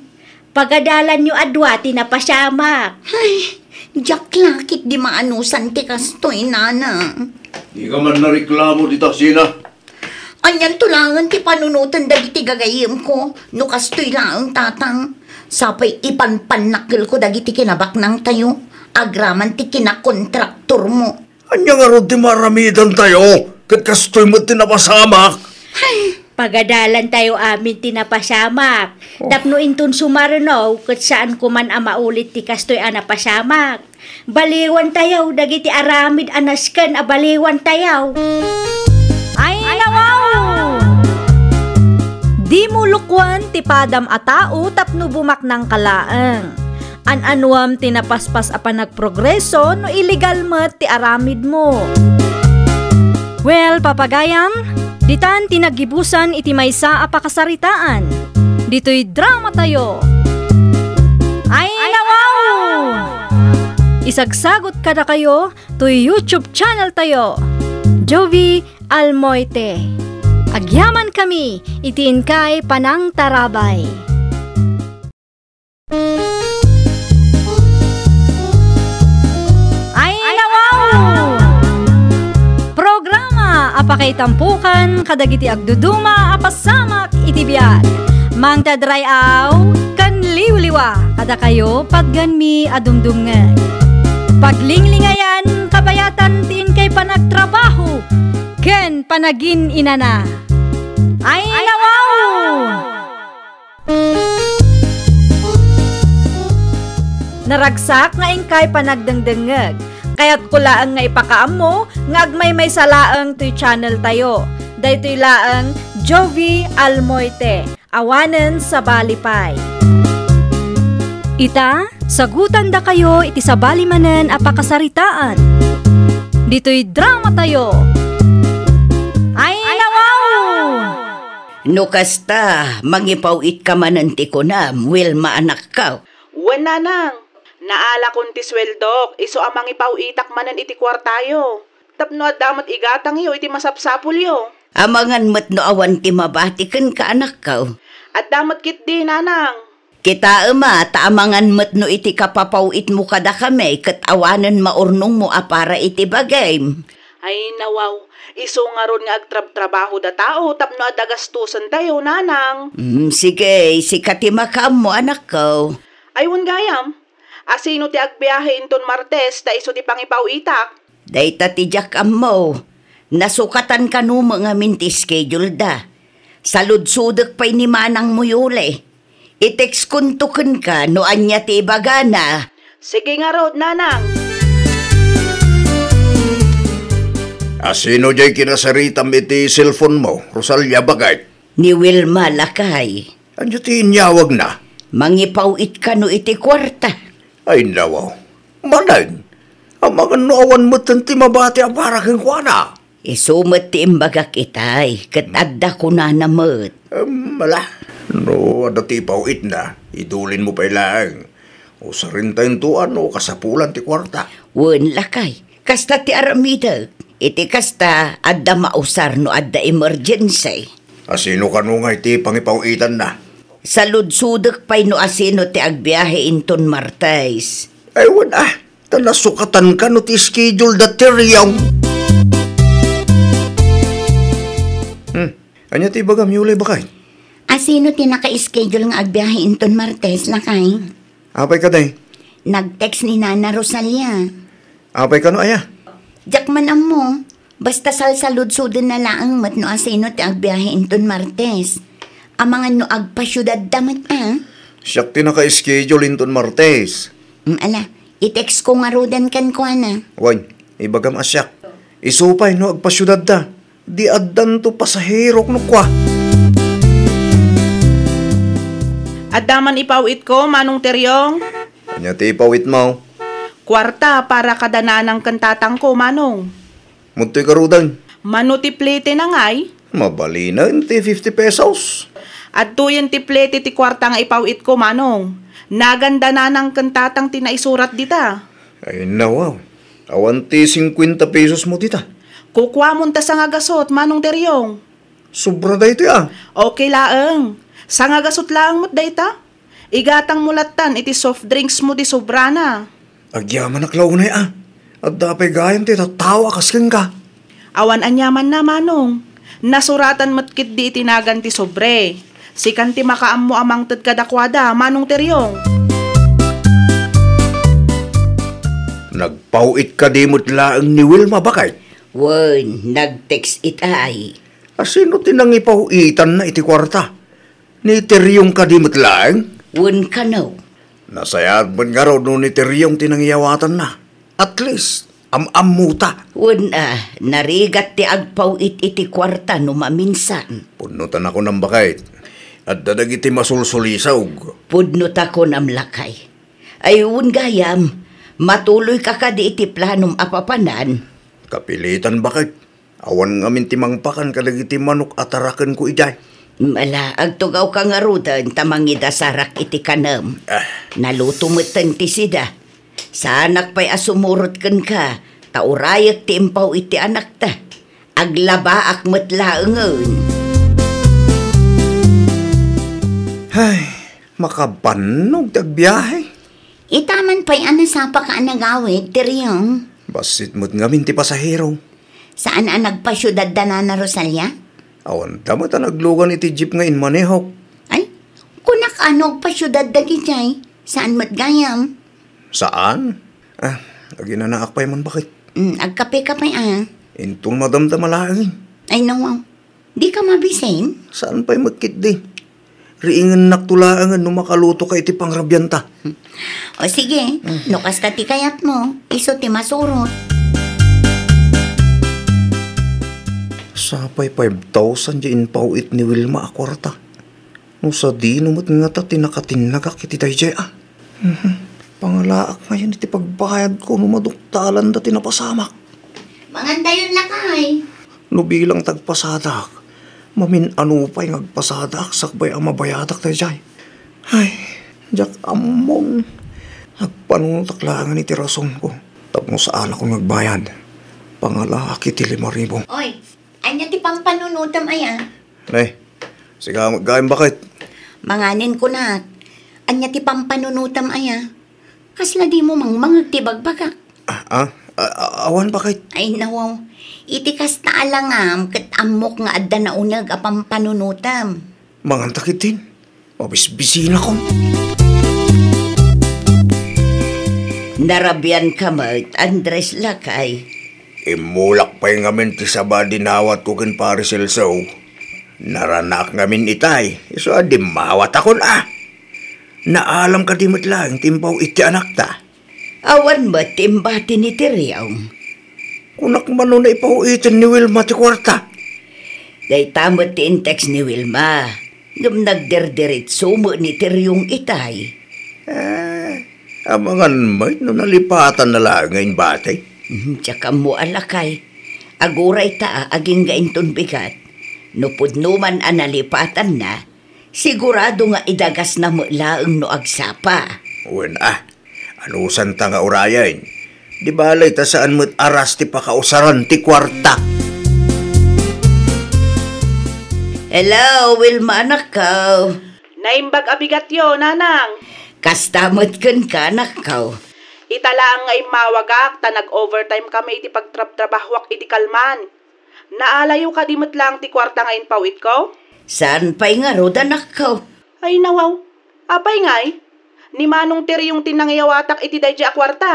Pagadalanyo a dua ti napasamak. Ay, diak la ketdi maanusan ti kastoy, nana. Dika man nareklamo dita, Sina. Anianto laengen ti panunoten dagiti gagayyemko no kastoy laeng, tatang? Sapay ipanpannakkelko dagiti kinabaknangtayo agraman ti kinakontraktormo. Ania ngarud ti maaramidantayo? Ket kastoy met ti napasamak. Ay. Pagadalantayo amin ti napasamak. Oh. Tapno inton sumaruno, ket saan koman a maulit ti kastoy a napasamak. Baliwantayo dagiti aramid a nasken a baliwantayo. Ay, nawaw! Dimo lukuen ti padam a tao tapno bumaknangka laeng. An-anuam ti napaspas a panagprogreso no illegal met ti aramidmo. Well, papagayam, ditan ti naggibusan iti maysa a pakasaritaan. Ditoy dramatayo. Ay, nawaw! Isagsagot kadakayo toy YouTube channel tayo, Jovie Almoite. Agyamankami iti inkay panangtarabay. Ay, nawaw! Programa a pakaitampukan kadagiti agduduma a pasamak iti biag. Mangted ray-aw ken liwliwa kadakayo patgenmi a dumdumngeg. Paglinglingayan, kabayatan ti inkay panagtrabaho ken panagin-inana. Ay, nawaw! Naragsak nga inkay panagdengdengngeg. Kayatko laeng nga ipakaammo nga agmaymaysa laeng toy channel tayo. Daytoy laeng Jovie Almoite, awanen sabali pay. Ita, sagutandakayo iti sabali manen a pakasaritaan. Ditoy drama tayo. Ay, nawaw! No kasta, mangipaw-itka manen ti kunam, Wilma anakko. Wen, nanang. Naalakon ti sueldok, isu a mangipaw-itak manen iti kuartayo. Tapno adda met igatangyo iti masapsapulyo. Amangan met no awan ti mabati kenka, anakko. Adda met ketdi, nanang. Kitaem a, ta amangan met no iti kapapaw-itmo kadakami ket awanen maurnongmo a para iti bagim. Ay, nawaw, isu ngarud nga agtrabtrabahoda tao tapno adda gastusen tayo, nanang. Mm, sige, sika ti makaammo, anakko. Ay, wen gayam, asino ti agbiahe inton Martes ta isu ti pangipaw-itak? Dayta ti diak ammo. Nasukatan kano met ngamin ti schedule da. Saludsodek pay ni manangmo Yuli. I-textkonto kenka no ania ti ibagana. Sige ngarud, nanang. Asino diay kinasaritam iti cellphone-mo, Rosalia, baket? Ni Wilma, lakay. Ania ti inyawagna? Mangipaw-it kano iti kuarta. Ay, nawaw. Manen, amangan no awan metten ti mabati a para kenkuana. Isu met ti imbagak itay, ket adda kunana met. Em, ala, no adda ti ipaw-itna, idulinmo pay laeng. Usarentayon to no kasapulan ti kuarta. Wen, lakay, kasta ti aramidek. Iti kasta, adda mausar no adda emergency. Asino kano ngay ti pangipaw-itanna? Saludsodek pay no asino ti agbiahe inton Martes. Ay, wen, ah, ta nasukatanka no ti schedule da Teriong. Hmm, ania ti ibagam, Yuli, baket? Asino ti naka-schedule nga agbiahe inton Martes, lakay? Apay kadi? Nag-text ni Nana Rosalia. Apay kano aya? Diak man ammo. Basta salsaludsodenna laeng met no asino ti agbiahe inton Martes. Amangan no agpasiudadda met a. Siak ti naka-schedule inton Martes. Mm, ala, i-text ko ngaruden kenkuana. Wen, ibagam a siak. Isu pay no agpasiudadda. Di addanto pasahero no kua. Adda man ipaw-itko, Manong Teriong? Ania ti ipaw-itmo? Kuarta para kada nanang ken tatangko, Manong. Mudtoy garuden. Mano ti plete na ngay? Mabalinen ti fifty pesos. Adtoyen ti plete ti kuarta nga ipaw-itko, Manong. Nagan da nanang ken tatang ti naisurat dita. Ay, nawaw. Awan ti singkuenta pesos mo dita. Kukuamon ta sangagasut, Manong Teriong. Sobra daytoy, ah. Okay laeng. Sangagasut laeng met dayta. Igatangmo lattan iti soft drinks mo ti sobrana. Agyamanak la unay, ah. Adda pay gayam ti tattao a kas kenka. Awan aniamanna, Manong. Nasuratan met ketdi iti nagan ti sobre. Sikan ti makaammo a mangted kadakuada, Manong Teriong. Nagpaw-it kadi met laeng ni Wilma, baket? Wen, nag-text itay. Asino ti nangipaw-itanna iti kuarta? Ni Teriong kadi met laeng? Wen kano. Nasayaat met ngarud no ni Teriong ti nangiyawatanna. At least, am-ammota. Wen a, narigat ti agpaw-it iti kuarta no maminsan. Pudno ta nakunam, baket. Adda dagiti masulsulisog. Pudno ta kunam, lakay. Ay, wen gayam, matuloyka kadi iti planom a papanan? Kapilitan, baket. Awan ngamin ti mangpakan kadagiti manok a tarakenko idiay. Ala, agtugawka ngaruden ta mangidasarak iti kanem. Ah. Naluto metten ti sida. Saanak pay a sumurot kenka, ta urayek ti impaw-it ti anakta. Aglabaak met laengen. Ay, makabannog ti agbiahe. Ita man pay a nasapa ka a nagawid, Teriong. Bassit met ngamin ti pasahero. Saan a nagpasiudad da Nana Rosalia? Awan da met a naglugan iti jeep nga inmanehok. Ay, kunak a no agpasiudad dagijay. Saan met gayam? Saan? Ah, aginanaak pay man bakit. Mm, agkape ka pay, ah. Inton madamdama laeng. Ay, nawaw. Di ka mabisin? Saan pay met ketdi? Riingennakto laengen no makaluto ka iti pangrabianta. O sige, no kasta ti kayatmo, isu ti masurot. Sapay five thousand ti impaw-it ni Wilma a kuarta. No sadino met ngata ti nakatinnagak iti daydiay a. Mhm. Pangalaak ngayen iti pagbayadko no maduktalanda ti napasamak. Mangandayon lakay. No bilang tagpasadak, mamin-ano pay nga agpasadaak sakbay a mabayadak daydiay. Ay, diak ammong. Agpanunotak laengen iti rasonko. Tapno saanakon nga agbayad. Pangalaak iti lima ribu. Oy, ania ti pampanunotem aya? Nay, sika met gayam bakit? Manganen kunak. Ania ti pampanunotem aya? Kasla dimo mangmangeg ti bagbagak? Ah, ah, a-, a-, awan bakit? Ay, nawaw. Iti kasta a langam ket ammok nga adda nauneg a pampanunotem. Manganta ketdin. Mabisbisinakon. Narabian ka met, Andres lakay. Immulak pay ngamin ti saba a dinawatko ken Pare Celso. Naranak ngamin itay, isu a dimmawatakon a. Naalam kadi met laeng ti impaw-it ti anakta? Awan met ti imbati ni Teriong. Kunak man no naipaw-iten ni Wilma ti kuarta. Dayta met ti in-text ni Wilma. Ngem nagderderetso met ni Teriong itay. Eh, amangan met no nalipatanna laeng nga imbati. Hmm, diak ammo a lakay. Aguray ta a agingga inton bigat. No pudno man a nalipatanna, sigurado nga idagasna met laeng no agsapa. Wen a, anusanta nga urayen? Di balay ta saan met aras ti pakausaran ti kuarta. Hello, Wilma, anakko. Naimbag a bigatyo, nanang. Kasta met kenka, anakko. Ita laeng nga immawagak ta nag-overtime kami iti pagtrabtrabahuak idi kalman. Naalayo kadi met laeng ti kuarta nga impaw-itko? Saan pay ngarud, anakko? Ay, nawaw. Apay ngay? Ni Manong Teriong ti nangiyawatak iti daydiay a kuarta.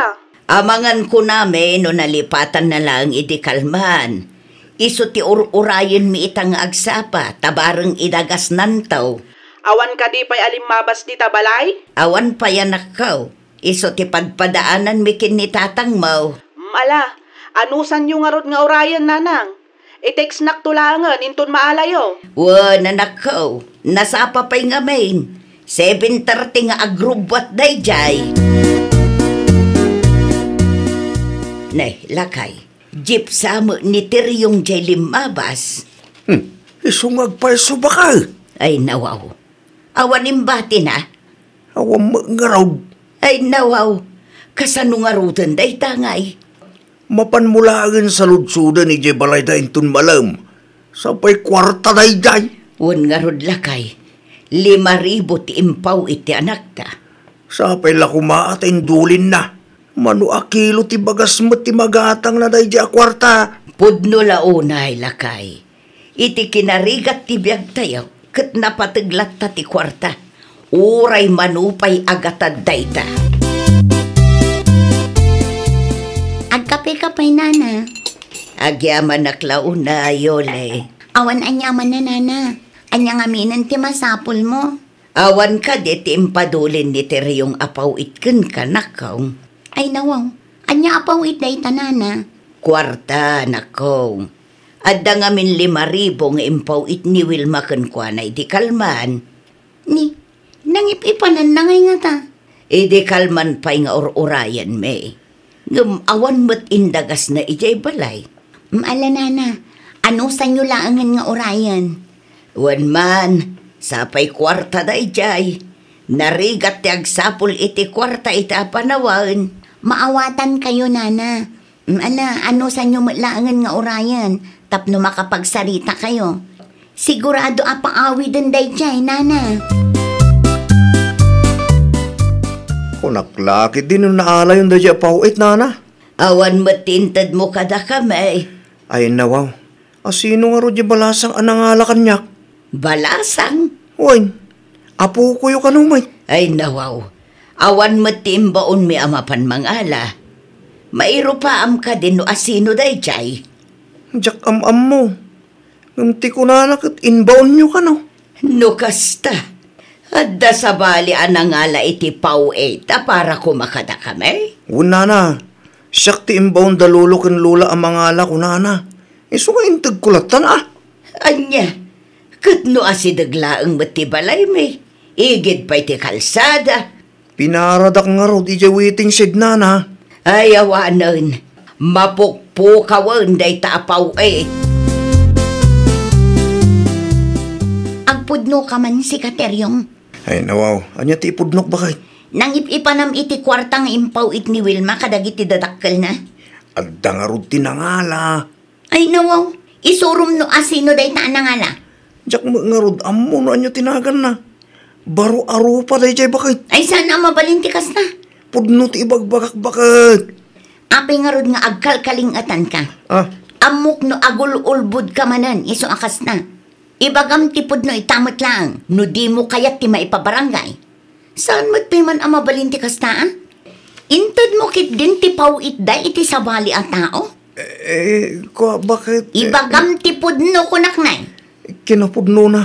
Amangan kunami no nalipatanna laeng idi kalman. Isu ti ur-urayenmi ita nga agsapa, ta bareng idagasnanto. Awan kadi pay a limmabas dita balay? Awan pay, anakko. Isu ti padpadaananmi ken ni tatangmo. Mm, ala, anusanyo ngarud nga urayen, nanang? I-textnakto laengen inton maalayo. Wen, anakko, nasapa pay ngamin. Seven thirty nga agrubbuat daydiay. Ne, lakay, jeep sa met ni Teriong jay limmabas. Hmm, isu nga agpayso baka? Ay, nawaw. Awan imbatina? Awan met ngarud. Ay, nawaw. Kasano ngaruden dayta ngay? Mapanmo laengen saludsoden idiay balayda inton malem. Sapay kuarta daydiay. Wen ngarud, lakay. Lima ribu ti impaw-it ti anakta. Sapay la koma ta indulinna. Mano a kilo ti bagas met ti magatangna daydiay a kuarta. Pudno la unay, lakay. Iti kinarigat ti biagtayo, ket napateg latta ti kuarta. Uray mano pay a gatad dayta. Agkape ka pay, nana. Agyamanak la unay, Yole. Awan aniamanna, nana. Ania ngaminen ti masapulmo? Awan kadi ti impadulin ni Teriong a paw-it kenka, anakko? Ay, nawaw. Ania a paw-it dayta, nana? Kuarta, anakko. Adda ngamin lima ribu nga impaw-it ni Wilma kenkuana idi kalman. Ni, nangip-ipananna ngay ngata? Idi kalman pay nga ur-urayenmi. Ngem awan met indagasna idiay balay. Mm, ala, nana, anusanyo laengen nga urayen? Wen man, sapay kuarta daydiay. Narigat ti agsapul iti kuarta iti a panawen. Maawatankayo, nana. Mm, ala, anusanyo met laengen nga urayen tapno makapagsarita kayo. Sigurado a paawiden daydiay, nana. Kunak la ketdi no naalayon daydiay a paw-it, nana. Awan met ti intedmo kadakami. Ay, nawaw. Asino ngarud diay balasang a nangala kaniak? Balasang? Wen, apokoyo kano met. Ay, nawaw. Awan met ti imbaonmi a mapan mangala. Mairupaam kadi no asino daydiay? Diak am-ammo. Ngem ti kunana ket imbaonyo kano? No kasta, adda sabali a nangala iti paw-it a para koma kadakami? Wen, nana, siak ti imbaon da lolo ken lola a mangala kunana. Isu nga integko lattan a. Ania, ket no asideg laeng met ti balaymi, igid pay ti kalsada. Pinaradak ngarud idiay waiting shed, nana. Ay, awanen. Mapukpukawen dayta a paw-it. Agpudnoka man, sika Teriong. Ay, nawaw. Ania ti ipudnok, baket? Nangip-ipanam iti kuarta nga impaw-it ni Wilma kadagiti dadakkelna. Adda ngarud ti nangala. Ay, nawaw. Isurom no asino dayta a nangala. Diak met ngarud ammo no ania ti naganna. Baro a rupa daydiay, baket. Ay, saan a mabalin ti kasta? Pudno ti ibagbagak, baket. Apay ngarud nga agkalkaling-atanka? Ah. Ammok no agul-ulbodka manen isu a kasta. Ibagam ti pudno ita met laeng no dimo kayat ti maipabarangay. Saan met pay man a mabalin ti kasta, a? Intedmo ketdin ti paw-itda iti sabali a tao? Eh, kua, baket, eh, ibagam ti pudno, kunak, nay. Kinapudnona,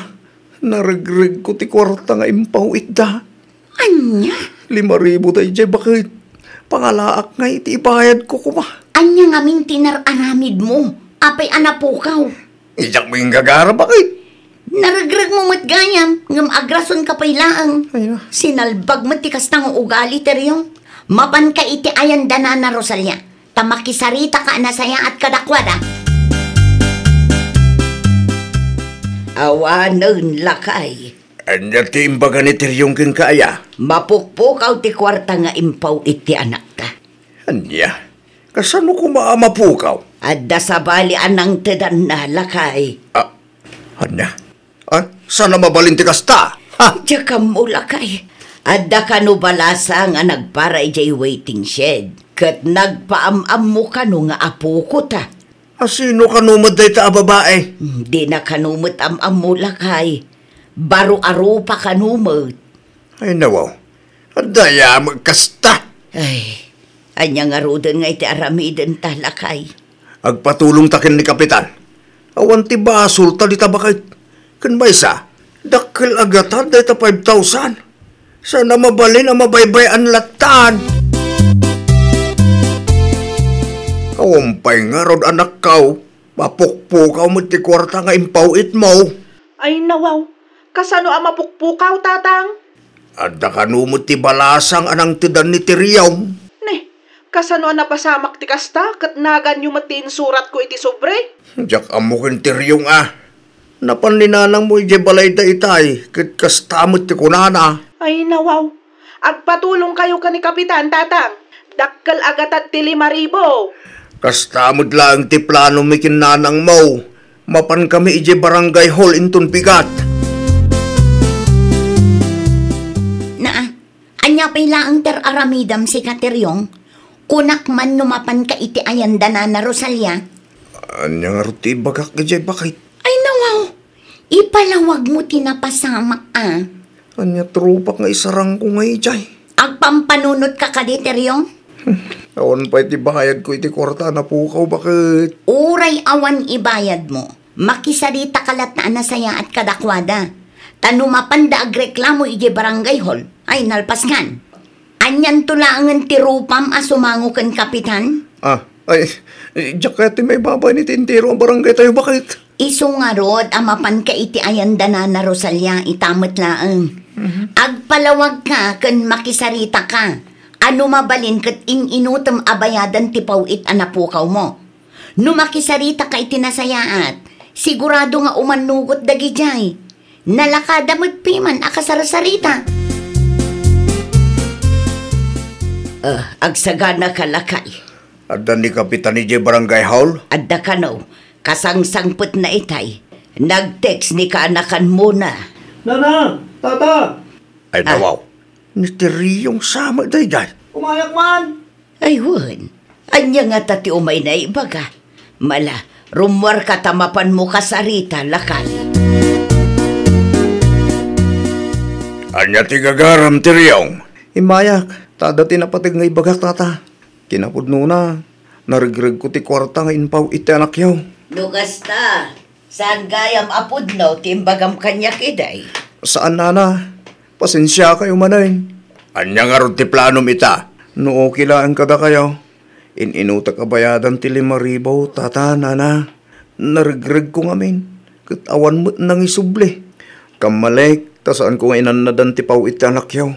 naregregko ti kuarta nga impaw-itda. Ania? Lima ribu daydiay, baket. Pangalaak nga iti ibayadko koma. Ania ngamin ti nar-aramidmo? Apay a napukaw? Diak met inggagara, baket. Naregregmo met gayam, ngem agrasonka pay laeng. Ay, na. Sinalbag met ti kasta nga ugali, Teriong. Mapanka iti ayan da Nana Rosalia, ta makisaritaka a nasayaat kadakuada. Awanen, lakay. Ania ti imbaga ni Teriong kenka aya? Mapukpukaw ti kuarta nga impaw-it ti anakta. Ania? Kasano koma a mapukaw? Adda sabali a nangtedanna, lakay. Ah, ania? Ah, saan a mabalin ti kasta? Ha? Diak ammo, lakay. Adda kano balasang a nagpara idiay waiting shed, ket nagpaam-ammo kano nga apokota. Asino kano met dayta a babae? Hmm, dina kano met am-ammo, lakay. Baro a rupa kano met. Ay, nawaw. Adda aya met kasta. Ay, ania ngaruden nga iti aramidenta, lakay? Agpatulongta ken ni Kapitan. Awan ti basolta dita, baket. Ken maysa, dakkel a gatad dayta five thousand. Saan a mabalin a mabaybay-an lattan. Awan pay ngarud, anakko, mapukpukaw met ti kuarta nga impaw-itmo. Ay, nawaw. Kasano a mapukpukaw, Tatang? Adda kano met ti balasang a nangtedan ni Teriong. Ne, kasano a napasamak ti kasta ket naganyo met ti insuratko iti sobre? Diak ammo ken Teriong a. Napan ni nanangmo idiay balayda itay, ket kasta met ti kunana. Ay, nawaw. Agpatulongkayo ken ni Kapitan, Tatang. Dakkel a gatad ti lima ribu. Kasta met laeng ti planomi ken nanangmo. Mapankami idiay barangay hall inton bigat. Naa, ania pay laeng ti ar-aramidam, sika Teriong? Kunak man no mapanka iti ayan da Nana Rosalia. Ania ngarud ti ibagak idiay, baket? Ay, nawaw. Ipalawagmo ti napasamak a. Ania ti rupak nga isarangko nga idiay? Agpampanunotka kadi, Teriong? Awan pay ti bayadko iti kuarta a napukaw, baket. Uray awan ibayadmo, makisaritaka latta a nasayaat kadakuada. Ta no mapanda agreklamo idiay barangay hall, ay nalpaskan. Anianto laengen ti rupam a sumango ken Kapitan? Ah, ay, eh, diak kayat ti maibabain iti entero a barangay tayo, baket. Isu ngarud a mapanka iti ayan da Nana Rosalia, ita met laeng. Mhm. Agpalawagka ken makisaritaka. A no mabalin ket in-inutem a bayadan ti paw-it a napukawmo. No makisaritaka iti nasayaat, sigurado nga umannugot dagidiay. Nalakada met piman a kasarsarita. Ah, agsaganaka, lakay. Adda ni Kapitan idiay barangay hall? Adda kano. Kasangsangpetna itay. Nag-text ni kaanakanmona. Nana! Tata! Ay, ah, nawaw. Ni Teriong sa met daydiay. Umayak man! Ay wen, ania ngata ti umayna ibaga? Mala, rummuarka ta mapanmo kasarita, lakay. Ania ti gagaram, Teriong? Immayak, ta adda ti napateg nga ibagak, tata. Kinapudnona, naregregko ti kuarta nga impaw-it ti anakyo. No kasta, saan gayam a pudno ti imbagam kaniak idi? Saan, nana. Pasensiakayo manen. Ania ngarud ti planom ita? No okay laeng kadakayo, in-inutek a bayadan ti lima ribu, tata, nana. Naregregko ngamin, ket awan met nangisubli. Kammalik, ta saanko nga inannadan ti paw-it ti anakyo.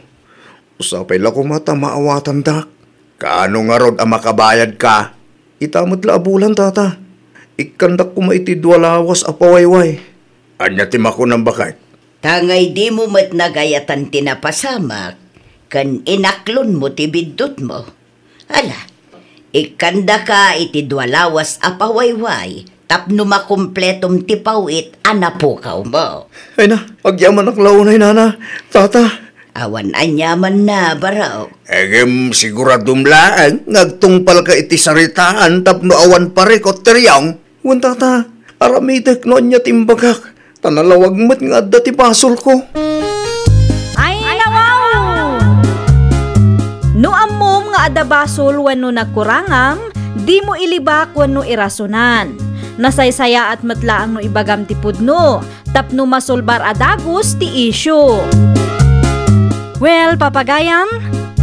Usa pay la koma ta maawatandak. Kaano ngarud a makabayadka? Ita met la a bulan, tata. Ikkandak koma iti dua lawas a pawayway. Ania ti makunam, baket? Ta nga idimo met nagayatan ti napasamak, ken inaklonmo ti biddutmo. Ala, ikkandaka iti dua lawas a pawayway tapno makumpletom ti paw-it a napukawmo. Ay na, agyamanak la unay, nana, tata. Awan aniamanna, barok. Ngem siguradom laeng nga agtungpalka iti saritaan tapno awan parikut, Teriong. Wen, tata, aramidek no ania ti imbagak, ta nalawag met nga adda ti basolko. Ay, nawaw! No ammom nga adda basol wenno nagkurangam, dimo ilibak wenno irasonan. Nasaysayaat met laeng no ibagam ti pudno, tapno masolbar a dagus ti issue. Well, papagayam,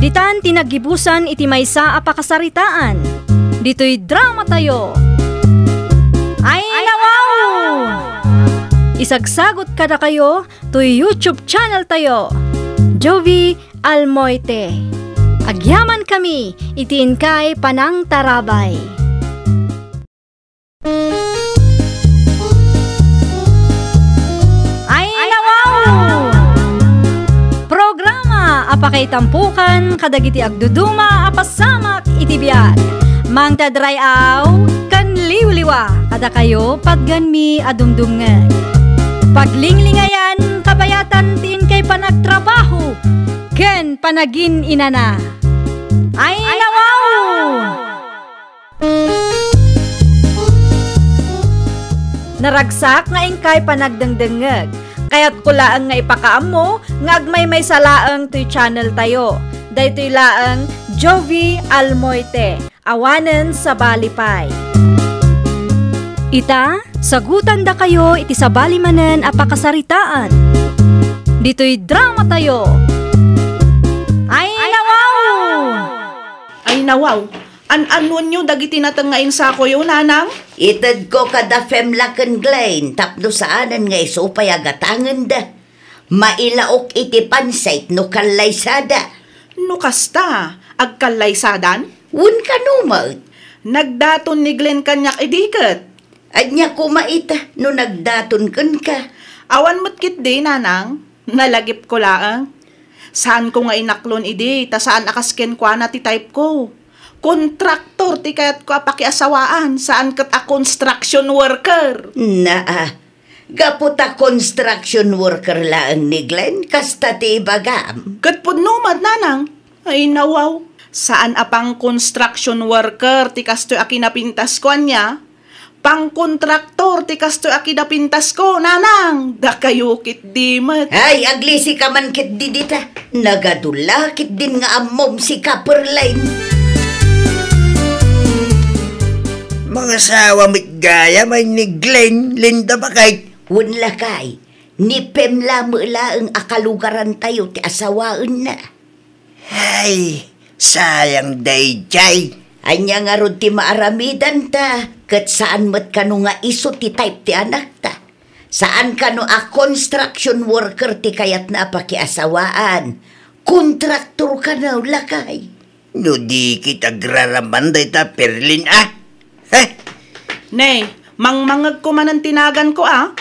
ditan ti naggibusan iti maysa a pakasaritaan. Ditoy dramatayo. Ay, nawaw! Isagsagot kadakayo toy YouTube channeltayo, Jovie Almoite. Agyamankami iti inkay panangtarabay. Ay, nawaw! Programa a pakaitampokan kadagiti agduduma a pasamak iti biag. Mangted ray-aw ken liwliwa kadakayo, patganmi a dumdumngeg. Paglinglingayan, kabayatan ti inkay panagtrabaho ken panagin-inana. Ay, nawaw! Naragsak nga inkay panagdengdengngeg. Kayatko laeng nga ipakaammo nga agmaymaysa laeng toy channeltayo. Daytoy laeng Jovie Almoite, awanen sabali pay. Ita, sagutandakayo iti sabali manen a pakasaritaan. Ditoy dramatayo. Ay, nawaw! Ay, nawaw! An-annuenyo dagiti nateng nga insakoyo, nanang? Itedko kada Femla ken Glenn tapno saanen nga isu pay a gatangenda. Mailaok iti pansit no kallaysada. No kasta, agkallaysadan? Wen, kano met? Nagdaton ni Glenn kaniak idi ket. Ania koma ita no nagdaton kenka? Awan met ketdi, nanang. Nalagipko laeng. Saanko nga inaklon idi, ta saan a kas kenkuana ti type ko. Kontraktor ti kayatko a pakiasawaan, saan ket a construction worker. Naa, gapu ta construction worker laeng ni Glenn, kasta ti ibagam. Ket pudno met, nanang. Ay, nawaw. Saan a pang-construction worker ti kastoy a kinapintasko, ania? Pangkontraktor ti kastoy a kinapintasko, nanang! Dakayo ketdi met. Ay, aglisika man ketdi dita. Nagadu la ketdin nga ammom, sika, Perlin. Mangasawa met gayam ni Glenn, Linda, baket? Wen, lakay, ni Pem la met laeng a kalugarantayo ti asawaenna. Ay, sayang daydiay. Ania ngarud ti maaramidanta, ket saan met kano nga isu ti type ti anakta. Saan kano a construction worker ti kayatna a pakiasawaan. Kontraktor kano, lakay. No di ket agraraman dayta, Perlin, a? Heh? Ne, mangmangegko manen ti naganko, a?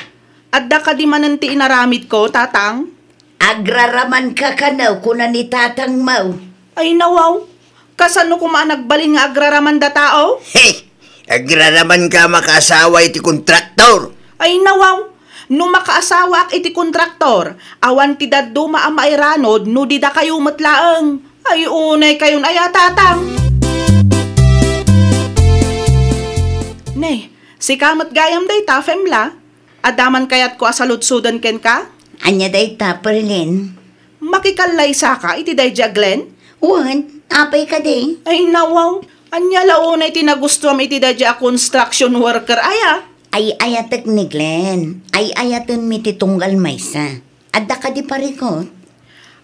Adda kadi manen ti inaramidko, tatang? Agraramanka kano, kuna ni tatangmo. Ay, nawaw. Kasano koma a nagbalin nga agraramanda tao? He! Agraramanka a makaasawa iti kontraktor. Ay, nawaw. No makaasawaak iti kontraktor, awan ti dadduma a mairanod no di dakayo met laeng. Ay, unay kayon aya, Tatang. Ne, sika met gayam dayta, Femla? Adda man kayatko a saludsoden kenka? Ania dayta, Perlin? Makikallaysa ka iti daydi a Glenn? Wen, apay kadi? Ay, nawaw. Ania la unay ti nagustuam iti daydi a construction worker aya? Ay-ayatek ni Glenn. Ay-ayatenmi ti tunggal maysa. Adda kadi parikut?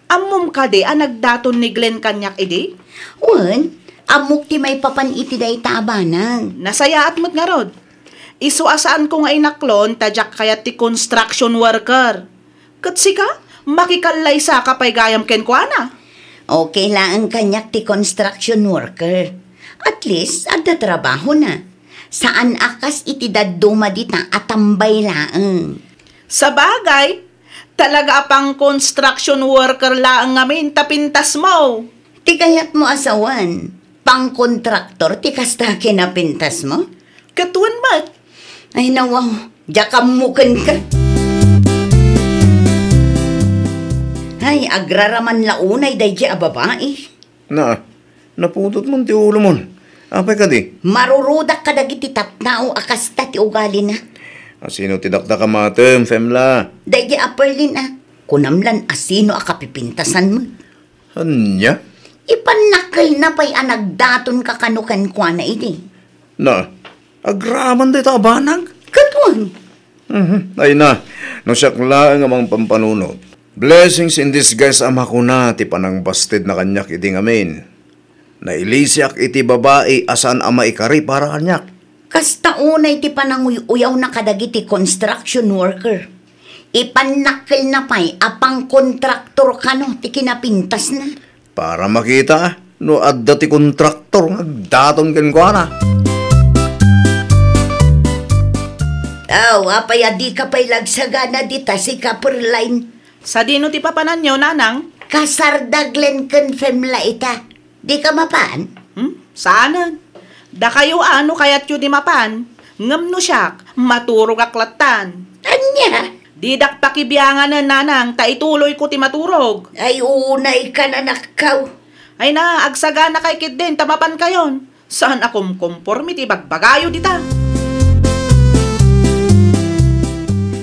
Ammom kadi a nagdaton ni Glenn kaniak idi? Wen, ammok ti maipapan iti dayta a banag. Nasayaat met ngarud. Isu a saanko nga inaklon ta diak kayat ti construction worker. Ket sika, makikallaysa ka pay gayam kenkuana. Okay laeng kaniak ti construction worker. At least, adda trabahona. Saan a kas iti dadduma dita a tambay laeng. Sabagay, talaga a pang-construction worker laeng ngamin ta pintasmo. Ti kayatmo a sawen, pangkontraktor ti kasta kinapintasmo? Ket wen met. Ay, nawaw, diak ammo kenka. Ay, agraraman la unay daydi a babai. Na, napudot man ti ulomon. Apay kadi? Marurudak kadagiti tattao a kasta ti ugalina. A sino ti dakdakamatem, Femla? Daydi a Perlin a. Kunam lan a sino a kapipintasan met. Ania? Ipannakkelna pay a nagdatonka kano kenkuana idi. Na, agraman dayta a banag? Ket wen. Mhm. Ay na, no siak laeng a mangpampanunot. Blessings in disguise a makuna ti panangbastedna kaniak idi ngamin. Nailisiak iti babai a saan a maikari para kaniak. Kasta unay ti pananguy-uyawna kadagiti construction worker. Ipannakkelna pay a pangkontraktor kano ti kinapintasna. Para makita no adda ti kontraktor nga agdaton kenkuana. Aw, apay a dika pay la agsagana dita, sika, Perline? Sadino ti papananyo, Nanang? Kasar da Glenn ken Femla ita. Dika mapan? Hmm? Saanen. Dakayo a no kayatyo ti mapan. Ngem no siak, maturogak lattan. Ania? Didak pakibianganen, Nanang, ta ituloyko ti maturog. Ay, unaykan, anakko. Ay na, agsaganakay ketdin ta mapankayon. Saan a kumkomporme ti ibagbagayo dita.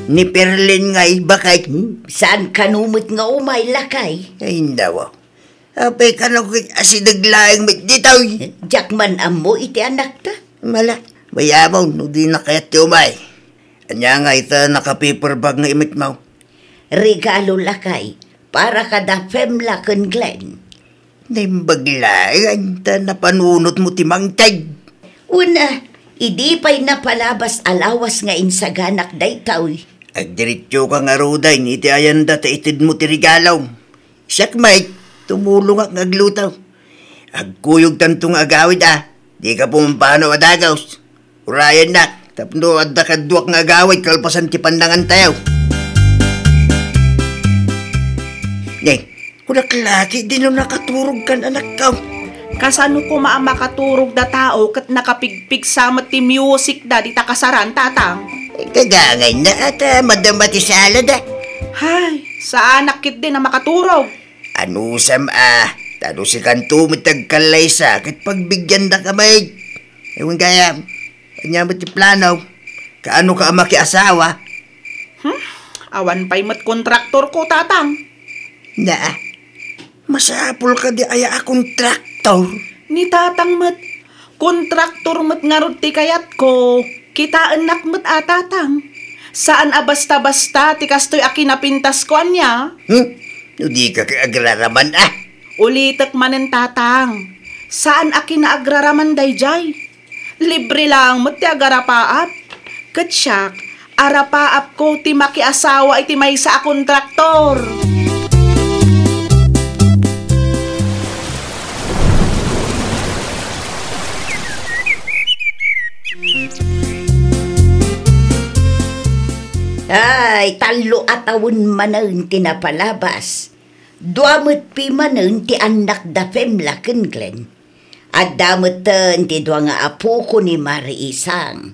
Ni Perlin nga ibakay, hmm? Saan kano met nga umay, lakay? Ay, nawa. Apay kano ket asideg laeng met ditoy? Diak man ammo iti anakta. Mala, bayamon no dina kayat ti umay. Ania nga ita naka-paper bag nga imetmo? Regalo, lakay, para kada Femla ken Glenn. Naimbag laeng ta napanunotmo ti mangted. Wen a, idi pay napalabas a lawas nga insaganak daytoy. Agdiretsoka ngaruden iti ayanda ta itedmo ti regalom. Siak met, tumulongak nga agluto. Agkuyogtanto nga agawid a, dika pumampanaw a dagus. Urayennak, tapno adda kaduak nga agawid kalpasan ti pannangantayo. Ne, kunak laki, dino nakaturogkan, anakko? Kasano koma a makaturog da tao ket nakapigpigsa met ti music da dita kasaran, Tatang? Kagangay na ata, madama ti salada. Hay, saanak ketdin a makaturog. Anusam a, ta no sikanto met ti agkallaysa ket pagbigyandaka met. Ewan gayam, ania met ti plano? Kaano ka a makiasawa? Hmm? Awan pay met kontraktorko, Tatang. Naa, masapul kadi aya a kontraktor? Ni Tatang met, kontraktor met ngarud ti kayatko. Kitaennak met a, Tatang. Saan a basta-basta ti kastoy a kinapintasko, ania? Hmm? No dika ket agraraman a. Ulitek manen, Tatang. Saan a kinaagraraman daydiay. Libre laeng met ti agarapaap. Ket siak, arapaapko ti makiasawa iti maysa a kontraktor. Ay, tallo a tawen manen ti napalabas. Dua met pimanen ti annak da Femla ken Glenn. Adda metten ti dua nga apoko ni Mari Isang.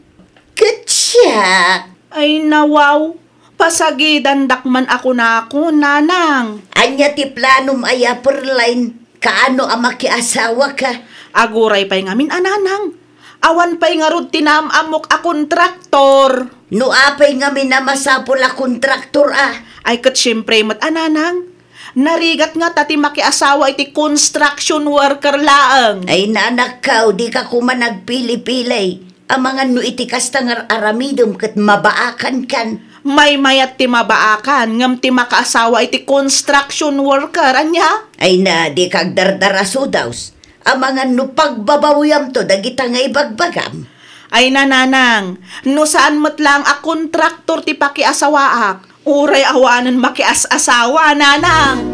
Ket siak. Ay, nawaw. Pasagidandak man a kunakon, nanang. Ania ti planom aya, Perline? Kaano a makiasawaka? Aguray pay ngamin a nanang. Awan pay ngarud ti naam-ammok a kontraktor. No apay ngamin a masapul a kontraktor a? Ay, ket siempre met a nanang. Narigat ngata ti makiasawa iti construction worker laeng. Ay, nanakkaw, dika koma nagpili-pili. Amangan no iti kasta nga ar-aramidem ket mabaakankan. Maymayat ti mabaakan, ngem ti makaasawa iti construction worker, ania? Ay na, dika agdardara, Sudaws. Amangan no pagbabawiamto dagita nga ibagbagam. Ay na, nanang, no saan met laeng a kontraktor ti pakiasawaak, uray awanen makias-asawa, nanang.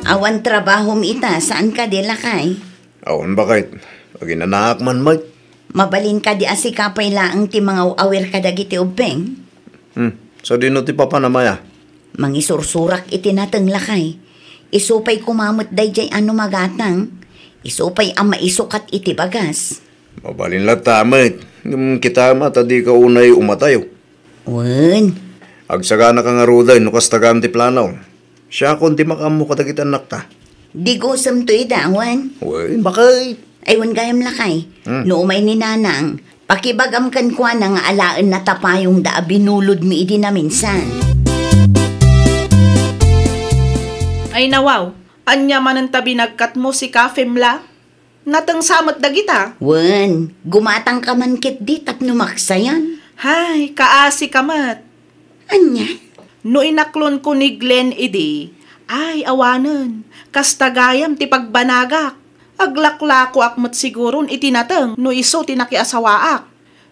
Awan trabahom ita, saan kadi, lakay? Awan, baket. Aginanaak man met. Mabalin kadi a sika pay laeng ti mangaw-awir kadagiti ubbing? Hmm. Sadino ti papanam aya? Mangisursurak iti nateng, lakay. Isu pay koma met daydiay a no magatang. Isu pay a maisukat iti bagas. Mabalin latta met. Ngem kitam ta dika unay umatayo. Wen. Agsaganaka ngaruden no kasta gayam ti plano. Siakon ti makaammo kadagiti annakta. Digusemto ida, wen? Wen, baket. Ay, wen gayam, lakay. Hmm. No umay ni nanang, pakibagam kenkuana nga alaenna ta payongda a binulodmi idi naminsan. Ay, nawaw. Ania manen ta binagkatmo sika, Femla? Natengsa met dagita. Wen, gumatangka man ketdi tapno maksayan. Hay, kaasika met. Ania? No inaklonko ni Glenn idi, ay, awanen, kasta gayam ti pagbanagak. Aglaklakoak met siguron iti nateng no isu ti nakiasawaak.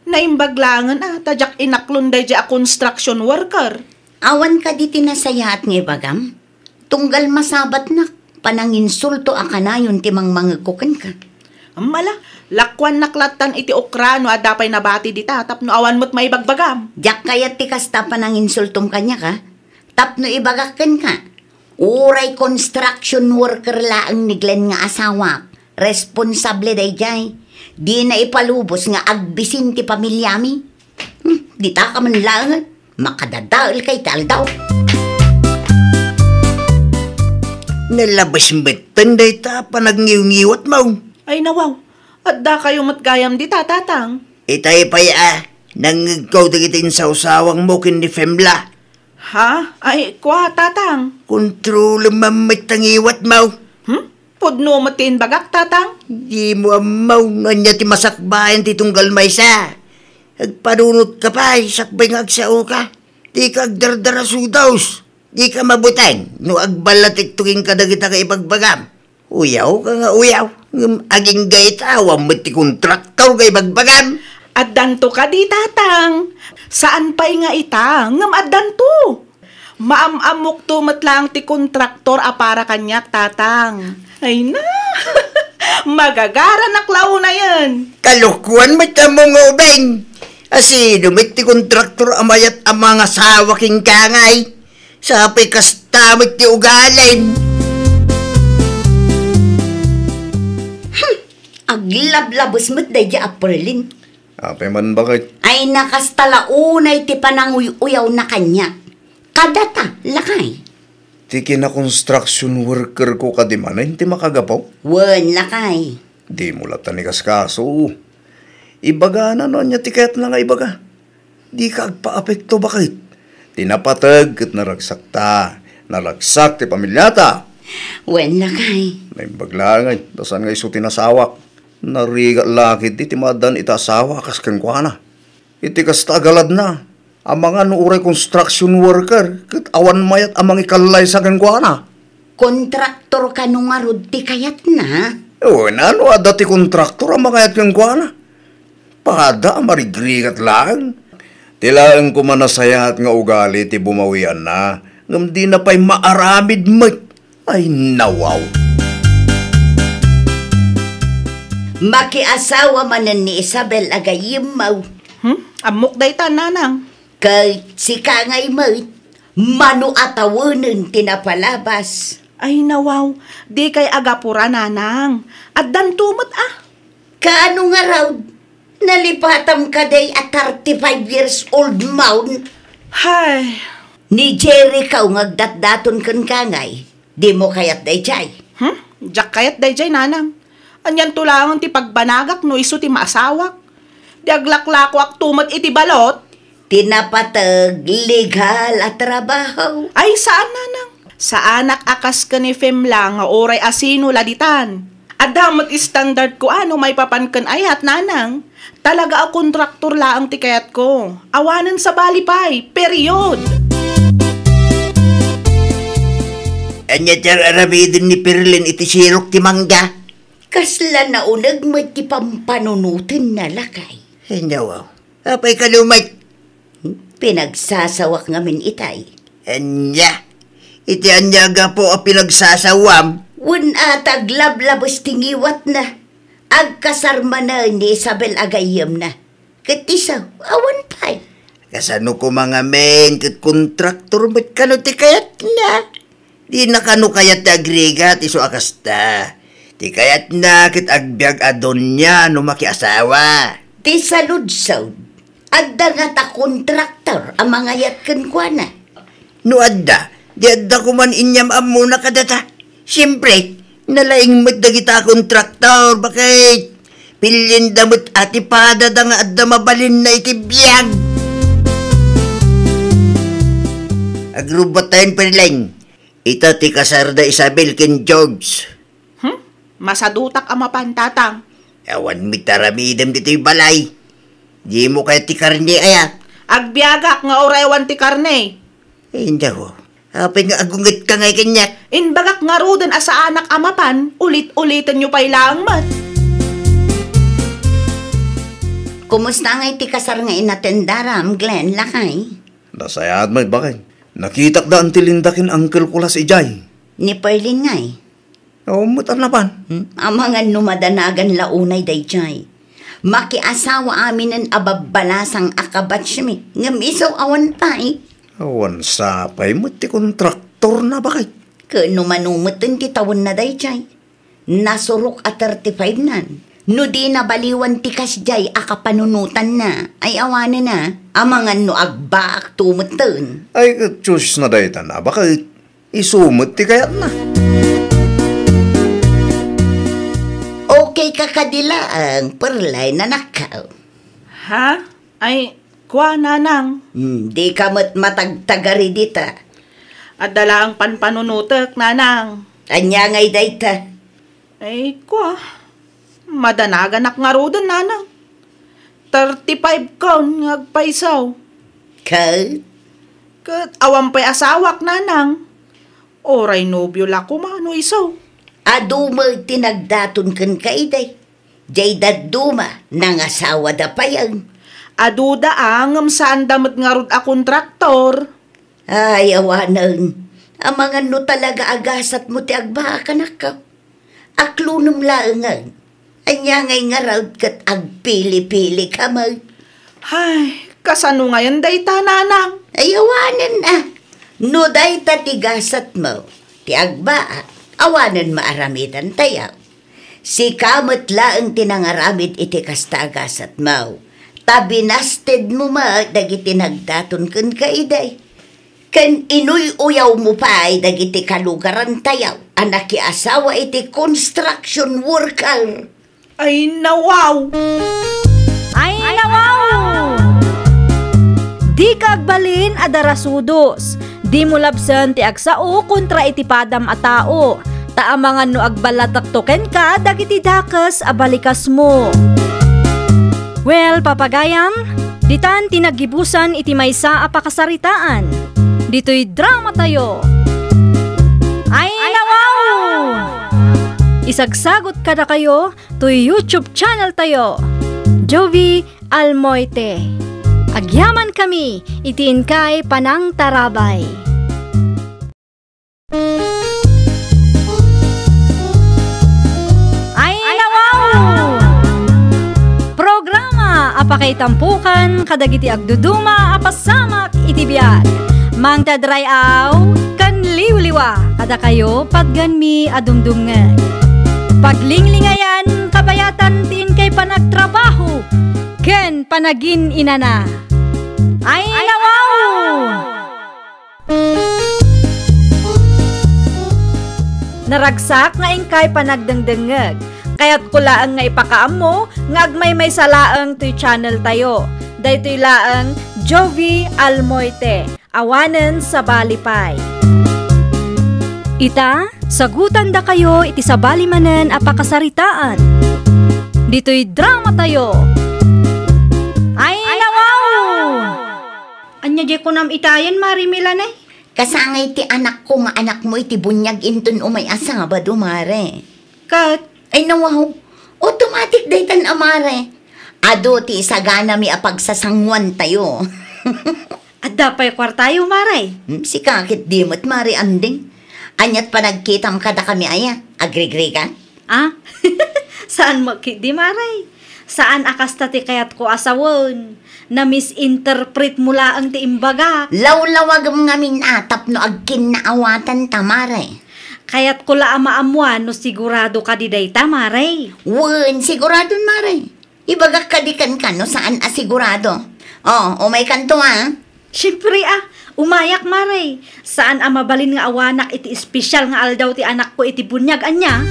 Naimbag laengen a ta diak inaklon daydiay a construction worker. Awan kadi ti nasayaat nga ibagam? Tunggal masabatnak, pananginsulto a kanayon ti mangmangegko kenka. Ammala, lakuannak lattan iti okra no adda pay nabati dita tapno awan met maibagbagam. Diak kayat ti kasta pananginsultom kaniak, a. Tapno ibagak kenka, uray construction worker laeng ni Glenn nga asawak, responsable daydiay. Dina ipalubos nga agbisin ti pamiliami. Hmm, ditaka man laeng. Makadadaelka iti aldaw. Nalabes metten dayta a panagngiyongiwatmo. Ay, nawaw. Addakayo met gayam dita, Tatang. Itay pay a, nangngegko dagiti insawsawangmo ken ni Femla. Ha? Ay, kua, Tatang. Kontrolem man met ta ngiwatmo. Hmm? Pudno met ti imbagak, Tatang. Dimo ammo no ania ti masakbayan ti tunggal maysa. Agpanunotka pay, sakbay nga agsaoka. Dika agdardara, Sudaws. Dika mabuteng no agballatekto kenka dagita nga ibagbagam. Uyawka nga uyaw, ngem agingga ita, awan met ti kontraktor nga ibagbagam. Addanto kadi, Tatang. Saan pay nga ita, ngem addanto. Maam-ammokto met laeng ti kontraktor a para kaniak, Tatang. Ay na, magagaranak la unayen. Kalokuan met ammo nga ubing. A sino met ti kontraktor a mayat a mangasawa kenka ngay? Sapay kasta met ti ugalin. Hmm, aglablabes met daydiay a Perlin. Apay man, baket? Ay, nakasta la unay ti pananguy-uyawna kaniak. Kadata, lakay. Ti kina-construction worker ko kadi manen ti makagapu? Wen, lakay. Dimo latta ni kaskaso. Ibagana no ania ti kayatna nga ibaga. Dika agpaapekto, baket. Ti napateg ket naragsakta. Naragsak ti pamiliata. Wen, lakay. Naimbag laeng, ta saan nga isu ti nasawak. Narigat la ketdi ti maaddaan iti asawa a kas kenkuana. Iti kasta a galadna, amangan no uray construction worker, ket awan mayat a mangikallaysa kenkuana. Kontraktor kano ngarud ti kayatna? Wen, no adda ti kontraktor a mangayat kenkuana. Pada a marigrigat laeng. Ti laeng koma nasayaat nga ugali ti bumawianna, ngem dina pay maaramid met. Ay, nawaw. Makiasawa manen ni Isabel a gayyemmo. Hmm? Ammok dayta, nanang. Ket sika ngay met, mano a tawenen ti napalabas. Ay, nawaw, dikay agapura, nanang. Addanto met a. Kaano ngarud? Nalipatam kadi a thirty-five years old man. Hay. Ni Jericho nga agdatdaton kenka ngay. Dimo kayat dayjay? Hmm? Diak kayat dayjay, nanang. Anianto laeng ti pagbanagak no isu ti maasawak? Di aglaklakoakto met iti balot? Ti napateg, legal a trabaho. Ay, saan, nanang. Saanak a kas ken ni Fem la nga uray asino la ditan. Adda met standard ko a no maipapan ken ayat, nanang. Talaga a kontraktor laeng ti kayatko. Awanen sabali pay. Period. Ania ti ar-aramiden ni Perlin iti sirok ti mangga? Kasla nauneg met ti pampanunotenna, lakay. Ania, wow. Apay kano met? Pinagsasawak ngamin itay. Ania? Iti ania a gapu a pinagsasawam? Wen a ta aglablabes ti ngiwatna. Agkasar manen ni Isabel a gayyemna. Ket isu, awan pay. Kasano koma ngamin ket kontraktor met kano ti kayatna? Dina kano kayat ti agrigat isu a kasta. Ti kayatna ket agbiag a donia no makiasawa. Ti saludsod, adda ngata kontraktor a mangayat kenkuana? No adda, di adda koman inyam-ammona kadata. Siempre, nalaing met dagita a kontraktor, baket. Pilienda met a ti padada nga adda mabalinna iti biag. Agrubatayen, Perleng. Ita ti kasar da Isabel ken George. Hmm? Masadutak a mapan, tatang. Awan met aramidem ditoy balay. Dimo kayat ti karne aya? Agbiagak nga uray awan ti karne. Indaw, apay nga agungetka ngay kaniak? Imbagak ngaruden a saanak a mapan, ulit-ulitenyo pay laeng met. Kumusta ngay ti kasar nga inatendaram, Glenn, lakay? Nasayaat met, baket. Nakitak daan ti Linda ken Uncle Kulas idiay. Ni Perlin ngay? Awan met a napan. Hmm? Amangan no madanagan la unay daydiay. Makiasawa aminen a babbalasang a kabatsmi, ngem isu awan pay. Awan sapay met ti kontraktorna, baket. Ket no mano met ti tawenna daydiay? Nasurok a thirty-five nan. No di nabaliwan ti kasdiay a kapanunotanna, ay awanen a, amangan no agbaakto metten. Ay, ket Diosna dayta na, baket. Isu met ti kayatna. Okay ka kadi laeng, Perlay, nanakkaw? Ha? Ay, kua, nanang. Hmm, di ka met matagtagari dita. Adda laeng panpanunotek, nanang. Ania ngay dayta? Ay, kua, madanaganak ngaruden, nanang. Thirty-five kon nga agpayso. Ket? Ket awan pay asawak, nanang. Uray nobio la koma no isu. Adu met ti nagdaton kenka idi. Diay dadduma, nangasawada payen. Aduda a, ngem saanda met ngarud a kontraktor. Ay, awanen. Amangan no talaga a gasatmo ti agbaa, kanakkaw. Aklonem laengen. Ania ngay ngarud ket agpili-pili ka met? Ay, kasano ngayen dayta, nanang? Ay, awanen a. No dayta ti gasatmo, ti agbaak, awanen maaramidantayo. Sika met laeng ti nangaramid iti kasta a gasatmo. Ta binastedmo met dagiti nagdaton kenka idi. Ken inuy-uyawmo pay dagiti kalugarantayo a nakiasawa iti construction worker. Ay, nawaw! Ay, nawaw! Dika agbalin a darasudos. Dimo labsen ti agsao kontra iti padam a tao. Ta amangan no agballatakto kenka dagiti dakes a balikasmo. Well, papagayam, ditan ti naggibusan iti maysa a pakasaritaan. Ditoy dramatayo. Ay, nawaw! Isagsagot kadakayo toy YouTube channel tayo, Jovi Almoite. Agyaman kami iti inkay panangtarabay. Ay, nawaw! Programa a pakaitampokan kadagiti agduduma a pasamak iti biag. Mangted ray-aw ken liwliwa kadakayo patgenmi a dumdumngeg. Paglinglingayan, kabayatan ti inkay panagtrabaho. ken panagin-inana. Ay, nawaw! Naragsak nga inkay panagdengdengngeg. Kayatko laeng nga ipakaammo nga agmaymaysa laeng toy channel tayo. Daytoy laeng Jovie Almoite. Awanen sabali pay. Ita, sagutandakayo iti sabali manen a pakasaritaan. Ditoy drama tayo. Ay, nawaw! Ania diay kunam itayen, Mare Melanie? Kasangay ti anakko nga anakmo iti buniag inton umay a Sabado, Mare. Ket? Ay, nawaw. Automatic daytan a, Mare. Adu ti isaganami a pagsasanguantayo. Adda pay kuartayo, Mare? Hmm, sika ket di met, Mare Anding. Aniat panagkitam kadakami aya? Agrigrigat? Ah? Saan met ketdi, Mare? Saan a kasta ti kayatko a sawen. Na-misinterpret mo laeng ti imbagak. Lawlawagem ngamin a tapno agkinnaawatanta, Mare. Kayatko la a maammoan no sigurado kadi dayta, Mare. Wen, siguradon, Mare. Ibagak kadi kenka no saan a sigurado. O, umaykanto, a. Siempre, a. Umayak, Mare. Saan a mabalin nga awanak iti espesyal nga aldaw ti anakko iti buniag, ania?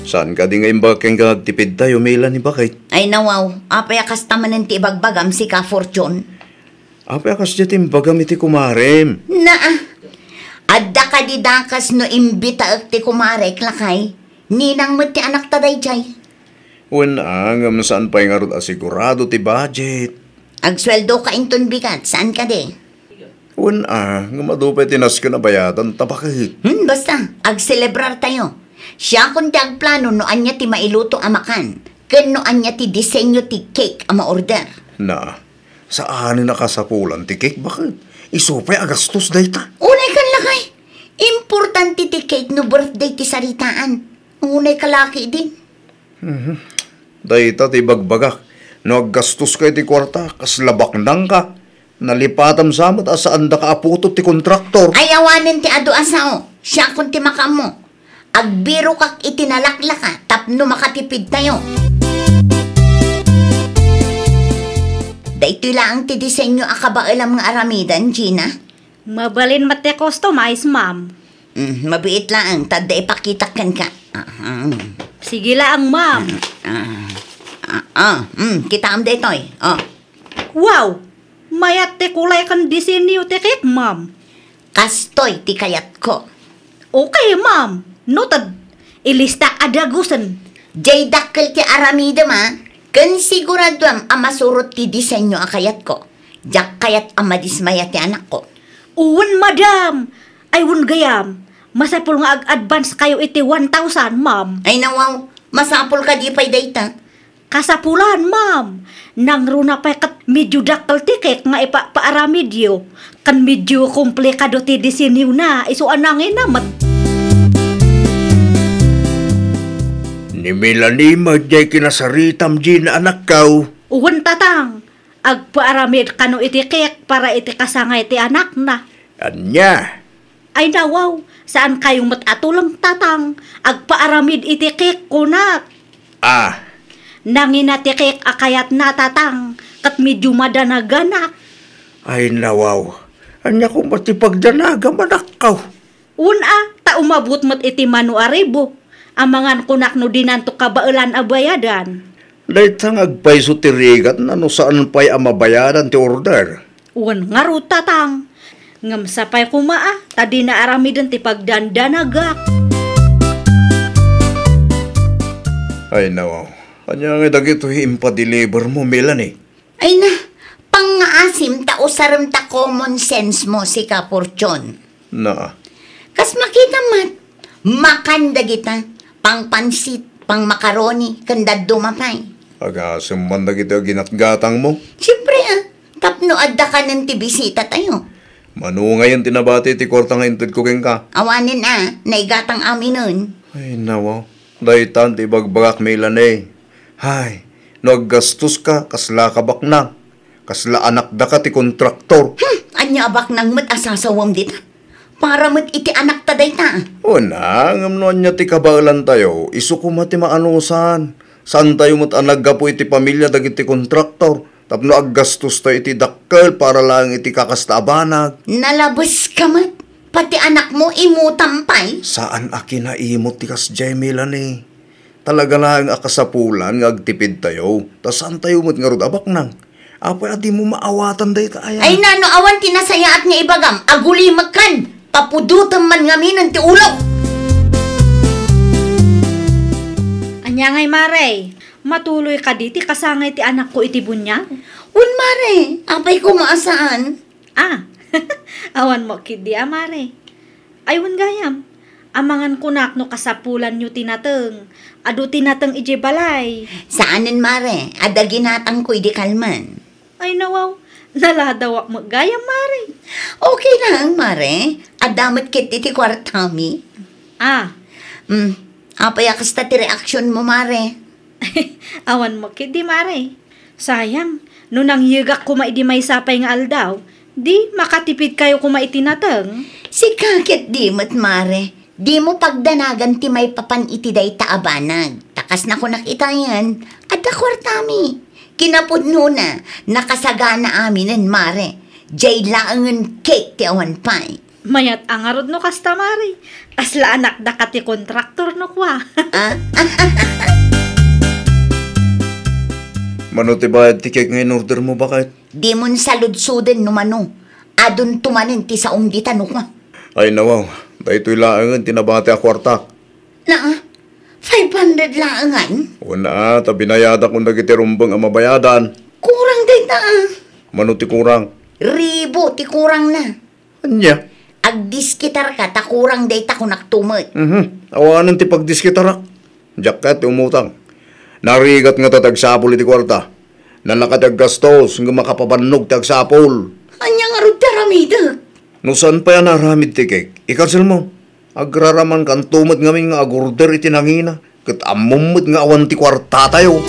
Saan kadi nga imbagak kenka nga agtipidtayo, Melanie, baket? Ay, nawaw. Apay a kasta manen ti ibagbagam, sika, Fortune? Apay a kasdiay ti imbagam iti kumarem? Naa. Adda kadi dakes no imbitaek ti kumarek, lakay? Ninang met ti anakta daydiay. Wen a, ngem saan pay ngarud a sigurado ti budget. Agsueldoka inton bigat, saan kadi? Wen a, ngem adu pay ti nasken a bayadanta, baket. Hmm, basta, agselebrartayo. Siakon ti agplano no ania ti mailuto a makan, ken no ania ti disenyo ti cake a ma-order. Na, saanen a kasapulan ti cake, baket? Isu pay a gastos dayta. Unay kan, lakay. Importante ti cake no birthday ti saritaan. Unay ka laki din. Mhm. Dayta ti ibagbagak. No aggastoska iti kuarta, kasla baknangka. Nalipatam sa met a saandaka a putod ti kontraktor. Ay, awanen ti adu a sao. Siakon ti makaammo. Agbirokak iti nalaklaka tapno makatipidtayo. Daytoy laeng ti disenyo a kabaelam nga aramiden, Gina. Mabalin met ti customize, ma'am. Mm, mabiit laeng, ta adda ipakitak kenka. Ah, ah. Sige laeng, ma'am. Ah, ah, ah, mm, kitaem daytoy. Oh. Wow! Mayat ti kulay ken disenyo ti cake, ma'am. Kastoy ti kayatko. Okay, ma'am. Noted. Ilistak a dagusen. Jay dakkel ti aramidem, a. Ken siguraduem a masurot ti disenyo a kayatko. Diak kayat a madismaya ti anakko. Wen, madam. Ay, wen gayam. Masapul nga ag-advance kayo iti one thousand, ma'am. Ay, nawaw. Masapul kadi pay dayta. Kasapulan, ma'am. Nangruna pay ket medio dakkel ti cake nga ipapaaramidyo. Ken medio komplikado ti disenyona, isu a nangina met. Ni Melanie met jay kinasaritam, Gina, anakkaw. Wen, tatang. Agpaaramid kano iti cake para iti kasangay ti anakna. Ania? Ay, nawaw, saan kayo met a tuleng, tatang. Agpaaramid iti cake, kunak. Ah. Nangina ti cake a kayatna, tatang, ket medio madanaganak. Ay, nawaw. Ania koma ti pagdanagam, anakkaw? Wen a, ta umabot met iti mano a ribu. Amangan kunak no dinanto kabaelan a bayadan. Dayta nga agpayso ti rigatna no saan pay a mabayadan ti order. Wen ngarud, tatang. Ngem sapay koma a, ta dina aramiden ti pagdandanagak. Ay, nawaw. Ania ngay dagitoy impadeliver mo, Melanie? Ay na, pangngaasim ta usarem ta common sense mo, sika, Fortune. Na. Kas makita met, makan dagita, pangpansit, pangmakaroni, ken dadduma pay. Agasem man dagiti aginatgatang mo? Siempre, a, tapno adda kanen ti bisita tayo. Mano ngayen ti nabati ti kuarta nga intedko kenka? Awanen a, naigatang aminen. Ay, nawaw. Daytan ti ibagbagak, Melanie. Hay, no aggastoska, kasla ka baknang. Kasla anakdaka ti kontraktor. Hmm, ania a baknang met a sasawem dita? Para met iti anakta dayta. Una, ngem no ania ti kabaelantayo, isu koma ti maanusan. Saantayo met a naggapu iti pamilia dagiti kontraktor tapno aggastostayo iti dakkel para laeng iti kakasta a banag. Nalabeska met. Pati anakmo, imutam pay. Saan a kinaimut ti kasdiay, Melanie. Talaga laeng a kasapulan nga agtipidtayo, ta saantayo met ngarud a baknang. Apay a dimo maawatan dayta aya? Ay, nano, awan ti nasayaat nga ibagam, agulimekkan, papudotem man ngaminen ti ulok. Ania ngay, Mare? Matuloy kadi ti kasangay ti anakko iti buniag? Wen, Mare, apay koma a saan? Ah, awan mo ketdi a, Mare. Ay, wen gayam, amangan kunak no kasapulanyo ti nateng. Adu ti nateng idiay balay. Saanen, Mare, adda ginatangko idi kalman. Ay, nawaw, naladawak met gayam, Mare. Okay lang, Mare. Adda met ketdi ti kuartami. Ah. Hmm, apay a kasta ti reaksionmo, Mare? Awan mo ketdi, Mare. Sayang, no nangyegak koma idi maysa pay nga aldaw, di makatipidkayo koma iti nateng. Sika ketdi met, Mare, dimo pagdanagan ti maipapan iti dayta a banag. Ta kas nakunak itayen, adda kuartami. Kinapudnona, nakasagana aminen, Mare. Diay laengen cake ti awan pay. Mayat a ngarud no kasta, Mare. Kasla anakdaka ti kontraktor no kua. Ah? Mano ti bayad ti cake nga in-ordermo, baket? Dimon saludsoden no mano. Adunto manen ti saom dita no kua. Ay, nawaw. Daytoy laengen ti nabati a kuartak. Na, five hundred laengan? Wen a, ta binayadak kun dagiti rumbeng a mabayadan. Kurang dayta, ah. Mano ti kurang? Ribu ti kurangna. Ania? Agdiskitarka ta kurang dayta kunakto met. Mhm. Awanen ti pagdiskitarak. Diak kayat ti umutang. Narigat ngata ti agsapul iti kuarta. Nalaka ti aggastos ngem makapabannog ti agsapul. Ania ngarud ti aramidek? No saan pay a naaramid ti cake, i-cancelmo. Agraramankanto met ngamin nga agorder iti nangina, ket ammom met nga awan ti kuartatayo.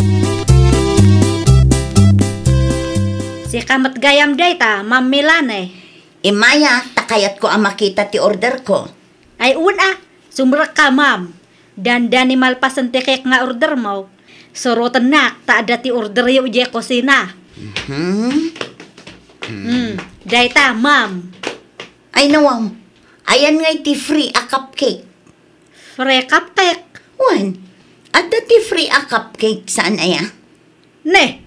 Sika met gayam dayta, Ma'am Melanie. Immaya, ta kayatko a makita ti orderko. Ay, wen a, sumrekka, ma'am. Dandani malpasen ti cake nga ordermo. Surotennak ta adda ti orderyo idiay kusina. Mhm. Hmm, dayta, ma'am. Ay, nawaw. Ayan ngay ti free a cupcake. Free cupcake? Wen, adda ti free a cupcake, saan aya? Ne,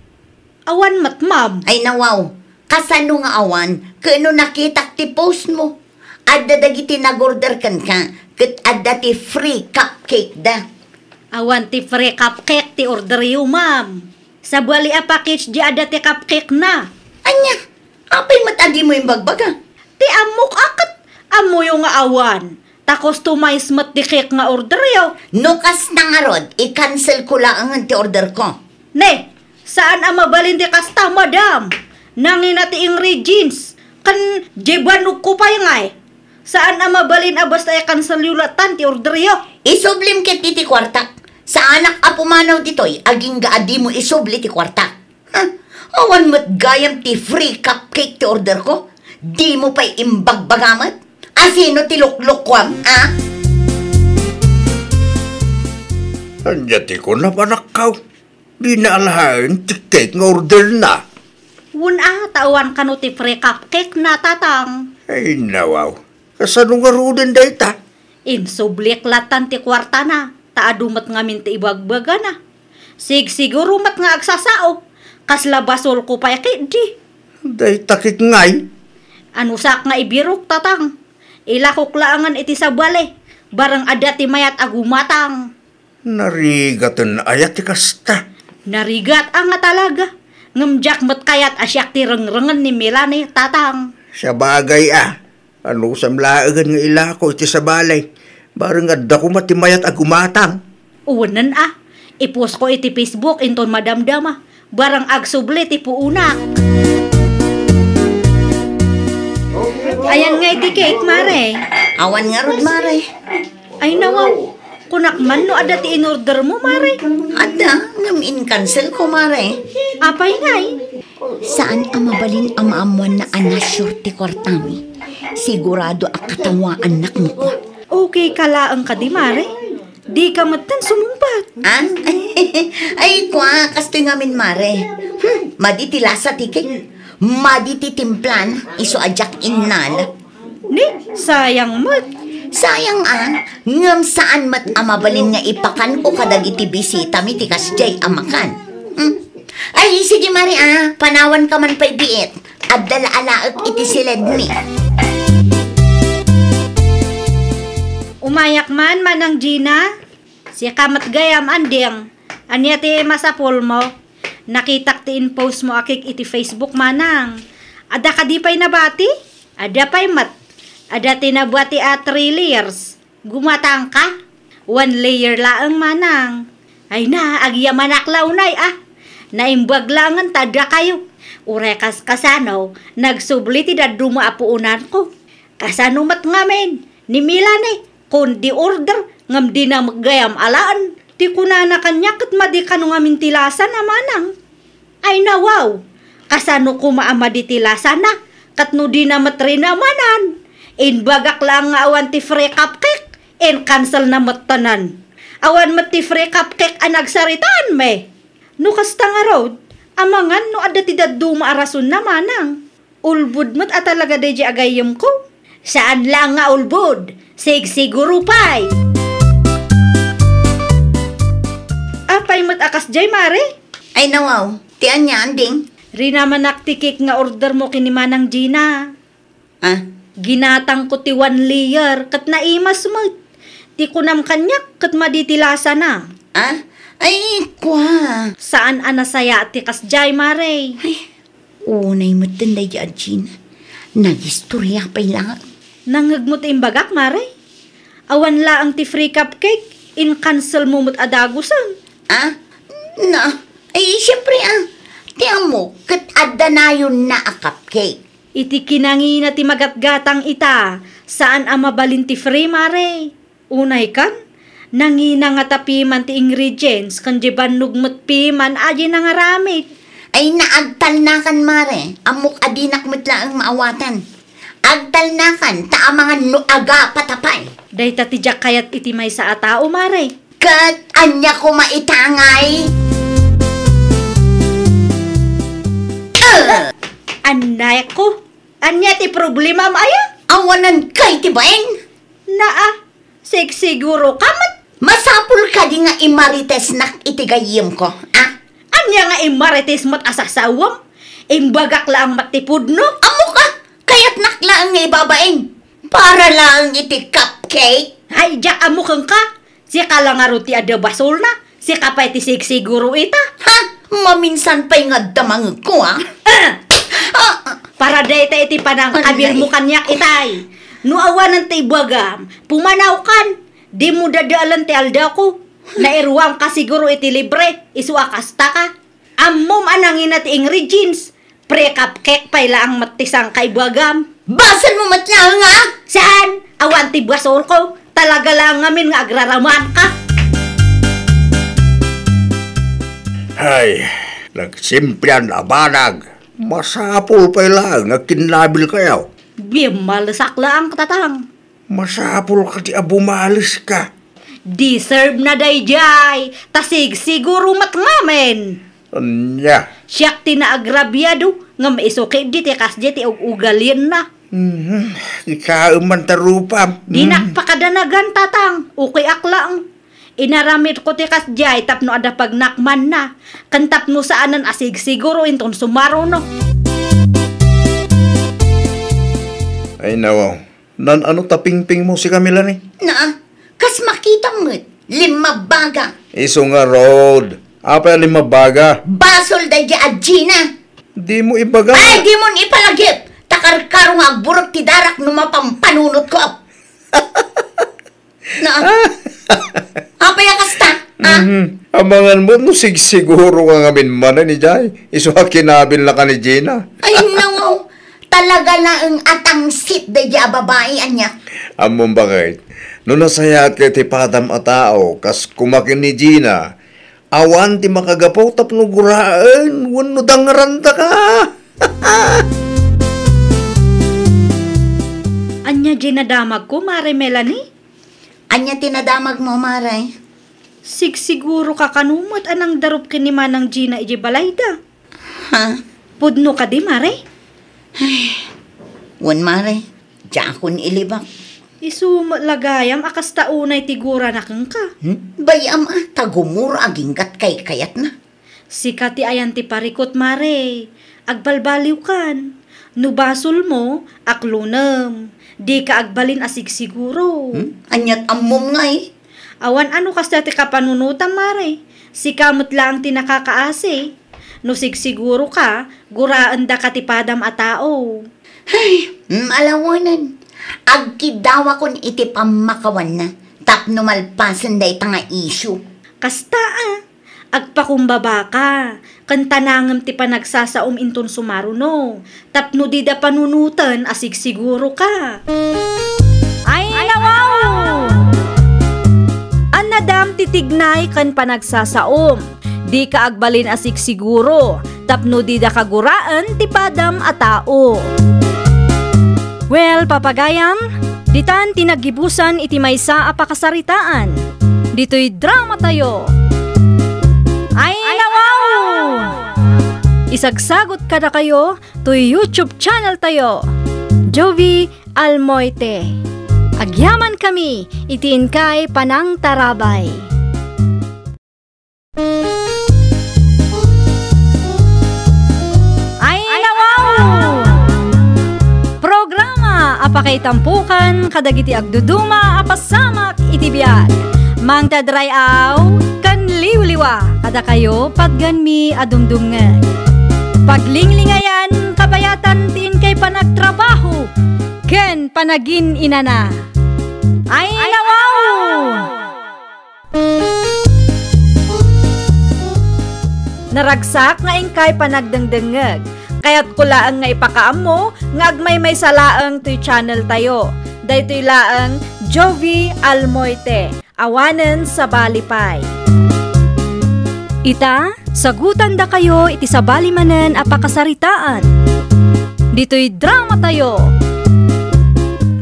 awan met, ma'am. Ay, nawaw. Kasano nga awan? Ket no nakitak ti postmo, adda dagiti nag-order kenka, ket adda ti free cupcake da. Awan ti free cupcake ti orderyo, ma'am. Sabali a package di adda ti cupcake na. Ania? Apay met a dimo imbagbaga? Ti ammok a ket ammoyo nga awan. Ta customize met ti cake nga orderyo. No kasta ngarud, i-cancelko laengen ti orderko. Ne, saan a mabalin ti kasta, madam. Nangina ti ingredients, ken diay bannogko pay ngay. Saan a mabalin a basta i-cancelyo latan ti orderyo. Isublim ketdi ti kuartak. Saanak a pumanaw ditoy, agingga a dimo isubli ti kuartak. Ha? Awan met gayam ti free cupcake ti orderko? Dimo pay imbagbaga met? Asino ti luklukuam, a? Ania ti kunam, anakko? Dina alaen ti cake nga orderna. Wen a, ta awan kano ti free cupcake na, tatang. Ay, nawaw. Kasano ngaruden dayta? Insublik latan ti kuartana, ta adu met ngamin ti ibagbagana. Sigsiguro met nga agsasao, kasla basolko pay ketdi. Dayta cake ngay? Anusak nga ibirok, tatang. Ilakok laengen iti sabali, bareng adda ti mayat a gumatang. Narigaten aya ti kasta? Narigat a nga talaga. Ngem diak met kayat a siak ti rengrengen ni Melanie, tatang. Sabagay a, anusam laengen nga ilako iti sabali, bareng adda koma ti mayat a gumatang. Uwenen a, i-postko iti Facebook inton madamdama. Barang agsubli ti puonak. Ayan nga iti cake, mare. Awan ngarud, mare. Ay, nawaw. Kunak man no adda ti in-order mo, mare. Adda, ngem in-cancel ko, mare. Apay ngay? Saan a mabalin a maammoanna a na-sure ti kuartami. Sigurado a katawaannak no kua. Okay ka laeng kadi, mare? Di ka metten sumungbat. Ah? Ay, kua, kastoy ngamin, mare. Hmm, madi ti lasa ti cake. Madi ti timplan, isu a diak innal. Ni, sayang met. Sayang, ah. Ngem saan met a mabalin nga ipakanko kadagiti bisitami ti kasdiay a makan. Hmm? Ay, sige, mare, ah. Panawanka man pay biit. Adda la alaek iti siledmi. Umayak man, Manang Gina. Sika met gayam, Anding. Ania ti masapulmo? Nakitak ti in-post mo a cake iti Facebook, Manang. Adda kadi pay nabati? Adda pay met. Adda ti nabati a three layers. Gumatangka? One layer laeng, Manang. Ay na, agyamanak la unay, ah. Naimbag laengen ta addakayo. Uray kas-, kasano, nagsubli ti dadduma a puonanko. Kasano met ngamin, ni Melanie, kundi order, ngem dina met gayam alaen. Ti kunana kaniak ket madi kano ngamin ti lasana, Manang. Ay, nawaw! Kasano koma a madi ti lasana? Ket no dina met rinaman, imbagak laeng nga awan ti free cupcake, in-cancel na met tanan. Awan met ti free cupcake a nagsaritaan, me. No kasta ngarud, amangan no adda ti dadduma a rasonna, Manang. Ulbod met a talaga daydi a gayyemko. Saan laeng nga ulbod, sigsiguro pay. Apay met a kasdiay, mare? Ay, nawaw. Ti ania, Anding? Rinamanak ti cake nga order mo ken ni Manang Gina. Ah? Ginatangko ti one layer, ket naimas met. Ti kunam kaniak, ket madi ti lasana. Ah? Ay, kua. Saan a nasayaat ti kasdiay, mare. Ay, Unay metten daydi a Gina. Nagistoria pay laeng. Nangngegmo ti imbagak, mare? Awan laeng ti free cupcake, in-cancel mo met a dagusen. Ah? Na, ay, siyempre, ah. Ti ammok, ket adda nayonna a cupcake. Iti kinangina ti magatgatang ita, saan a mabalin ti free, mare. Unay kan, nangina ngata piman ti ingredients, ken di bannog met piman a di nangaramid. Ay, naagtalnakan, mare. Ammok a dinak met laeng maawatan. Agtalnakan, ta amangan no agapata pay. Dayta ti diak kayat iti maysa a tao, mare. Ket ania koma itangay? Ah! Anayko, ania ti problemam aya? Awanan kay ti bain? Naa, Sigsiguro ka met. Masapul kadi nga imaritesnak iti gayyemko, a? Ania nga imarites met a sasawem? Imbagak laeng met ti pudno. Ammok a, kayatnak laeng nga ibabain. Para laeng iti cupcake. Ay, diak ammo kenka. Sika la ngarud ti adda basolna. Sika pay ti sigsiguro ita. Ha? Maminsan pay nga adda mangegko, a? Ah! Ah, ah. Para dayta iti panangkabilmo kaniak itay. No awanen ti ibagam, pumanawkan. Dimo dadaelen ti aldawko. Nairuamka siguro iti libre, isu a kastaka. Ammom a nangina ti ingredients. Pre-cupcake pay laeng met ti sangkaibagam. Basolmo met laeng, a? Saan? Awan ti basolko. Talaga laeng ngamin nga agraramanka. Hay, nagsimplian a banag. Masapul pay laeng nga kinnabilkayo. Bimmalesak laeng, Tatang. Masapul kadi a bumaleska. Deserve na daydiay, ta sigsiguro met ngamin. Ania? Siak ti naagrabiado, ngem isu ketdi ti kasdiay ti ug-ugalienna. Mhm. Ikaem man ta rupam. Dinak pakadanagan, Tatang. Ukiak laeng. Inaramidko ti kasdiay tapno adda pagnakmanna, ken tapno saanen a sigsiguro inton sumaruno. Ay, nawaw. Nan-ano ta pingpingmo sika, Melanie? Naa, kas makitam met, limmabaga. Isu ngarud, apay a limmabaga? Basol daydi a Gina. Dimo ibaga. Ay, dimon ipalagip. Ta karkaro nga agburek ti darak no mapampanunotko. Na. Apay a kasta? Ah? Mhm. Amangan mo no sigsiguro nga ngamin manen idiay. Isu a kinabilnaka ni Gina. Ay, no. Talaga laeng a tangsit daydi a babai, ania. Ammom bakit? No nasayaat ka iti padam a tao, kas kumakin ni Gina, awan ti makagapu tapno guraen wenno dangrantaka. Ania diay nadamagko, Mare Melanie? Ania ti nadamagmo, Mare? Sigsiguro ka kano met a nangdarup ken ni Manang Gina idiay balayda. Ha? Pudno kadi, Mare? Ay, wen, Mare. Diakon ilibak. Isu met la gayam a kasta unay ti gurana kenka. Hmm? Bay-am a, ta gumura aginggat kaykayatna. Sika ti ayan ti parikut, Mare. Agbalbaliwkan. No basolmo, aklonem. Dika agbalin a sigsiguro. Hmm? Ania't ammom ngay? Awan a no kasta ti kapanunotam, Mare. Sika met laeng ti nakakaasi. No sigsiguroka, guraendaka ti padam a tao. Ay, malawanan. Agkiddawakon iti pammakawanna tapno malpasen dayta nga isyu. Kasta a, agpakumbabaka, ken tanangem ti panagsasaom inton sumaruno, tapno dida panunoten a sigsiguroka. Ay, nawaw! Annadam ti tignay ken panagsasaom. Dika agbalin a sigsiguro, tapno dida kaguraen ti padam a tao. Well, papagayam, ditan ti naggibusan iti maysa a pakasaritaan. Ditoy dramatayo. Ay, nawaw! Isagsagot kadakayo toy YouTube channel tayo, Jovie Almoite. Agyamankami iti inkay panangtarabay. Ay, nawaw! Programa a pakaitampokan kadagiti agduduma a pasamak iti biag. Mangted ray-aw ken liwliwa kadakayo patgenmi a dumdumngeg. Paglinglingayan, kabayatan ti inkay panagtrabaho ken panagin-inana. Ay, nawaw! Naragsak nga inkay panagdengdengngeg. Kayatko laeng nga ipakaammo nga agmaymaysa laeng toy channel tayo. Daytoy laeng Jovie Almoite, awanen sabali pay. Ita, sagutandakayo iti sabali manen a pakasaritaan. Ditoy dramatayo.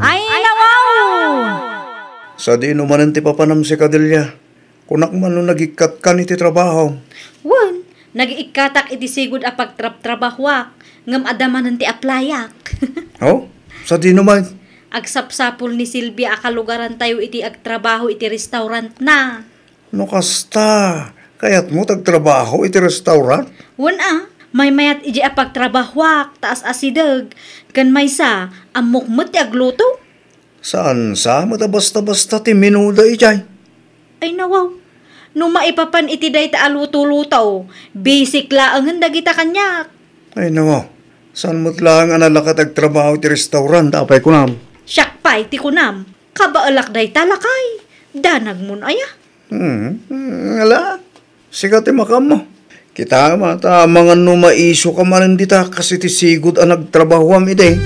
Ay, nawaw! Sadino manen ti papanam, Sika Delia? Kunak man no nagikkat kan iti trabaho. Wen, nagikkatak iti sigud a pagtrabtrabahoak, ngem adda manen ti aplayak. Oh? Sadino man? Agsapsapul ni Silvia a kalugarantayo iti agtrabaho iti restaurantna. No kasta, kayatmo ti agtrabaho iti restaurant? Wen a, maymayat idiay a pagtrabahoak, ta as-asideg, ken maysa, ammok met ti agluto. Saan sa met a basta-basta ti menuda idiay? Ay, nawaw. No maipapan iti dayta a luto-luto, basic laengen dagita kaniak. Ay, nawaw. Saan met laeng a nalakat agtrabaho iti restaurant, apay kunam? Siak pay ti kunam. Kabaelak dayta, lakay. Danagmon aya? Hmm, hmm, ala. Sika ti makaammo. Kitaem a, ta amangan no maisoka manen dita kas iti sigud a nagtrabahoam idi.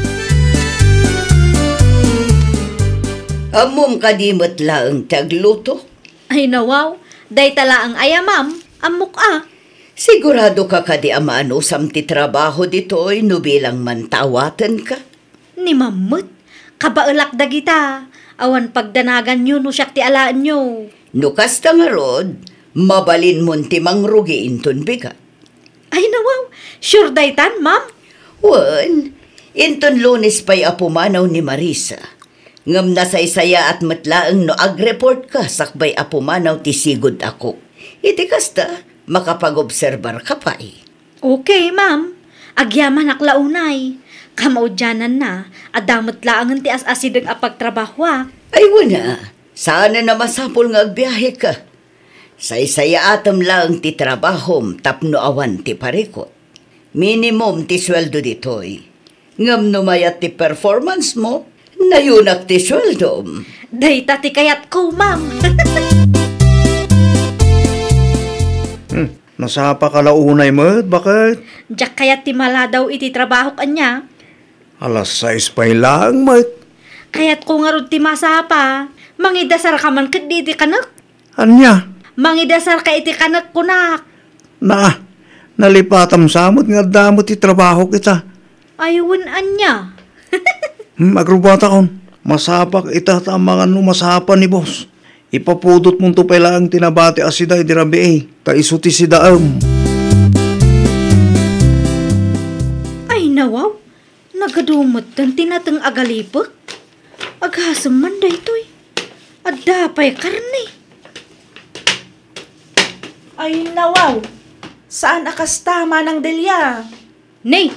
Ammom kadi met laeng ti agluto? Ay, nawaw, dayta laeng aya, ma'am. Ammok a. Siguradoka kadi a maanusam ti trabaho ditoy no bilang man ta awatenka? Ni Ma'am met, kabaelak dagita. Awan pagdanaganyo no siak ti alaenyo. No kasta ngarud, mabalinmon ti mangrugi inton bigat. Ay, nawaw, sure daytan, ma'am? Wen, inton Lunes pay a pumanaw ni Marisa. Ngem nasaysayaat met laeng no agreportka sakbay a pumanaw ti sigud a cook. Iti kasta, makapagobserbarka pay. Okay, ma'am. Agyamanak la unay. Kamaudiananna, adda met laengen ti as-asideg a pagtrabahoak. Ay, wen a, saanen a masapul nga agbiaheka. Saysayaatem laeng ti trabahom tapno awan ti parikut. Minimum ti sueldo ditoy. Ngem no mayat ti performance mo, nayunak ti sueldom. Dayta ti kayatko, ma'am. Hmm, nasapaka la unay met, baket? Diak kayat ti maladaw iti trabahok ania. Alas sais pay laeng met. Kayatko ngarud ti masapa. Mangidasarka man ketdi iti kanek. Ania? Mangidasarka iti kanek, kunak. Naa, nalipatam sa met nga adda met ti trabahok ita. Ay, wen ania? Hmm, agrubatakon. Masapak ita ta amangan no masapa ni boss. Ipapudotmonto pay laeng ti nabati a sida idi rabii, ta isu ti sidaem. Ay, nawaw! Nagadu met ti nateng a galipek. Agasem man daytoy. Adda pay karne. Ay, nawaw! Saan a kasta, Manang Delia? Nay,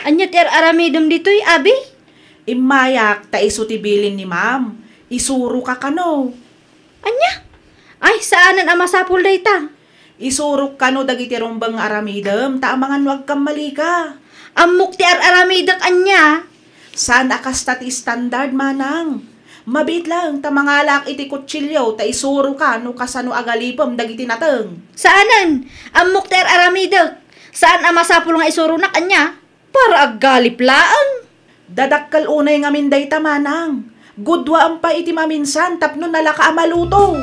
ania ti ar-aramidem ditoy, abi? Immayak ta isu ti bilin ni Ma'am. Isuroka kano. Ania? Ay, saanen a masapul dayta. Isurok kano dagiti rumbeng nga aramidem, ta amangan no agkammalika. Ammok ti ar-aramidek, ania? Saan a kasta ti standard, Manang. Mabiit laeng ta mangalaak iti kutsilio ta isuroka no kasano a galipem dagiti nateng. Saanen, ammok ti ar-aramidek. Saan a masapul nga isuronak, ania? Para aggalip laeng. Dadakkel unay ngamin dayta, Manang. Guduaem pay iti maminsan tapno nalaka a maluto.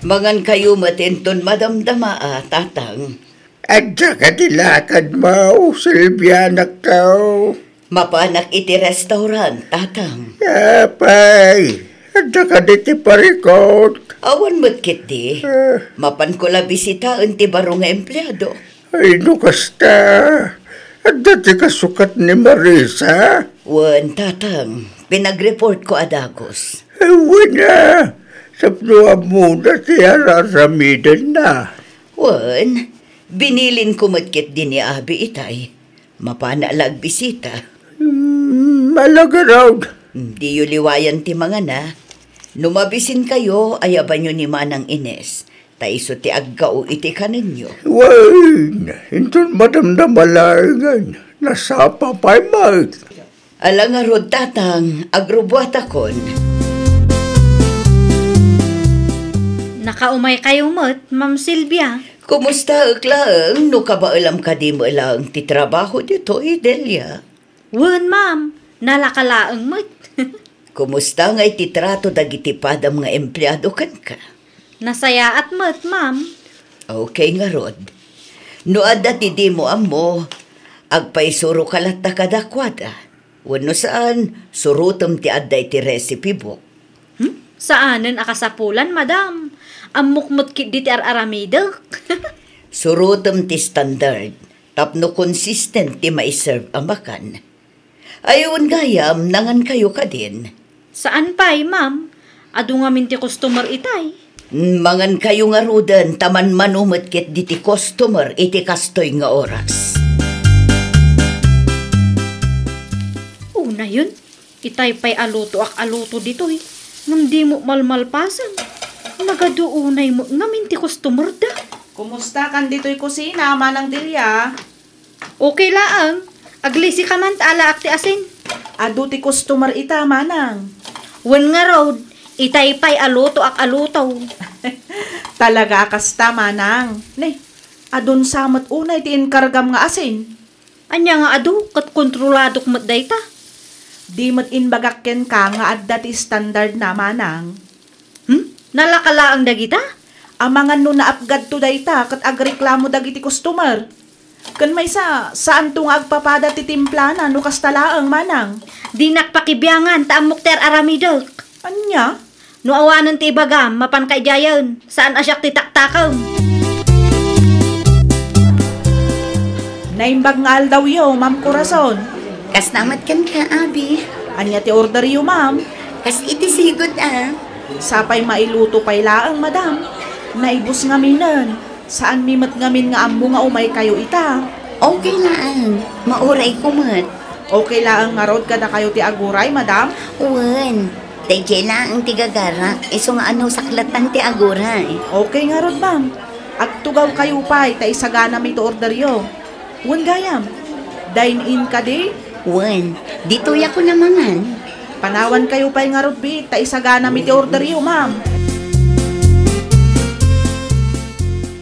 Mangankayo met inton madamdama a, Tatang. Adda kadi lakadmo, Silvia, anakko? Mapanak iti restaurant, Tatang. Apay, adda kadi ti parikut? Awan met ketdi. Eh. Mapanko la bisitaen ti baro nga empleado. Ay, no kasta, adda ti kasukat ni Marisa? Wen, Tatang, pinagreportko a dagus. Ay, wen a, tapno ammona ti ar-aramidenna. Wen, binilinko met ketdi ni Abi itay. Mapana la agbisita. Mm, ala ngarud. Diyo liwayan ti mangana. No mabisinkayo, ayabanyo ni Manang Ines, ta isu ti aggao iti kanenyo. Wen, inton madamdama laengen, nasapa pay met. Ala ngarud, Tatang, agrubuatakon. Nakaumaykayo met, Ma'am Silvia. Kumustaek laeng no kabaelam kadi met laeng ti trabaho ditoy, Delia? Wen, ma'am, nalaka laeng met. Kumusta ngay ti trato dagiti padam nga empleado kenka? Nasayaat met, ma'am. Okay ngarud. No adda ti dimo ammo, agpaisuroka latta kadakuada. Wenno saan, surotem ti adda iti recipe book. Hmm? Saanen a kasapulan, madam. Ammok met ketdi ti ar-aramidek. Surotem ti standard tapno consistent ti maiserve a makan. Ay, wen gayam, nangankayo kadin? Saan pay, ma'am. Adu ngamin ti customer itay. Mangankayo ngaruden ta manmano met ketdi ti customer iti kastoy nga oras. Unayen, itay pay a lutoak a luto ditoy. Ngem dimo malmalpasen. Nagadu unay met ngamin ti customer da. Kumusta kan ditoy kusina, Manang Delia? Okay laeng. Aglisi ka man ta alaak ti asin. Adu ti customer ita, manang. Wen ngarud, itay pay a lutoak a luto. Talaga a kasta, manang. Ne, adun sa met unay ti inkargam nga asin. Ania nga adu, ket kontroladok met dayta. Di met imbagak kenka nga adda ti standard na, manang. Hmm? Nalaka laeng dagita? Amangan no naapgadto dayta ket agreklamo dagiti customer. Ken maysa, saanto nga agpapada ti timplana no kasta laeng, manang. Dinak pakibiangan ta ammok ti ar-aramidek. Ania? No awanen ti ibagam, mapanka idiayen. Saan a siak ti taktakem. Naimbag nga aldawyo, Ma'am Corazon. Kasta met kenka, Abi. Ania ti orderyo, ma'am? Kas iti sigud, a. Sapay mailuto pay laeng, madam. Naibus ngaminen. Saanmi met ngamin nga ammo nga umaykayo ita. Okay laeng. Maurayko met. Okay laeng ngarud kadakayo ti aguray, madam? Wen. Daydiay laeng ti gagarak. Isu nga anusak latta ti aguray. Okay ngarud, ma'am. Agtugawkayo pay ta isaganami ti orderyo. Wen gayam, dine-in kadi? Wen, ditoyak a mangan. Panawankayo pay ngarud biit ta isaganami ti orderyo, ma'am.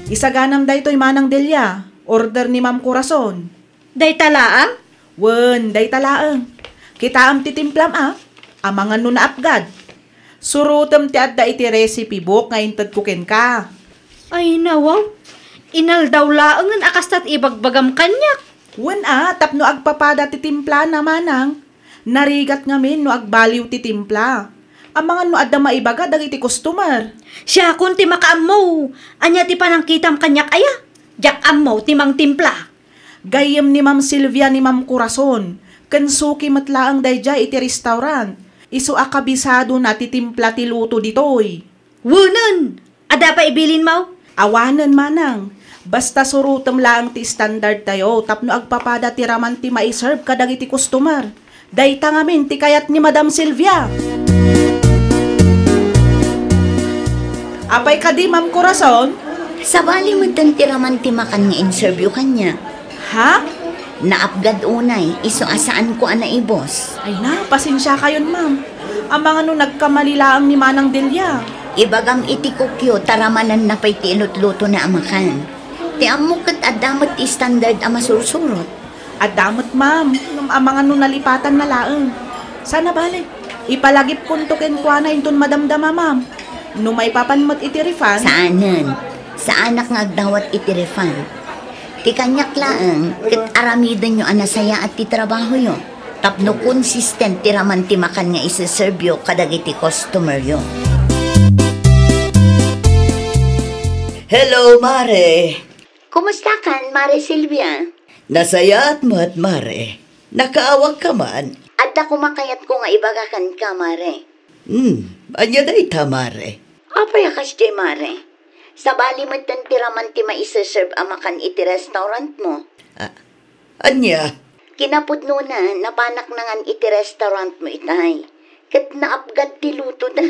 Isaganam daytoy, Manang Delia. Order ni Ma'am Corazon. Dayta laeng? Wen, dayta laeng. Kitaem ti timplam, a. Amangan no naapgad. Surotem ti adda iti recipe book nga intedko kenka. Ay, nawaw. Inaldaw laengen a kasta ti ibagbagam kaniak. Wen a, tapno agpapada ti timplana, manang. Narigat ngamin no agbaliw ti timpla. Amangan no adda maibaga dagiti customer. Siakon ti makaammo. Ania ti panangkitam kaniak aya? Diak ammo ti mangtimpla. Gayyem ni Ma'am Sylvia ni Ma'am Corazon, ken Suki met laeng daydiay iti restaurant. Isu a kabisadona ti timpla ti luto ditoy. Wenen! Adda pay ibilinmo? Awanen, manang. Basta surotem laeng ti standard tayo tapno agpapada ti raman ti maiserve kadagiti customer. Dayta ngamin ti kayat ni Madam Sylvia. Apay kadi, Ma'am Corazon? Sabali metten ti raman ti makan nga inservyo kaniak. Ha? Naapgad unay, isu a saanko a naibus. Ay na, pasensiakayon, ma'am. Amangan no nagkamali laeng ni Manang Delia. Ibagam iti cookyo, ta ramananna pay ti ilutlutona a makan. Ti ammok ket adda met ti standard a masursurot. Adda met, ma'am. Ngem amangan no nalipatanna laeng. Saan a bale. Ipalagipkonto kenkuana inton madamdama, ma'am. No maipapan met iti refund. Saanen. Saanak nga agdawat iti refund. Ti kaniak laeng, ket aramidenyo a nasayaat ti trabahoyo, tapno consistent ti raman ti makan nga iseservyo kadagiti customeryo. Hello, Mare! Kumustakan, Mare Silvia? Nasayaat met, Mare. Nakaawagka man? Adda koma kayatko nga ibaga kenka, Mare. Hmm, ania dayta, Mare? Apay a kasdiay, Mare? Sabali metten ti raman ti maiseserve a makan iti restaurantmo. Ah, ania? Kinapudnona, napanak nangan iti restaurantmo itay. Ket naapgad ti lutoda.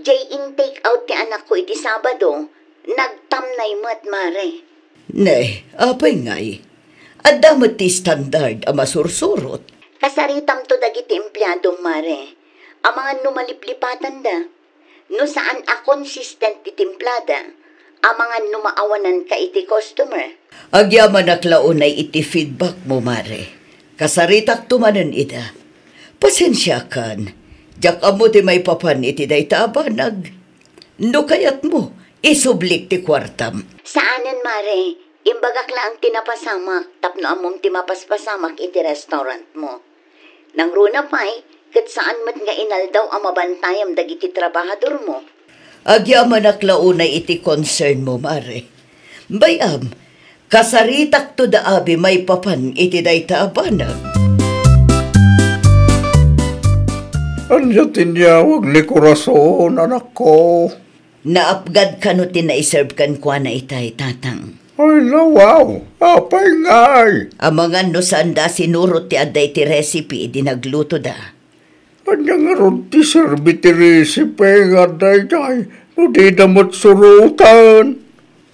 Diay in-take out ti anakko iti Sabado, nagtamnay met, Mare. Ne, apay ngay? Adda met ti standard a masursurot. Kasaritamto dagiti empleadom, Mare. Amangan no maliplipatanda. No saan a consistent ti timplada, amangan no maawananka iti customer. Agyamanak la unay iti feedbackmo, Mare. Kasaritakto manen ida. Pasensiakan, diak ammo ti maipapan iti dayta a banag. No kayatmo, isublik ti kuartam. Saanen, Mare. Imbagak laeng ti napasamak tapno ammom ti mapaspasamak iti restaurantmo. Nangruna pay, ket saan met nga inaldaw a mabantayam dagiti trabahadormo. Agyamanak la unay iti concernmo, Mare. Bay-am, kasaritakto da abi maipapan iti dayta a banag. Ania ti inyawag ni Corazon, anakko? Naapgad kano ti naiserve kenkuana itay, Tatang? Ay, nawaw! Apay ngay? Amangan no saanda a sinurot ti adda iti recipe idi naglutoda. Ania ngarud ti serbi ti recipe nga adda idiay no dida met suroten?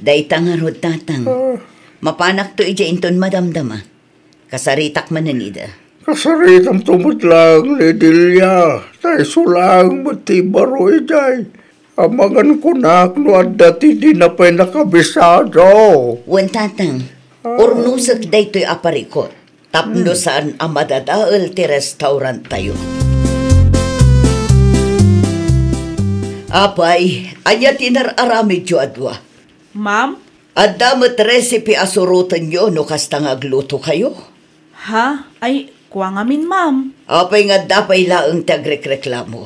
Dayta ngarud, Tatang. Ah. Mapanakto idiay inton madamdama. Kasaritak manen ida. Kasaritamto met laeng ni Delia, ta isu laeng met ti baro idiay. Amangan kunak no adda ti dina pay nakabisado. Wen, Tatang, ah, urnosek daytoy a parikut tapno, hmm, saan a madadael ti restauranttayo. Apay, ania ti inar-aramidyo a dua? Ma'am? Adda met recipe a surotenyo no kasta nga aglutokayo? Ha? Ay, kua ngamin, ma'am. Apay nga adda pay laeng ti agrekreklamo?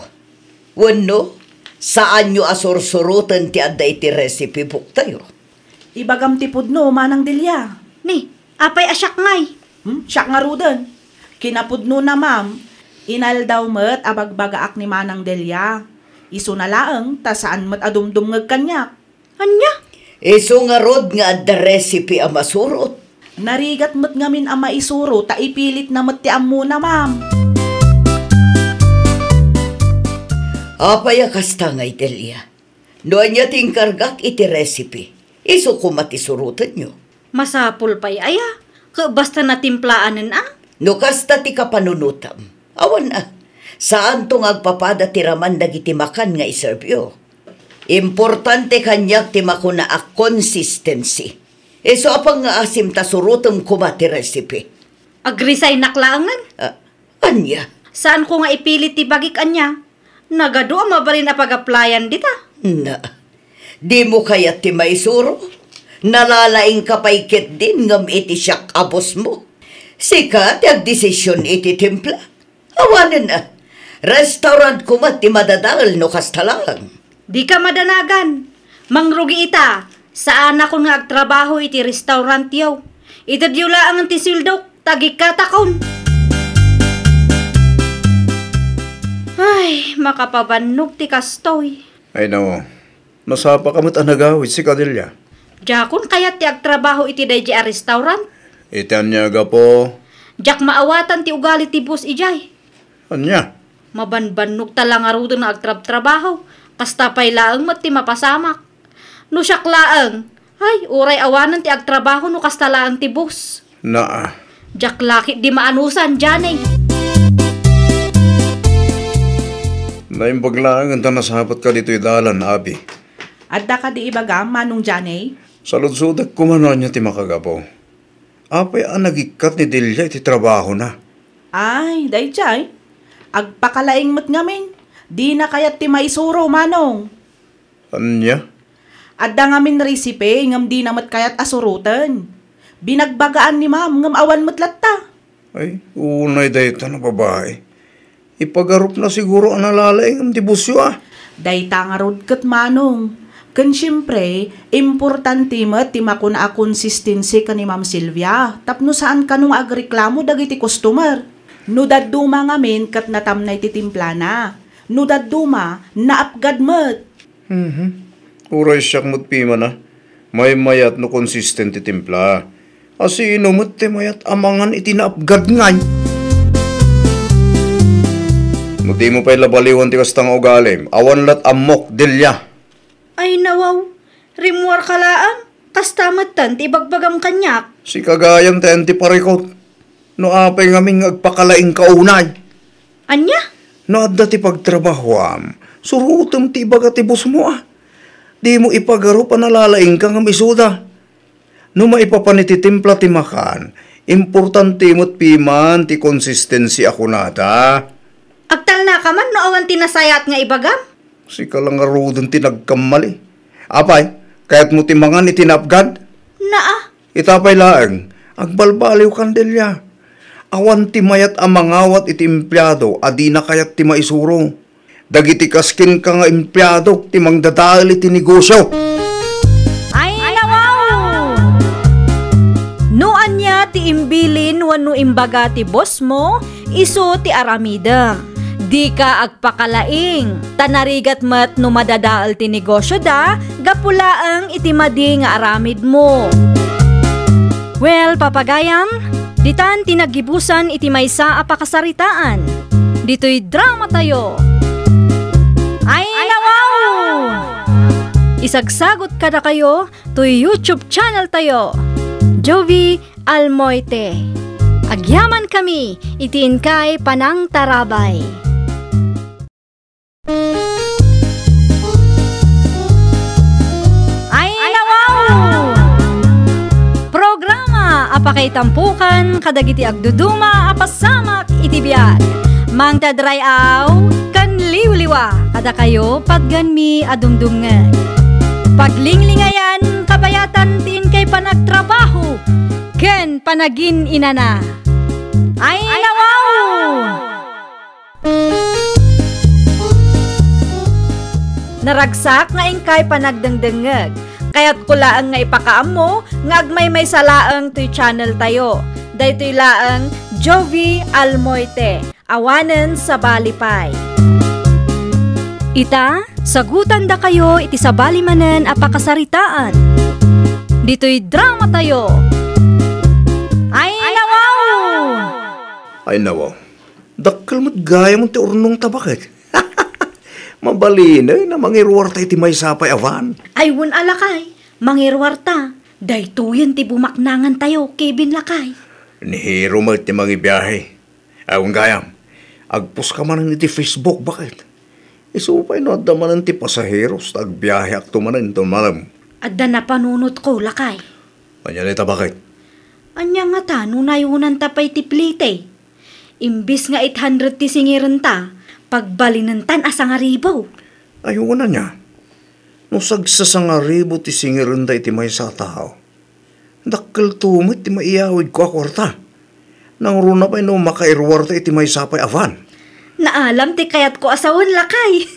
Wenno, saanyo a sursuroten ti adda iti recipe booktayo? Ibagam ti pudno, Manang Delia. Ni, apay a siak ngay? Hmm? Siak ngaruden. Kinapudnona, ma'am, inaldaw met a bagbagaak ni Manang Delia. Isuna laeng, ta saan met a dumdumngeg kaniak. Ania? Isu ngarud nga adda recipe a masurot. Narigat met ngamin a maisuro ta ipilitna met ti ammona, ma'am. Apay a kasta ngay, Delia? No ania ti inkargak iti recipe, isu koma ti surotenyo. Masapul pay aya? Ket basta natimplaanen a? No kasta ti kapanunotam, awan a. Saanto nga agpapada ti raman dagiti makan nga iservyo. Importante kaniak ti makuna a consistency. Isu a pangngaasim ta surotem koma ti recipe. Agresignak laengen? Ah, ania? Saanko nga ipilit ti bagik ania? Nagadu a mabalin a pag-applyan dita. Na, dimo kayat ti maisuro? Nalalaingka pay ketdin ngem iti siak a bossmo. Sika ti agdesisyon iti timpla. Awanen, ah. Restaurantko met ti madadael no kasta laeng. Dika madanagan. Mangrugi ita. Saanakon nga agtrabaho iti restaurantyo. Itedyo laeng ti sueldok, ta agikkatakon. Ay, makapabannog ti kastoy. Ay, no. Nasapaka met a nagawid, sika, Delia. Diakon kayat ti agtrabaho iti daydi a restaurant. Iti ania a gapu? Diak maawatan ti ugali ti boss idiay. Ania? Mabanbannog ta la ngaruden nga agtrabtrabaho. Kasta pay laeng met ti mapasamak. No siak laeng, ay, uray awanen ti agtrabaho no kasta laeng ti boss. Naa. Diak la ketdi maanusan, Johnny. Naimbag laeng ta nasapatka ditoy dalan, abi. Adda kadi ibagam, Manong Johnny? Saludsodek koma no ania ti makagapu. Apay a nagikkat ni Delia iti trabahona? Ay, daydiay. Agpakalaing met ngamin. Dina kayat ti maisuro, Manong. Ania? Adda ngamin recipe ngem dina met kayat a suroten. Binagbagaan ni Ma'am ngem awan met latta. Ay, unay dayta a babai. Ipagarupna siguro a nalalaing ti bossyo, a. Dayta ngarud ket, Manong. Ken siempre, importante met ti makuna a consistency ken ni Ma'am Sylvia tapno saan kano nga agreklamo dagiti customer. No dadduma ngamin ket natamnay ti timplana. No dadduma, naapgad met. Mhm. Uray siak met piman a. Maymayat no consistent ti timpla. A sino met ti mayat a mangan iti naapgad ngay? No dimo pay la baliwan ti kasta nga ugalim, awan lat ammok, Delia. Ay, nawaw. Rimmuarka laeng. Kasta metten ti ibagbagam kaniak. Sika gayam ti ayan ti parikut. No apay ngamin nga agpakalaingka unay? Ania? No adda ti pagtrabahoam, surotem ti ibaga ti bossmo, a. Dimo ipagarup a nalalaingka ngem isuda. No maipapan iti timpla ti makan, importante met piman ti consistency a kunada. Agtalnaka man no awan ti nasayaat nga ibagam? Sika la ngaruden ti nagkammali. Apay, kayatmo ti mangan iti naapgad? Naa. Ita pay laeng, agbalbaliwkan, Delia. Awan ti mayat a mangawat iti empleado a dina kayat ti maisuro. Dagiti kas kenka nga empleado ti mangdadael iti negosio. Ay, nawaw! No ania ti imbilin wenno imbaga ti bossmo, isu ti aramidem. Dika agpakalaing, ta narigat met no madadael ti negosioda gapu laeng iti madi nga aramidmo. Well, papagayam, ditan ti naggibusan iti maysa a pakasaritaan. Ditoy dramatayo. Ay, nawaw! Isagsagot kadakayo toy YouTube channeltayo, Jovie Almoite. Agyamankami iti inkay panangtarabay. Ay, nawaw! Programa a pakaitampokan kadagiti agduduma a pasamak iti biag. Mangted ray-aw ken liwliwa kadakayo, patgenmi a dumdumngeg. Paglinglingayan, kabayatan ti inkay panagtrabaho ken panagin-inana. Ay, nawaw! Naragsak nga inkay panagdengdengngeg. Kayatko laeng nga ipakaammo nga agmaymaysa laeng toy channeltayo. Daytoy laeng Jovie Almoite, awanen sabali pay. Ita, sagutandakayo iti sabali manen a pakasaritaan. Ditoy dramatayo. Ay, nawaw! Ay, nawaw. Dakkel met gayam ti urnongta, baket. Mabalinen a mangiruarta iti maysa pay a van. Ay, wen a, lakay, mangiruarta. Daytoyen ti bumaknangantayo, Kevin, lakay. Ni Hero met ti mangibiahe. Ay, wen gayam, agposka manen iti Facebook, baket. Isu pay no adda manen ti pasaheros ta agbiaheakto manen, tumalem. Adda napanunotko, lakay. Ania dayta, baket? Ania ngata no nayonanta pay ti plite? Imbes nga eight hundred ti singirenta, pagbalinentan a sangaribu. Ay, wen ania? No sagsasangaribu ti singirenda iti maysa a tao, dakkelto met ti maiyawidko a kuarta. Nangruna pay no makairuarta iti maysa pay a van. Naalam ti kayatko a sawen, lakay.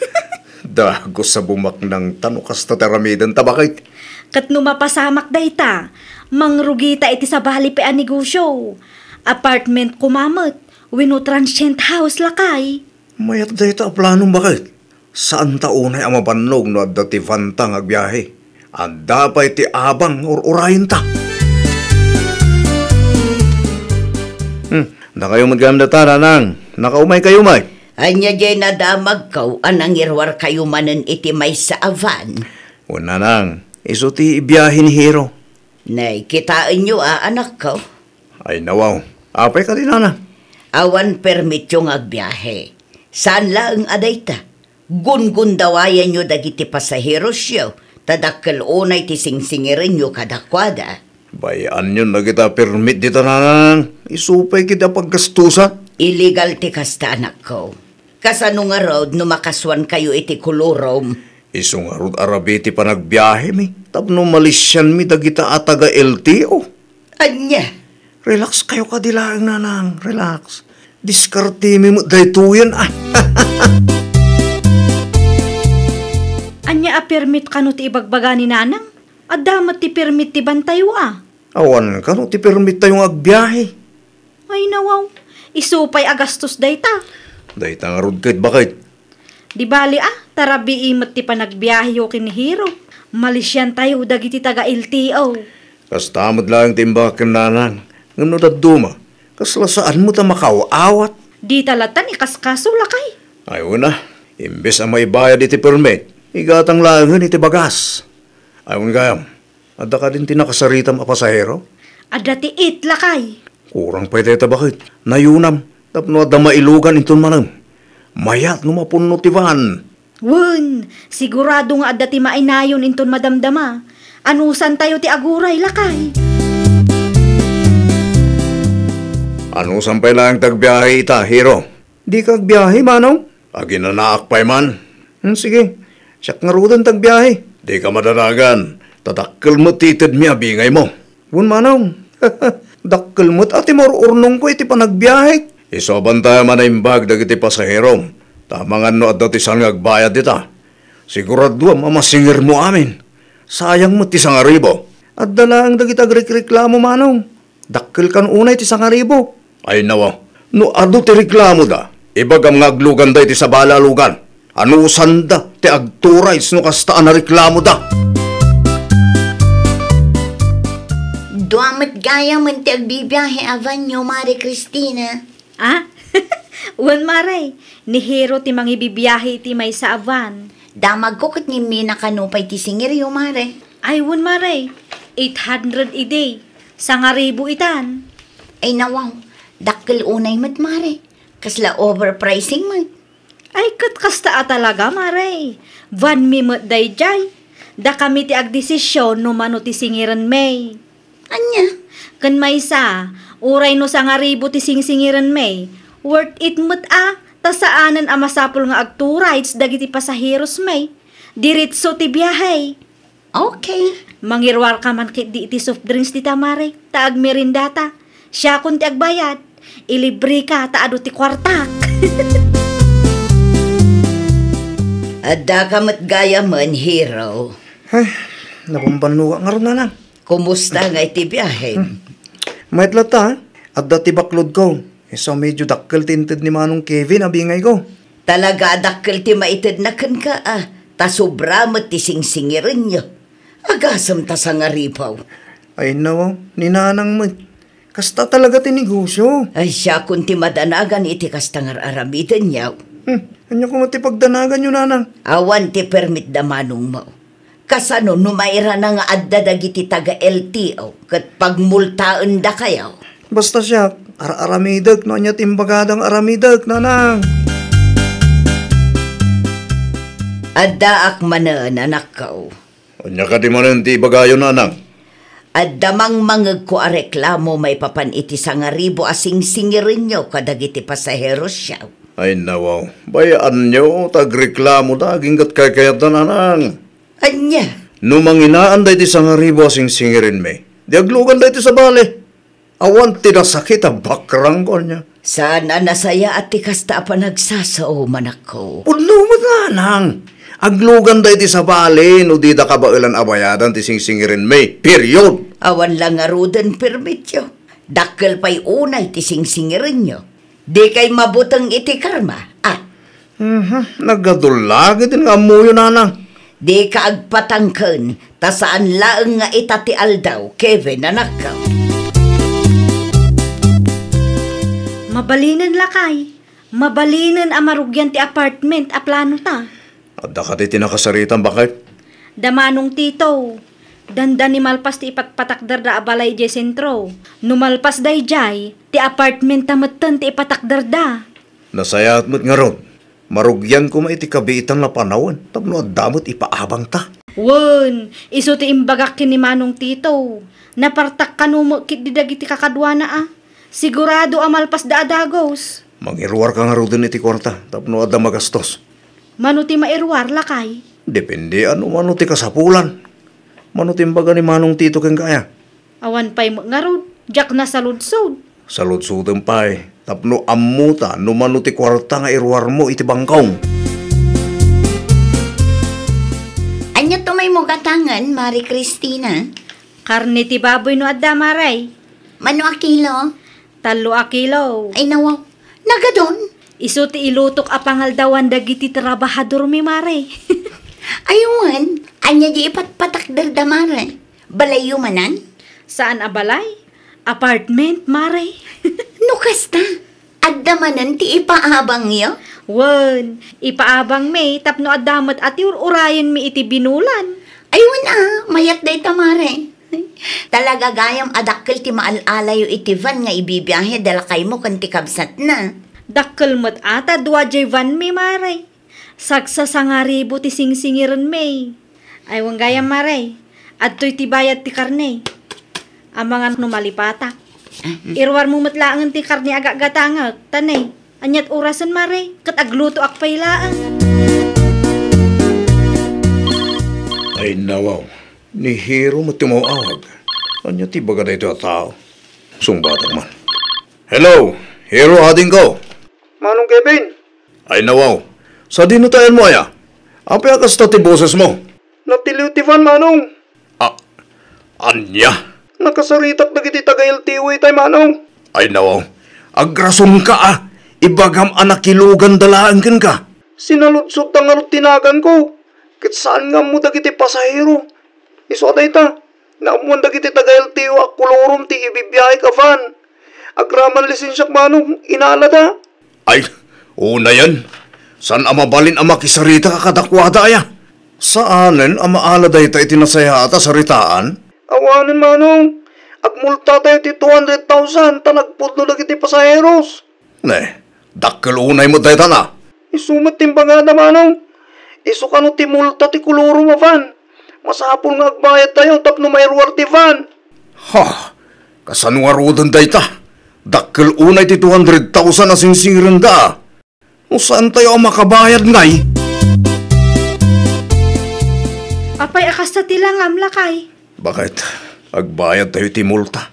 Dagus a bumaknang ta no kasta ti aramidenta, baket. Ket no mapasamak dayta, mangrugita iti sabali pay a negosio. Apartment koma met, wenno transient house, lakay. Mayat dayta a planom, baket. Saanta unay a mabannog no adda ti vanta nga agbiahe. Adda pay ti abang nga ur-urayenta. Hmm, dakayo met gayam data, nanang. Nakaumaykayo met. Ania diay nadamagko a nangiruarkayo manen iti maysa a van? Wen, nanang, isu ti ibiahe ni Hero. Nay, kitaenyo a, anakko. Ay, nawaw. Apay kadi, nana? Awan permityo nga agbiahe. Saan laeng a dayta. Gungundawayanyo dagiti pasaherosyo, ta dakkel unay ti singsingirenyo kadakuada. Bay-anyon dagita permit dita, nanang. Isu pay kadi a paggastusan. Illegal ti kasta, anakko. Kasano ngarud no makasuankayo iti kolorom? Isu ngarud a rabii ti panagbiahemi tapno malisianmi dagita a taga L T O. Ania? Relax kayo kadi laeng, nanang. Relax. Diskartemi met daytoyen, ah. Ania a permit kano ti ibagbaga ni nanang? Adda met ti permit ti bantayo, ah. Awan kano ti permittayo nga agbiahe. Ay, nawaw. Isu pay a gastos dayta. Dayta ngarud ket, baket. Di bali, ah, ta rabii met ti panagbiaheyo ken ni Hero. Malisiantayo dagiti taga L T O. Kasta met laeng ti imbagak ken nanang. Ngem no dadduma, kasla saan met a makaaw-awat. Dita latta ni kaskaso, lakay. Ay, una, imbes a maibayad iti permit, igatang laengen iti bagas. Ay, wen gayam, adda kadin ti nakasaritam a pasahero? Adda ti it, lakay. Kurang pay dayta, baket. Nayunam, tapno adda mailugan inton manem. Mayat no mapunno ti van. Wen, sigurado nga adda ti mainayon inton madamdama. Anusantayo ti aguray, lakay. Anusan pay laeng ti agbiahe ita, Hero? Dika agbiahe, manong? Aginanaak pay man. Hmm, sige. Siak ngaruden ti agbiahe. Dika madanagan, ta dakkel met ti itedmi a bingaymo. Wen, manong. Dakkel met a ti maur-urnongko iti panagbiahek. Isu a bantayam a naimbag dagiti pasaherom, ta amangan no adda ti saan nga agbayad dita. Siguraduam a masingermo amin. Sayang met ti sangaribu. Adda laeng dagiti agrikreklamo, manong. Dakkel kan unay ti sangaribu. Ay, nawa, no adu ti reklamoda, ibagam nga agluganda iti sabali a lugan. Anusanda ti agturays no kasta a nareklamoda? Dua met gayamen ti agbibiahe a vanyo, Mare Cristina. Ah? Wen, Mare, ni Hero ti mangibibiahe iti maysa a van. Damagko ket ngimmi nakano pay ti singiryo, Mare. Ay, wen, Mare, eight hundred idi. Sangaribu itan. Ay, nawaw, dakkel unay met, Mare. Kasla overpricing met. Ay, ket kasta a talaga, Mare. Vanmi met daydiay. Dakami ti agdesisyon no mano ti singirenmi. Ania? Ken maysa, uray no sangaribu ti singsingirenmi, worth it met a, ta saanen a masapul nga agturays dagiti pasaherosmi. Diretso ti biahe. Okay. Mangiruarka man ketdi iti soft drinks dita, Mare, ta agmerendata. Siakon ti agbayad. Ilibreka ta adu ti kuartak. Addaka met gayamen, Hero. Ay, nabambannuak ngarud, nanang. Kumusta nga iti biahem? Hmm. Mayat latta, adda ti baklodko. Isu a medyo dakkel ti inted ni Manong Kevin a bingayko. Talaga a dakkel ti maitedna kenka, a, ta sobra met ti singsingirenyo. Agasem ta sangaribu. Ay, nawaw, ni nanang met. Kasta talaga ti negosyo. Ay, siakon ti madanagan iti kasta nga ar-aramidenyo. Hmm, ania koma ti pagdanaganyo, nanang? Awan ti permit da manongmo. Kasano no mairana nga adda dagiti taga L T O ket pagmultaendakayo? Basta siak, ar-aramidek no ania ti imbagada nga aramidek, nanang. Addaak manen, anakko. Ania kadi manen ti ibagayo, nanang? Adda mangmangegko a reklamo maipapan iti sangaribu a singsingirenyo kadagiti pasaherosyo. Ay, nawaw. Bay-anyo ta agreklamoda agingga ti kaykayatda, nanang. Ania? No manginaan daydi sangaribu a singsingirenmi, di agluganda iti sabali. Awan ti nasakit a bakrang, kuanyo. Saan a nasayaat ti kasta a panagsasao, manakko. Pudno met, nanang. Aglugan daydi sabali no dida kabaelan a bayadan ti singsingirenmi. Period. Awan la ngaruden permityo. Dakkel pay unay ti singsingirenyo. Dikay mabuteng iti karma. Ah. Mhm. Nagadul la ketdin nga ammoyo, nanang. Dika agpatangken, ta saan laeng nga ita ti aldaw, Kevin, anakko. Mabalinen, lakay. Mabalinen a marugian ti apartment a planota. Adda kadi ti nakasaritam, baket? Da Manong Tito. Dandani malpas ti ipatpatakderda a balay idiay sentro. No malpas daydiay, ti apartment ta metten ti ipatakderda. Nasayaat met ngarud. Marugian koma iti kabiitan a panawen tapno adda met ipaabangta. Wen, isu ti imbagak ken ni Manong Tito. Napartak kano met ketdi dagiti kakaduana a. Sigurado a malpasda a dagus. Mangiruarka ngaruden iti kuarta tapno adda magastos. Mano ti mairuar, lakay? Depende no mano ti kasapulan. Mano ti imbaga ni Manong Tito kenka aya? Awan pay met ngarud, diak nasaludsod. Saludsoden pay, tapno ammota no mano ti kuarta nga iruarmo iti bangkong. Ania ti maymo gatangen, Mare Cristina? Karne ti baboy no adda, Mare. Mano a kilo? Tallo a kilo. Ay, nawaw. Nagadun? Isu ti ilutok a pangaldawan dagiti trabahadormi, Mare. Ay wen, ania di ipatpatakderda, Mare? Balayyo manen? Saan a balay? Apartment, Mare. No kasta, adda manen ti ipaabangyo? Wen, ipaabangmi tapno adda met a ti ur-urayenmi iti binulan. Ay wen a, mayat dayta, Mare. Talaga gayam a dakkel ti maal-alayo iti van nga ibibiahe da lakaymo ken ti kabsatna. Dakkel met a ta dua diay vanmi, Mare. Sagsasangaribu ti singsingirenmi. Ay, wen gayam, Mare. Adtoy ti bayad ti karne. Amangan no malipatak. Ah, mm. Iruarmo met laengen ti karne a gagatangek, ta ne, aniat orasen, Mare, ket aglutoak pay laeng. Ay, nawaw. Ni Hero met ti maawag. Ania ti ibaga daytoy a tao? Sungbatak man. Hello, Hero, adingko. Manong Kevin. Ay, nawaw. Sadino ti ayanmo aya? Apay a kasta ti bosesmo? Natiliw ti van, Manong. A-, ania? Nakasaritak dagiti taga-L T O itay, Manong. Ay, nawaw. Agrasonka a. Ibagam a nakiluganda laeng kenka. Sinaludsodda ngarud ti naganko. Ket saan nga ammo dagiti pasahero. Isu a dayta, naammuan dagiti taga-L T O a kolorom ti ibibiyaek a van. Agraman lisensiak, Manong, inalada. Ay, unayen, saan a mabalin a makisaritak kadakuada aya? Saanen a maala dayta iti nasayaat a saritaan? Awanen, Manong. Agmultatayo ti two hundred thousand ta nagpudno dagiti pasaheros. Ne, dakkel unay met dayta na. Isu met ti imbagada, Manong. Isu kano ti multa ti kolorom a van. Masapul nga agbayadtayo tapno mairuar ti van. Ha, kasano ngaruden dayta? Dakkel unay ti two hundred thousand a singsingirenda. No saantayo a makabayad ngay? Apay a kasta ti langam, lakay? Baket, agbayadtayo ti multa.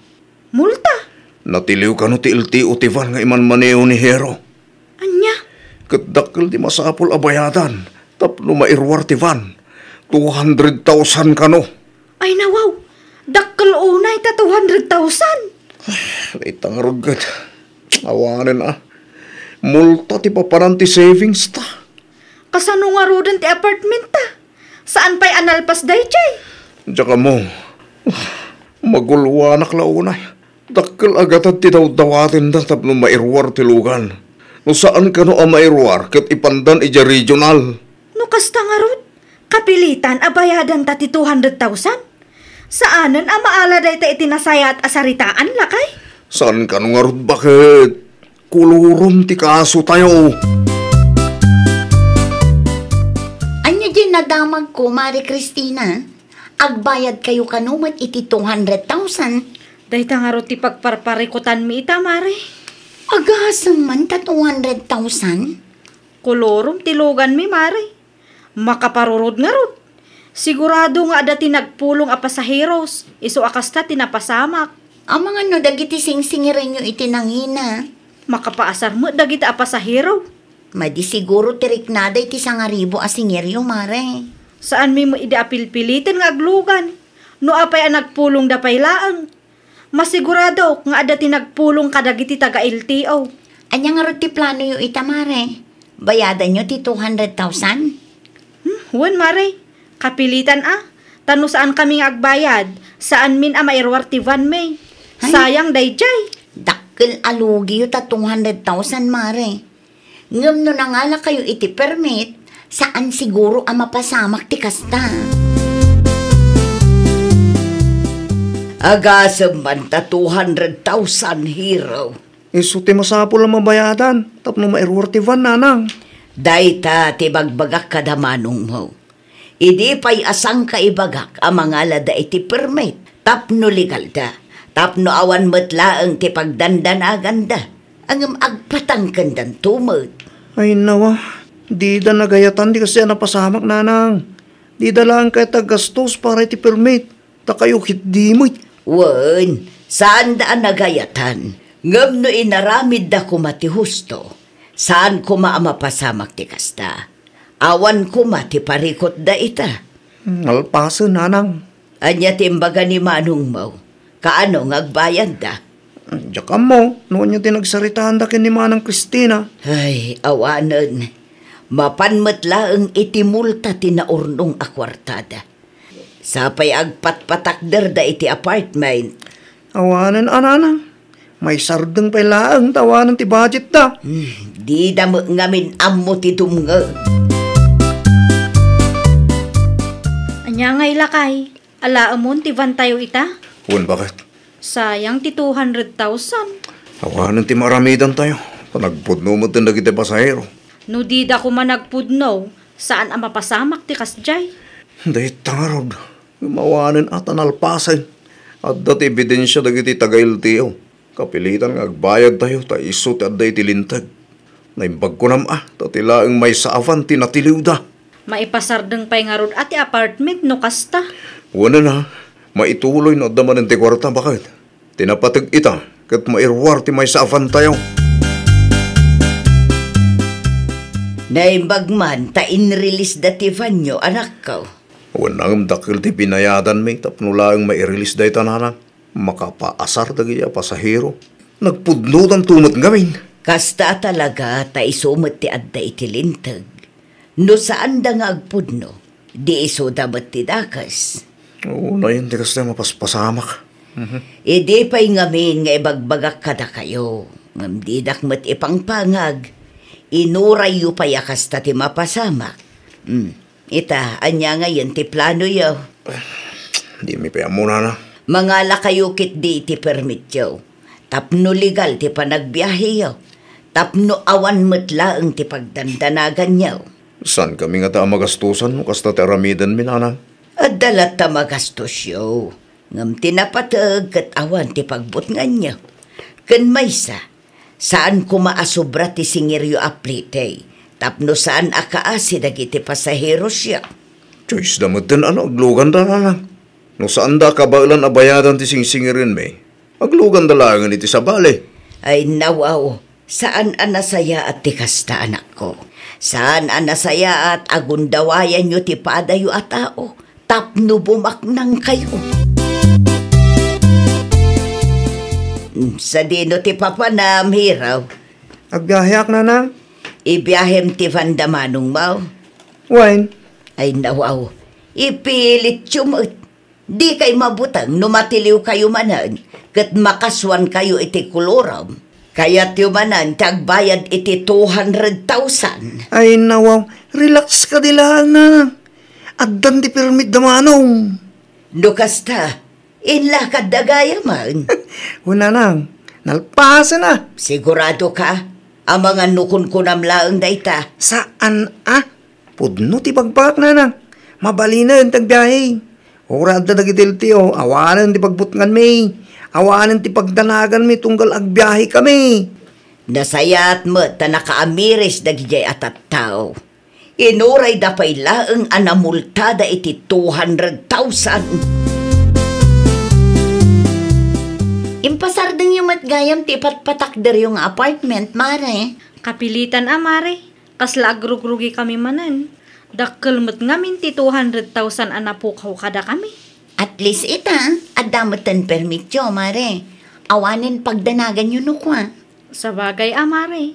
Multa? Natiliw kano ti L T O ti van nga imanmaneho ni Hero. Ania? Ket dakkel ti masapul a bayadan tapno mairuar ti van. Two hundred thousand kano. Ay, nawaw! Dakkel unay ta two hundred thousand! Ay, dayta ngarud ket awanen a. Multa ti papanan ti savings ta. Kasano ngaruden ti apartment ta? Saan pay a nalpas daydiay? Diak ammo. Magulwanak la unay. Dakkel a gatad ti dawdawatenda tapno mairuar ti lugan. No saan kano a mairuar ket ipandan idiay regional. No kasta ngarud, kapilitan a bayadanta ti two hundred thousand? Saanen a maala dayta iti nasayaat a saritaan, lakay? Saan kano ngarud baket? Kolorom ti kasotayo. Ania diay nadamagko, Mare Cristina? Agbayadkayo kano met iti two hundred thousand? Dayta ngarud ti pagparparikutanmi ita, Mare. Agasem man ta two hundred thousand? Kolorom ti luganmi, Mare. Makaparurod ngarud. Sigurado nga adda ti nagpulong a pasaheros, isu a kasta ti napasamak. Amangan no dagiti singsingirenyo iti nangina. Makapaasar met dagiti a pasahero. Madi siguro ti riknada iti sangaribu a singerio, mare. Saanmi met idi a pilpiliten nga aglugan. No apay a nagpulongda pay laeng. Masiguradok nga adda ti nagpulong kadagiti taga-L T O. Ania ngarud ti planoyo ita, mare? Bayadanyo ti two hundred thousand? Hmm, wen, mare. Kapilitan a. Ta no saankami nga agbayad, saanmin a mairuar ti vanmi. Ay. Sayang daydiay. Dakkel a lugiyo ta two hundred thousand, mare. Ngem no nangalakayo iti permit, saan siguro a mapasamak ti kasta. Agasem man ta two hundred thousand, Hero. Isu ti masapul a mabayadan tapno mairuar ti van, nanang. Dayta ti bagbagak kada manongmo. Idi pay a sangkaibagak a mangalada iti permit tapno legalda, tapno awan met laeng ti pagdandanaganda, ngem agpatangkendanto met. Ay, nawa, dida nagayatan ti kasdi a napasamak, nanang. Dida laeng kayat a gastos para iti permit, ta kayo ketdi met. Wen, saanda a nagayatan, ngem no inaramidda koma ti husto, saan koma a mapasamak ti kasta. Awan koma ti parikutda ita. Hmm, nalpasen, nanang. Ania ti imbaga ni manongmo? Kaano nga agbayadda? Diak ammo no ania ti nagsaritaanda ken ni Manang Cristina. Ay, awanen. Mapan met laeng iti multa ti naurnong a kuartada. Sapay agpatpatakderda iti apartment. Awanen a, nanang. Maisardeng pay laeng ta awanen ti budgetda. Hmm, dida met ngamin ammo ti dumngeg. Ania ngay, lakay? Alaemon ti vantayo ita? Wen, baket? Sayang ti two hundred thousand. Awanen ti maaramidantayo. Ta nagpudno met dagiti pasahero. No dida koma nagpudno, saan a mapasamak ti kasdiay. Dayta ngarud, ngem awanen a ta nalpasen. Adda ti ebidensia dagiti taga-L T O. Kapilitan nga agbayadtayo ta isu ti adda iti linteg. Naimbag kunam a, ta ti laeng maysa a van ti natiliwda. Maipasardeng pay ngarud a ti apartment no kasta. Wen a, maituloy no adda manen ti kuarta, baket. Ti napateg ita, ket mairuar ti maysa a vantayo. Naimbag man ta inreleaseda ti vanyo, anakko. Wen a, ngem dakkel ti binayadanmi tapno laeng mairelease dayta, nanang. Makapaasar dagiti a pasahero. Nagpudnodanto met ngamin. Kasta a talaga ta isu met ti adda iti linteg. No saanda nga agpudno, di isuda met ti dakes. Unayen ti kasta a mapaspasamak. Mhm. Idi pay ngamin nga ibagbagak kadakayo, ngem didak met ipangpangag, inurayyo pay a kasta ti mapasamak. Hmm. Ita, ania ngayen ti planoyo? Dimi pay ammo, nanang. Mangalakayo ketdi iti permityo. Tapno legal ti panagbiaheyo. Tapno awan met laeng ti pagdandanaganyo. Saankami ngata a magastosan no kasta ti aramidenmi, nanang? Adda latta magastosyo. Ngem ti napateg ket awan ti pagbutnganyo. Ken maysa, saan koma a sobra ti singeryo a plite, tapno saan a kaasi dagiti pasaherosyo. Choice da metten a no agluganda, nanang. No saanda a kabaelan a bayadan ti singsingerenmi, agluganda laengen iti sabali. Ay, nawaw, saan a nasayaat ti kasta, anakko. Saan a nasayaat a gundawayanyo ti padayo a tao tapno bumaknangkayo. Mm, sadino ti papanam, Hero? Agbiaheak, nanang. Ibiahem ti van da manongmo? Wen. Ay, nawaw. Ipilityo met. Dikay mabuteng no matiliwkayo manen ket makasuankayo iti kolorom. Kayatyo manen ti agbayad iti two hundred thousand. Ay, nawaw, relax kadi laeng, nanang. Addan ti permit da manong. No kasta, inlakadda gayam. Wen, nanang, nalpasen a. Sigurado ka? Amangan no kunkunam laeng dayta. Saan a? Pudno ti bagbagak, nanang. Mabalinen ti agbiahe. Uray adda dagiti L T O, awanen ti pagbutnganmi. Awanen ti pagdanaganmi tunggal agbiahekami. Nasayaat met ta nakaamiris dagidiay a tattao. Inurayda pay laeng a namultada iti two hundred thousand. Impasardengyo met gayam ti ipatpatakderyo nga apartment, Mare. Kapilitan a, Mare. Kasla agrugrugikami manen. Dakkel met ngamin ti two hundred thousand a napukaw kadakami. At least ita, adda metten permityo, Mare. Awanen pagdanaganyo no kua. Sabagay a, Mare.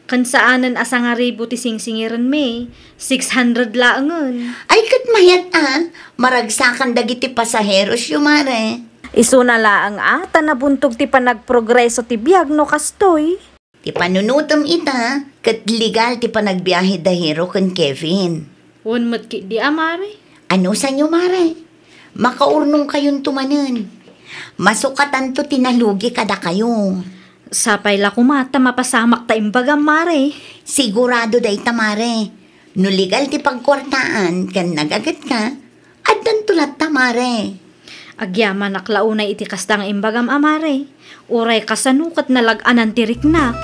Ken saanen a sangaribu ti singsingirenmi, six hundred laengen. Ay, ket mayat a, maragsakan dagiti pasaherosyo, Mare. Isuna laeng a ta nabuntog ti panagprogreso ti biag no kastoy. Ti panunutem ita, ket legal ti panagbiahe da Hero ken Kevin. Wen met ketdi a, Mare. Anusanyo, Mare? Makaurnongkayonto manen. Masukatanto ti nalugi kadakayo. Sapay la koma ta mapasamak ta imbagam, Mare. Sigurado dayta, Mare. No legal ti pagkuartaan ken nagagetka, addanto latta, Mare. Agyamanak la unay iti kasta nga imbagam a, Mare. Uray kasano ket nalag-anan ti riknak.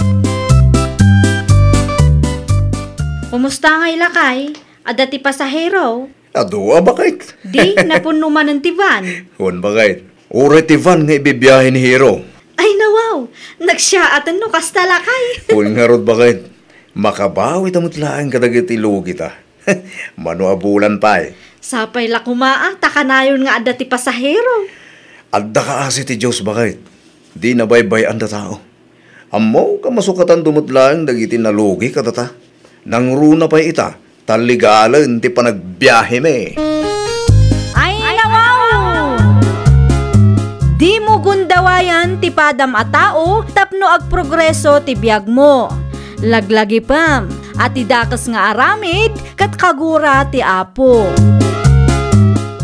Kumusta ngay, lakay? Adda ti pasahero? Adu a, baket. Di, napunno manen ti van. Wen, baket. Uray ti van nga ibibiahe ni Hero. Ay, nawaw! Nagsiyaaten no kasta, lakay. Wen ngarud, baket. Makabawi ta met laeng kadagiti lugita. Mano a bulan pay. Sapay la koma a, ta kanayon nga adda ti pasahero. Adda kaasi ti Dios, baket. Di nabaybay-an ta tao. Ammok a masukatanto met laeng dagiti nalugi kadata. Nangruna pay ita, ta legalen ti panagbiahemi. Ay, nawaw! Dimo gundawayan ti padam a tao tapno agprogreso ti biagmo. Laglagipem a ti dakes nga aramid ket kagura ti Apo.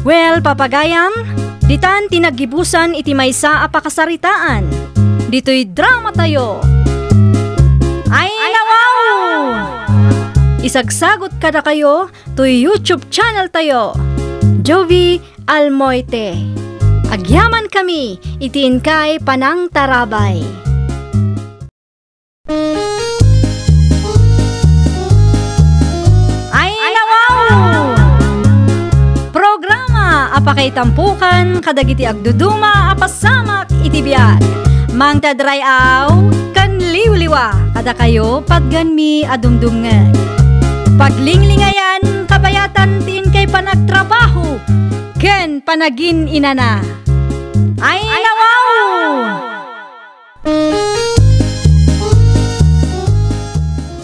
Well, papagayam, ditan ti naggibusan iti maysa a pakasaritaan. Ditoy dramatayo. Ay, nawaw! Isagsagot kadakayo toy YouTube channeltayo, Jovi Almoite. Agyamankami iti inkay panangtarabay. Ay, nawaw! Programa a pakaitampokan kadagiti agduduma a pasamak iti biag. Mangted ray-aw ken liwliwa kadakayo, patganmi a dumdumngeg. Paglinglingayan, kabayatan ti inkay panagtrabaho ken panagin-inana. Ay, nawaw!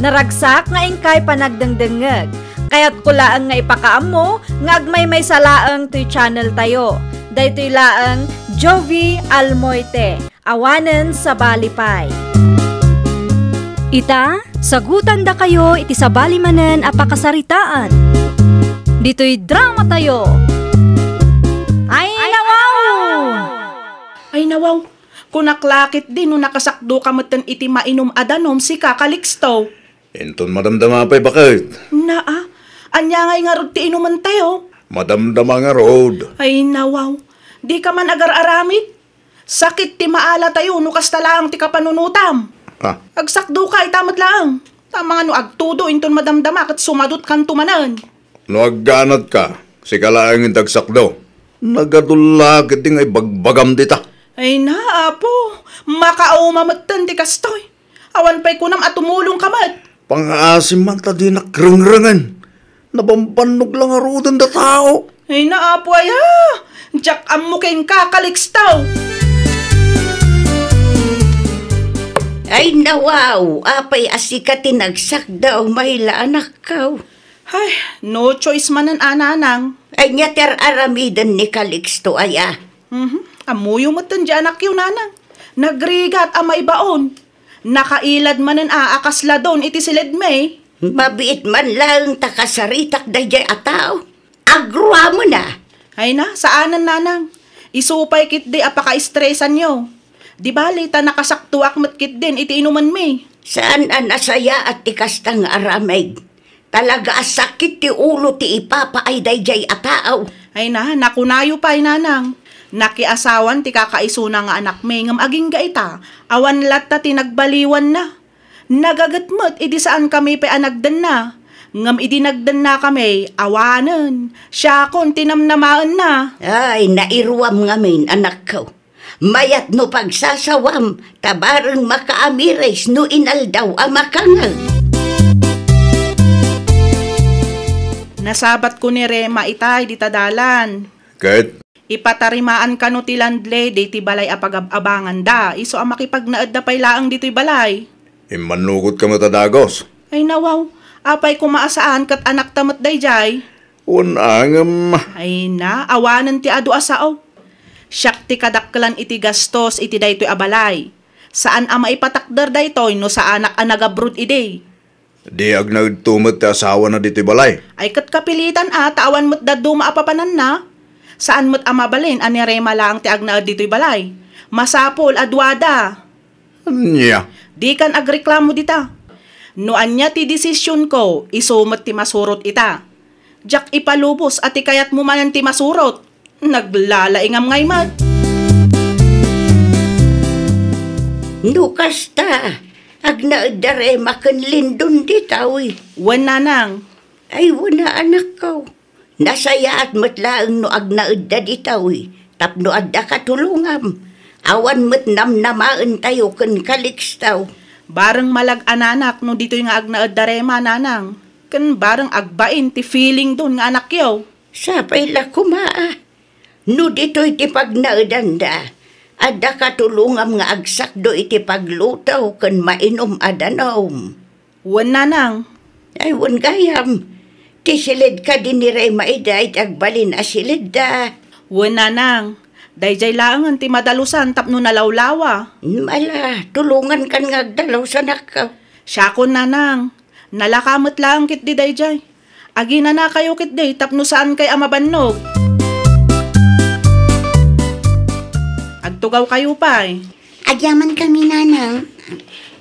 Naragsak nga inkay panagdengdengngeg. Kayatko laeng nga ipakaammo nga agmaymaysa laeng toy channeltayo. Daytoy laeng Jovi Almoite, awanen sabali pay. Ita, sagutandakayo iti sabali manen a pakasaritaan. Ditoy dramatayo. Ay, nawaw! Ay, nawaw! Kunak la ketdi no nakasakdoka metten iti mainum a danom, sika, Calixto. Inton madamdama pay, baket. Naa, ania ngay ngarud ti inumentayo? Madamdama ngarud. Ay, nawaw. Dika man agar-aramid? Sakit ti maalatayo no kasta laeng ti kapanunotam. Ha? Agsakdoka ita met laeng. Ta amangan no agtudo inton madamdama ket sumadutkanto manen. No agganatka, sika laeng ti agsakdo. Nagadulla ketdi nga ibagbagam dita. Ay na, Apo, makauma metten ti kastoy. Awan pay kunam a tumulongka met. Pangaasim man ta dinak rengrengen. Nabambannog la ngaruden da tao. Ay na, Apo aya, diak ammo kenka, Calixto. Ay, nawaw, apay a sika ti nagsakdo, Mayla, anakko. Ay, no choice manen a, nanang. Ania ti ar-aramiden ni Calixto aya? Mhm. Ammoyo metten di anakyo, nanang. Nagrigat a maibaon. Nakailad manen a, a kasla don iti siledmi. Mabiit man laeng ta kasaritak daydiay a tao. Agroamen a. Ay na, saanen, nanang. Isu pay ketdi a pakaestresanyo. Di bali ta nakasakdoak met ketdin iti inumenmi. Saan a nasayaat ti kasta nga aramid. Talaga a sakit ti ulo ti ipapaay daydiay a tao. Ay na, nakunayo pay, nanang. Nakiasawan ti kakaisuna nga anakmi ngem agingga ita, awan latta ti nagbaliwanna. Nagaget met idi saankami pay a nagdenna. Ngem idi nagdennakami, awanen, siakon ti namnamaenna. Ay, nairuam ngamin, anakko. Mayat no pagsasawam, ta bareng makaamiris no inaldaw a makangeg. Nasabatko ni Rema itay dita dalan. Ket? Ipatarimaan kano ti landlady ti balay a pagab-abanganda, isu a makipagnaedda pay laeng ditoy balay. Immannugotka met a dagus. Ay nawaw, apay koma a saan ket anakta met daydiay? Wen a ngem. Ay na, awanen ti adu a sao. Siak ti kadakkelan iti gastos iti daytoy a balay. Saan a maipatakder daytoy no saanak a nagabrod idi. Di agnaedto met ti asawana ditoy balay. Ay ket kapilitan a ta awan met dadduma a papananna. Saan met a mabalin a ni Rema laeng ti agnaed ditoy balay. Masapul a duada. Ania? Dikan agreklamo dita. No ania ti desisionko, isu met ti masurot ita. Diak ipalubos a ti kayatmo manen ti masurot. Naglalaingam ngay met. No kasta, agnaedda Rema ken Lindon dita, uy. Wen, nanang. Ay, wen a, anakko. Nasayaat met laeng no agnaedda dita, uy. Tapno adda katulongam. Awan met namnamaentayo ken kalikstaw. Bareng malag-ananak no ditoy nga agnaedda Rema, nanang. Ken bareng agbain ti feeling don nga anakyo. Sapay la koma a. No ditoy ti pagnaedanda, adda katulongam nga agsakdo iti pagluto ken mainum a danum. Wen, nanang. Ay, wen gayam. Ti siled kadi ni Rema ida iti agbalin a siledda. Wen, nanang. Daydiay laengen ti madalusan tapno nalawlawa. Ala, tulongankan nga agdalusanak. Siakon, nanang. Nalaka met laeng ketdi daydiay. Aginanakayo ketdi tapno saankay a mabannog. Agtugawkayo pay. Agyamankami, nanang.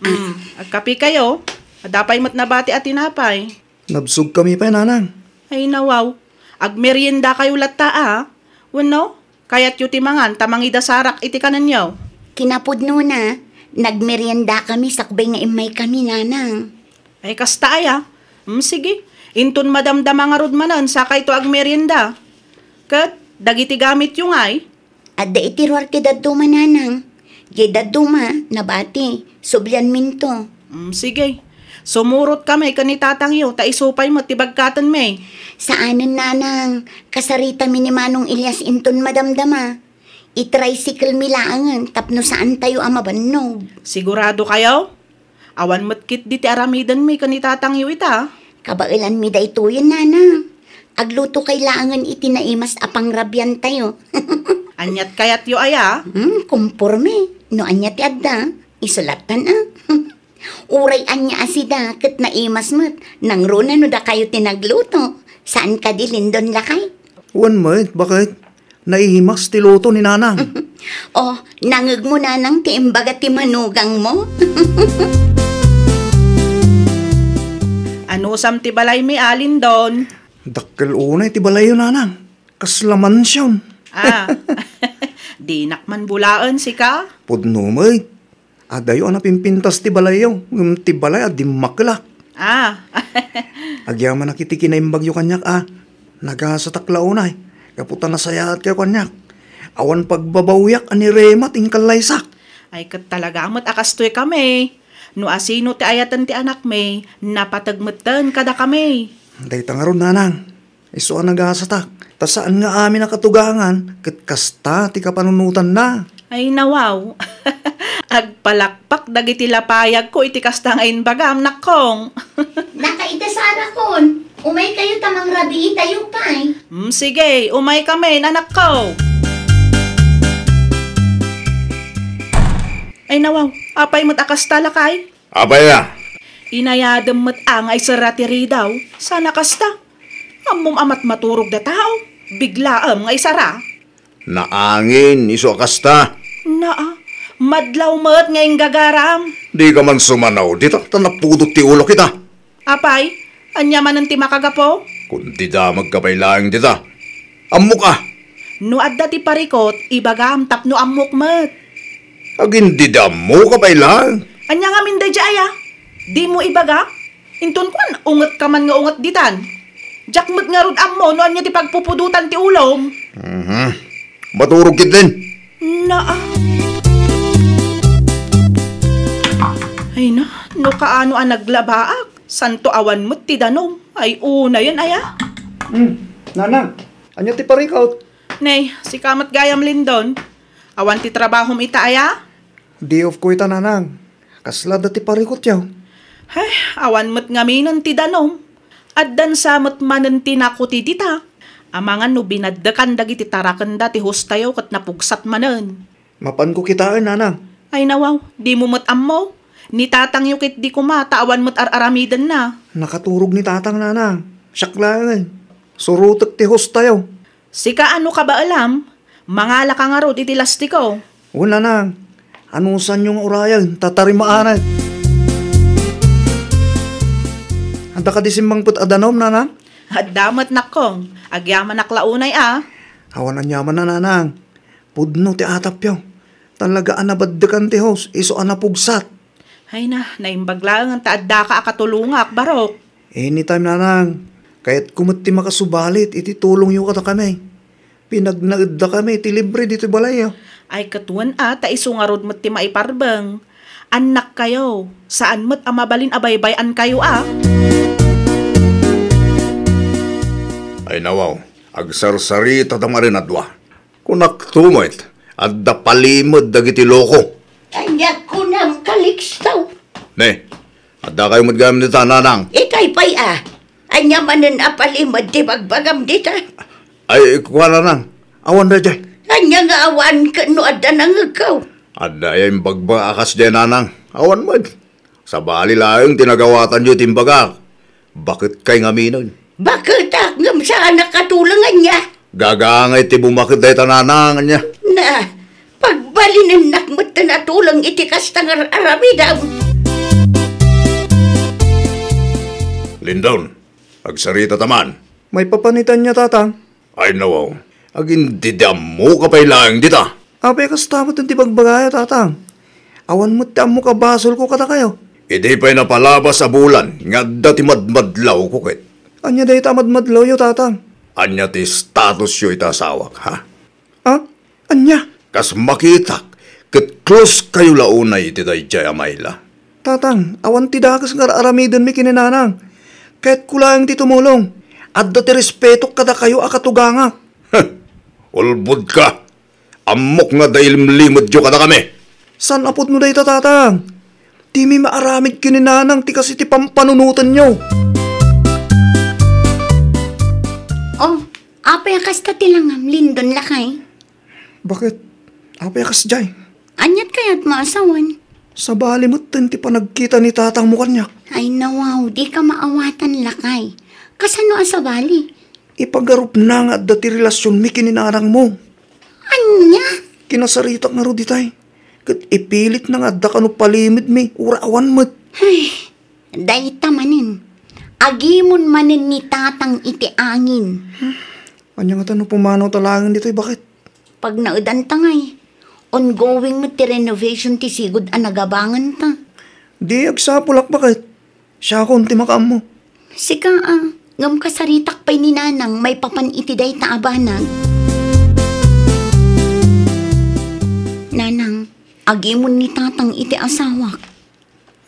Mm, agkapikayo. Adda pay met nabati a tinapay. Nabsogkami pay, nanang. Ay, nawaw. Agmeriendakayo latta a. Wenno, kayatyo ti mangan ta mangidasarak iti kanenyo? Kinapudnona, nagmeriendakami sakbay nga immaykami, nanang. Ay, kasta aya? Mm, sige. Inton madamdama ngarud manen, sakayto agmerienda. Ket, dagiti gamityo ngay? Adda iti ruar ti dadduma, nanang. Diay dadduma, nabati, sublianminto. Mm, sige. Sumurotkami ken ni tatangyo, ta isu pay met ti bagkatenmi. Saanen, nanang. Kasaritami ni Manong Elias inton madamdama. I-tricycle mi laengen tapno saantayo a mabannog. Siguradokayo? Awan met ketdi ti aramidenmi ken ni tatangyo ita. Kabaelanmi daytoyen, nanang. Aglutokay laengen iti naimas a pangrabiantayo. Aniat kayatyo aya? Hmm, kumporme. No ania ti adda, isu lattan a. Uray ania a sida ket naimas met, nangruna no dakayo ti nagluto. Saan kadi, Lindon lakay? Wen met, baket? Naimas ti luto ni nanang. O, nangegmo, nanang, ti imbaga ti manugangmo? Anusam ti balaymi, Lindon? Dakkel unay ti balayyo, nanang. Kasla mansion. Ah, dinak man bulaen, sika? Pudno met. Adayo a napimpintas ti balayyo, ngem ti balay a dimmakelak. Ah. Agyamanak iti kinaimbagyo kaniak a nagasatak la unay, gapu ta nasayaatkayo kaniak. Awan pagbabawiak a ni Rema ti inkallaysak. Ay, ket talaga met a kastoy kami. No asino ti ayaten ti anakmi, napateg metten kadakami. Dayta ngarud, nanang. Isu a nagasatak, ta saan nga amin a katugangan, ket kasta ti kapanunotanna. Ay, nawaw. Agpalakpak dagiti lapayagko iti kasta nga imbagam, nakkong. Nakaidasarakon, umaykayo ta mangrabiitayo pay. Mm, sige, umaykami, anakko. Ay, nawaw, apay met a kasta, lakay? Apay a? Inayadem met a nga isara ti ridaw, sana kasta. Ammom a matmaturog da tao, biglaem nga isara. Naangin, isu a kasta. Naa, madlaw met nga inggagaram. Dika man sumanaw, dita ta napudot ti ulok ita. Apay, ania manen ti makagapu? Kun didamagka pay laeng dita. Ammok a. No adda ti parikut, ibagam tapno ammok met. Agindidammoka pay laeng. Ania ngamin daydiay a? Dimo ibaga? Inton kuan, ungetka man nga unget ditan. Diak met ngarud ammo no ania ti pagpupudotan ti ulom. Mhm. Maturog ketdin. Naa. Ay na, no kaano a naglabaak, santo awan met ti danom. Ay, unayen aya. Hmm, nanang, ania ti parikot? Nay, sika met gayam, Lindon. Awan ti trabahom ita aya? Day off ko ita, nanang. Kasla adda ti parikotyo? Hay, awan met ngaminen ti danom. Addan sa met manen ti nakuti dita. Amangan no binaddekan dagiti tarakenda ti hostayo ket napugsat manen. Mapanko kitaen, nanang. Ay nawaw, dimo met ammo. Ni tatangyo ketdi koma ta awan met ar-aramidenna. Nakaturog ni tatang, nanang. Siak laengen. Surotek ti hostayo. Sika a no kabaelam, mangalaka ngarud iti lastiko. Wen, nanang, anusanyo nga urayen, ta tarimaanay. Adda kadi simmangpet a danom, nanang? Adda met, nakkong. Agyamanak la unay a. Awan aniamanna, nanang. Pudno ti atapyo. Talaga a nabaddekan ti host, isu a napugsat. Ay na, naimbag laeng ta addaka a katulongak, barok. Anytime, nanang. Kayatko met ti makasubalit iti tulongyo kadakami. Pinagnaeddakami iti libre ditoy balayyo. Ay, ket wen a, ta isu ngarud met ti maiparbeng. Annakkayo, saan met a mabalin a baybay-ankayo a. Ay nawaw, agsarsarita ta marin a dua. Kunakto met, adda palimed dagiti loko. Ania kunam, Calixto? Ne, addakayo met gayam dita, nanang. Itay pay a. Ania manen a palimed ti bagbagam dita? Ay, kua, nanang. Awan daydiay. Ania nga awan ken no adda nangegko? Adda aya imbagbaga a kasdiay, nanang. Awan met. Sabali laeng ti nagawatanyo iti imbagak. Baketkay ngaminen. Baketak ngem saanak a tuleng ania? Gagangay ti bumaket dayta, nanang, ania? Na, pagbalinennak metten a tuleng iti kasta nga ar-aramidem. Lindon, agsarita ta man. Maipapan ita ania, tatang? Ay, nawaw. Agin-, di, di ammoka pay laeng dita. Apay kasta met ti bagbagayo, tatang? Awan met ti ammoka basolko kadakayo. Idi pay napalabas a bulan nga adda ti madmadlawko ket. Ania dayta a madmadlawyo, tatang? Ania ti statusyo iti asawak, ha? Ah? Ania? Kas makitak, ket close kayo la unay iti daydiay a Mayla. Tatang, awan ti dakes nga ar-aramidenmi ken ni nanang. Kayatko laeng ti tumulong. Adda ti respetok kadakayo a katugangak. Ulbodka. Ammok nga adda ilimlimedyo kadakami. Saan a pudno dayta, tatang? Dimi maaramid ken ni nanang ti kas iti pampanunotenyo. Oh, apay a kasta ti langam, Lindon, lakay? Baket, apay a kasdiay? Aniat kayatmo a sawen? Sabali metten ti panagkita ni tatangmo kaniak. Ay, nawaw, dika maawatan, lakay. Kasano a sabali? Ipagarupna nga adda ti relasionmi ken ni nanangmo. Ania? Kinasaritak ngarud itay. Ket ipilitna nga adda kano palimedmi, uray awan met. Ay, dayta manen. Agimon manen ni tatang iti angin. Ania ngata no pumanawta laengen ditoy, baket? Pagnaedanta ngay. Ongoing met ti renovation ti sigud a nagabanganta. Di agsapulak, baket. Siakon ti makaammo. Sika a, ngem kasaritak pay ni nanang maipapan iti dayta a banag. Nanang, agimon ni tatang iti asawak.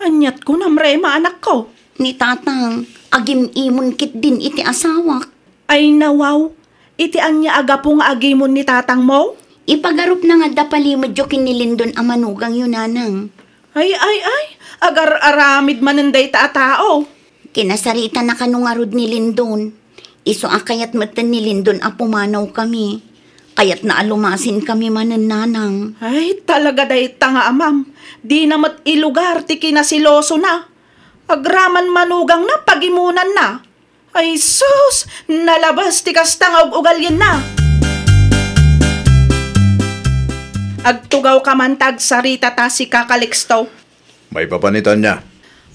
Aniat kunam, Rema, anakko? Ni tatang, agim-imon ketdin iti asawak. Ay, nawaw, iti ania a gapu nga agimon ni tatangmo? Ipagarupna nga adda palimedyo ken ni Lindon a manugangyo, nanang. Ay, ay, ay, agar-aramid manen dayta a tao. Kinasaritana kano ngarud ni Lindon. Isu a kayat metten ni Lindon a pumanawkami. Kayatna a lumasinkami manen, nanang. Ay, talaga dayta nga amam. Dina met ilugar ti kinasilosona. Agraman manugangna, pagimonanna. Ay sus! Nalabas ti kasta nga ug-ugalyenna! Agtugawka man ta agsarita ta, sika, Calixto. Maipapan ita ania?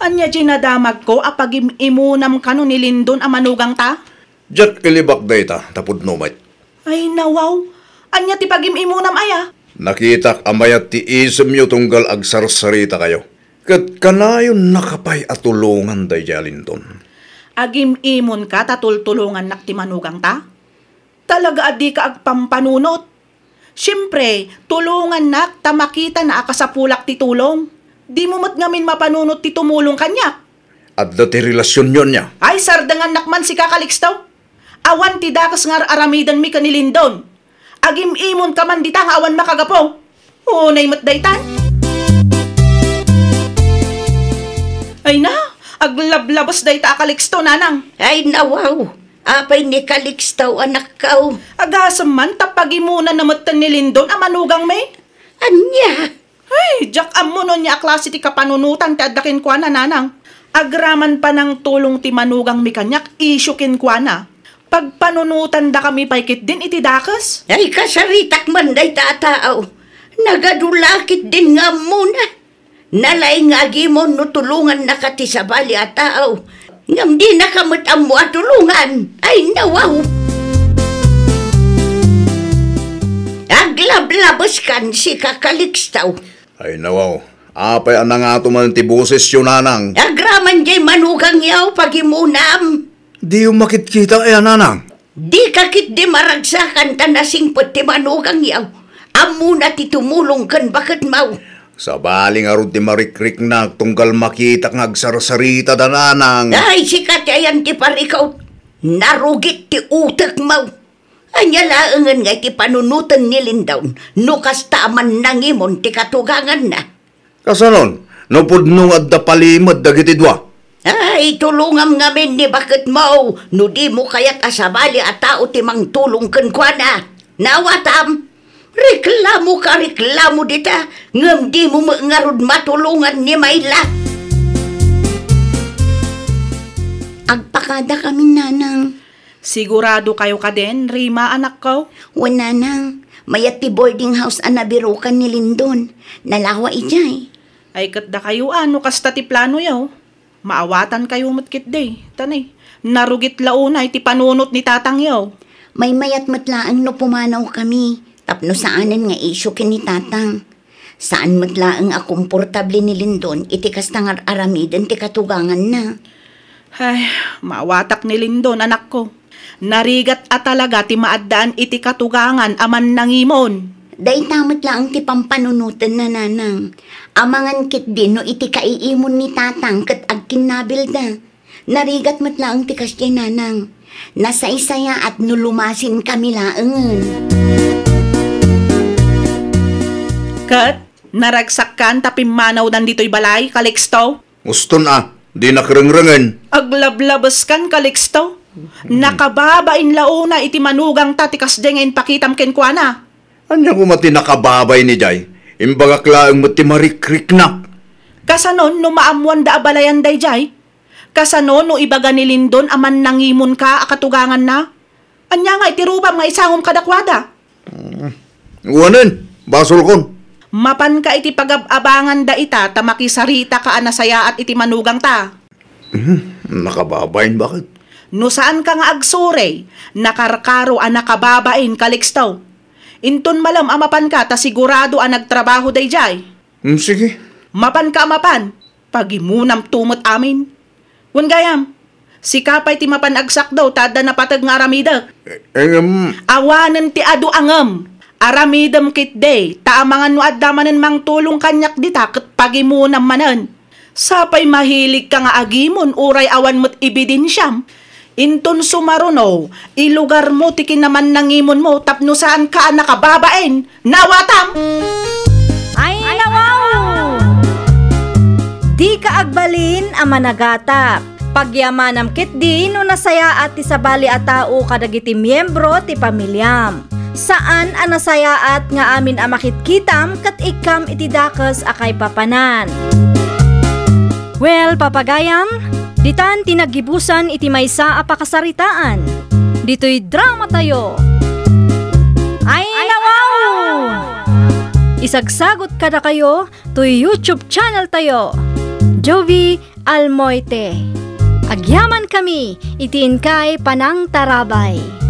Ania diay nadamagko a pagim-imonam kano ni Lindon a manugangta? Diak ilibak dayta ta pudno met. Ay, nawaw! Ania ti pagim-imonam aya? Nakitak a mayat ti isemyo tunggal agsarsaritakayo. Ket kanayonnaka pay a tulongan daydiay a Lindon. Agim-imonka ta tultulongannak ti manugangta? Talaga a dika agpampanunot. Siempre, tulongannak ta makitana a kasapulak ti tulong. Dimo met ngamin mapanunot ti tumulong kaniak. Adda ti relasionyo ania? Ay, sardengannak man sika, Calixto. Awan ti dakes nga ar-aramidenmi ken ni Lindon. Agim-imonka man dita nga awan makagapu. Unay met daytan. Ay na, aglablabes dayta a Calixto, nanang. Ay, nawaw. Apay ni Calixto, anakko? Agasem man ta pagimunanna metten ni Lindon a manugangmi. Ania? Ay, diak ammo no ania a klase ti kapanunotan ti adda kenkuana, nanang. Agraman pa nangtulong ti manugangmi kaniak, isyu kenkuana. Pagpanunotandakami pay ketdin iti dakes. Ay, kasaritak man dayta a tao. Nagadu la ketdin nga ammona. Nalaing nga agimon no tulongannaka ti sabali a tao. Ngem dinaka met ammo a tulongan. Ay, nawaw! Aglablabeskan, sika, Calixto. Ay, nawaw. Apay a nangato man ti bosesyo, nanang? Agraman diay manugangyo, pagimunam. Diyo makitkita aya, nanang? Dika ketdi maragsakan ta nasingpet ti manugangyo. Ammona ti tumulong ken baketmo. Sabali ngarud ti marikriknak tunggal makitak nga agsarsaritada, nanang. Ay, sika ti ayan ti parikut. Narugit ti utekmo. Ania laengen nga iti panunoten ni Lindon no kasta a mannangimon ti katuganganna? Kasanon, no pudno nga adda palimed dagiti dua? Ay, tulongam ngamin ni baketmo no dimo kayat a sabali a tao ti mangtulong kenkuana. Naawatam? Reklamoka, reklamo dita, ngem dimo met ngarud matulongan ni Mayla. Agpakadakamin, nanang. Siguradokayo kadin, Rima, anakko? Wen, nanang. Mayat ti boarding house a nabirukan ni Lindon. Nalawa idiay. Ay, ket dakayo a no kasta ti planoyo. Maawatankayo met ketdi. Tanay, narugit la unay ti panunot ni tatangyo. Maymayat met laeng no pumanawkami, tapno saanen nga isyu ken ni tatang. Saan met laeng a komportable ni Lindon iti kasta nga ar-aramiden ti katuganganna. Ay, maawatak ni Lindon, anakko. Narigat a talaga ti maaddaan iti katugangan a mannangimon. Dayta met laeng ti pampanunotenna, nanang. Amangan ketdi no iti kaiimon ni tatang ket agkinnabilda. Narigat met laeng ti kasdiay, nanang. Nasaysayaat no lumasinkami laengen. Ket naragsakkan ta pimmanawdan ditoy balay, Calixto? Uston a, dinak rengrengen. Aglablabeskan, Calixto. Nakababain la unay iti manugangta ti kasdiay nga impakitam kenkuana. Ania koma ti nakababain idiay? Imbagak laeng met ti marikriknak. Kasanon no maammoanda a balayan daydiay? Kasano no ibaga ni Lindon a mannangimonka a katuganganna? Ania nga iti rupam nga isangom kadakuada? Mm. Wen, basolkon. Mapanka iti pagab-abangan dayta ta makisaritaka a nasayaat iti manugangta. Mhm. Nakababain, baket? No saanka nga agsurey, nakarkaro a nakababain, Calixto. Inton malem a mapanka ta sigurado a nagtrabaho daydiay. Mm, sige. Mapanka a mapan, pagimunamto met amin. Wen gayam, sika pay ti mapan agsakdaw ta adda napateg nga aramidek. Eh, eh, ngem. Awanen ti adu a ngem. Aramidem ketdi, ta amangan no adda manen mangtulong kaniak dita ket pagimunam manen. Sapay mahiligka nga agimon uray awan met ebidensiam. Inton sumaruno, ilugarmo ti kinamannangimonmo tapno saanka a nakababain. Naawatam? Ay, nawaw! Dika agbalin a managatak. Pagyamanam ketdi no nasayaat ti sabali a tao kadagiti miembro ti pamiliam. Saan a nasayaat nga amin a makitkitam ket ikkam iti dakes a kaipapanan. Well, papagayam, ditan ti naggibusan iti maysa a pakasaritaan. Ditoy dramatayo. Ay, nawaw! Isagsagot kadakayo toy YouTube channel tayo, Jovi Almoite. Agyamankami iti inkay panangtarabay.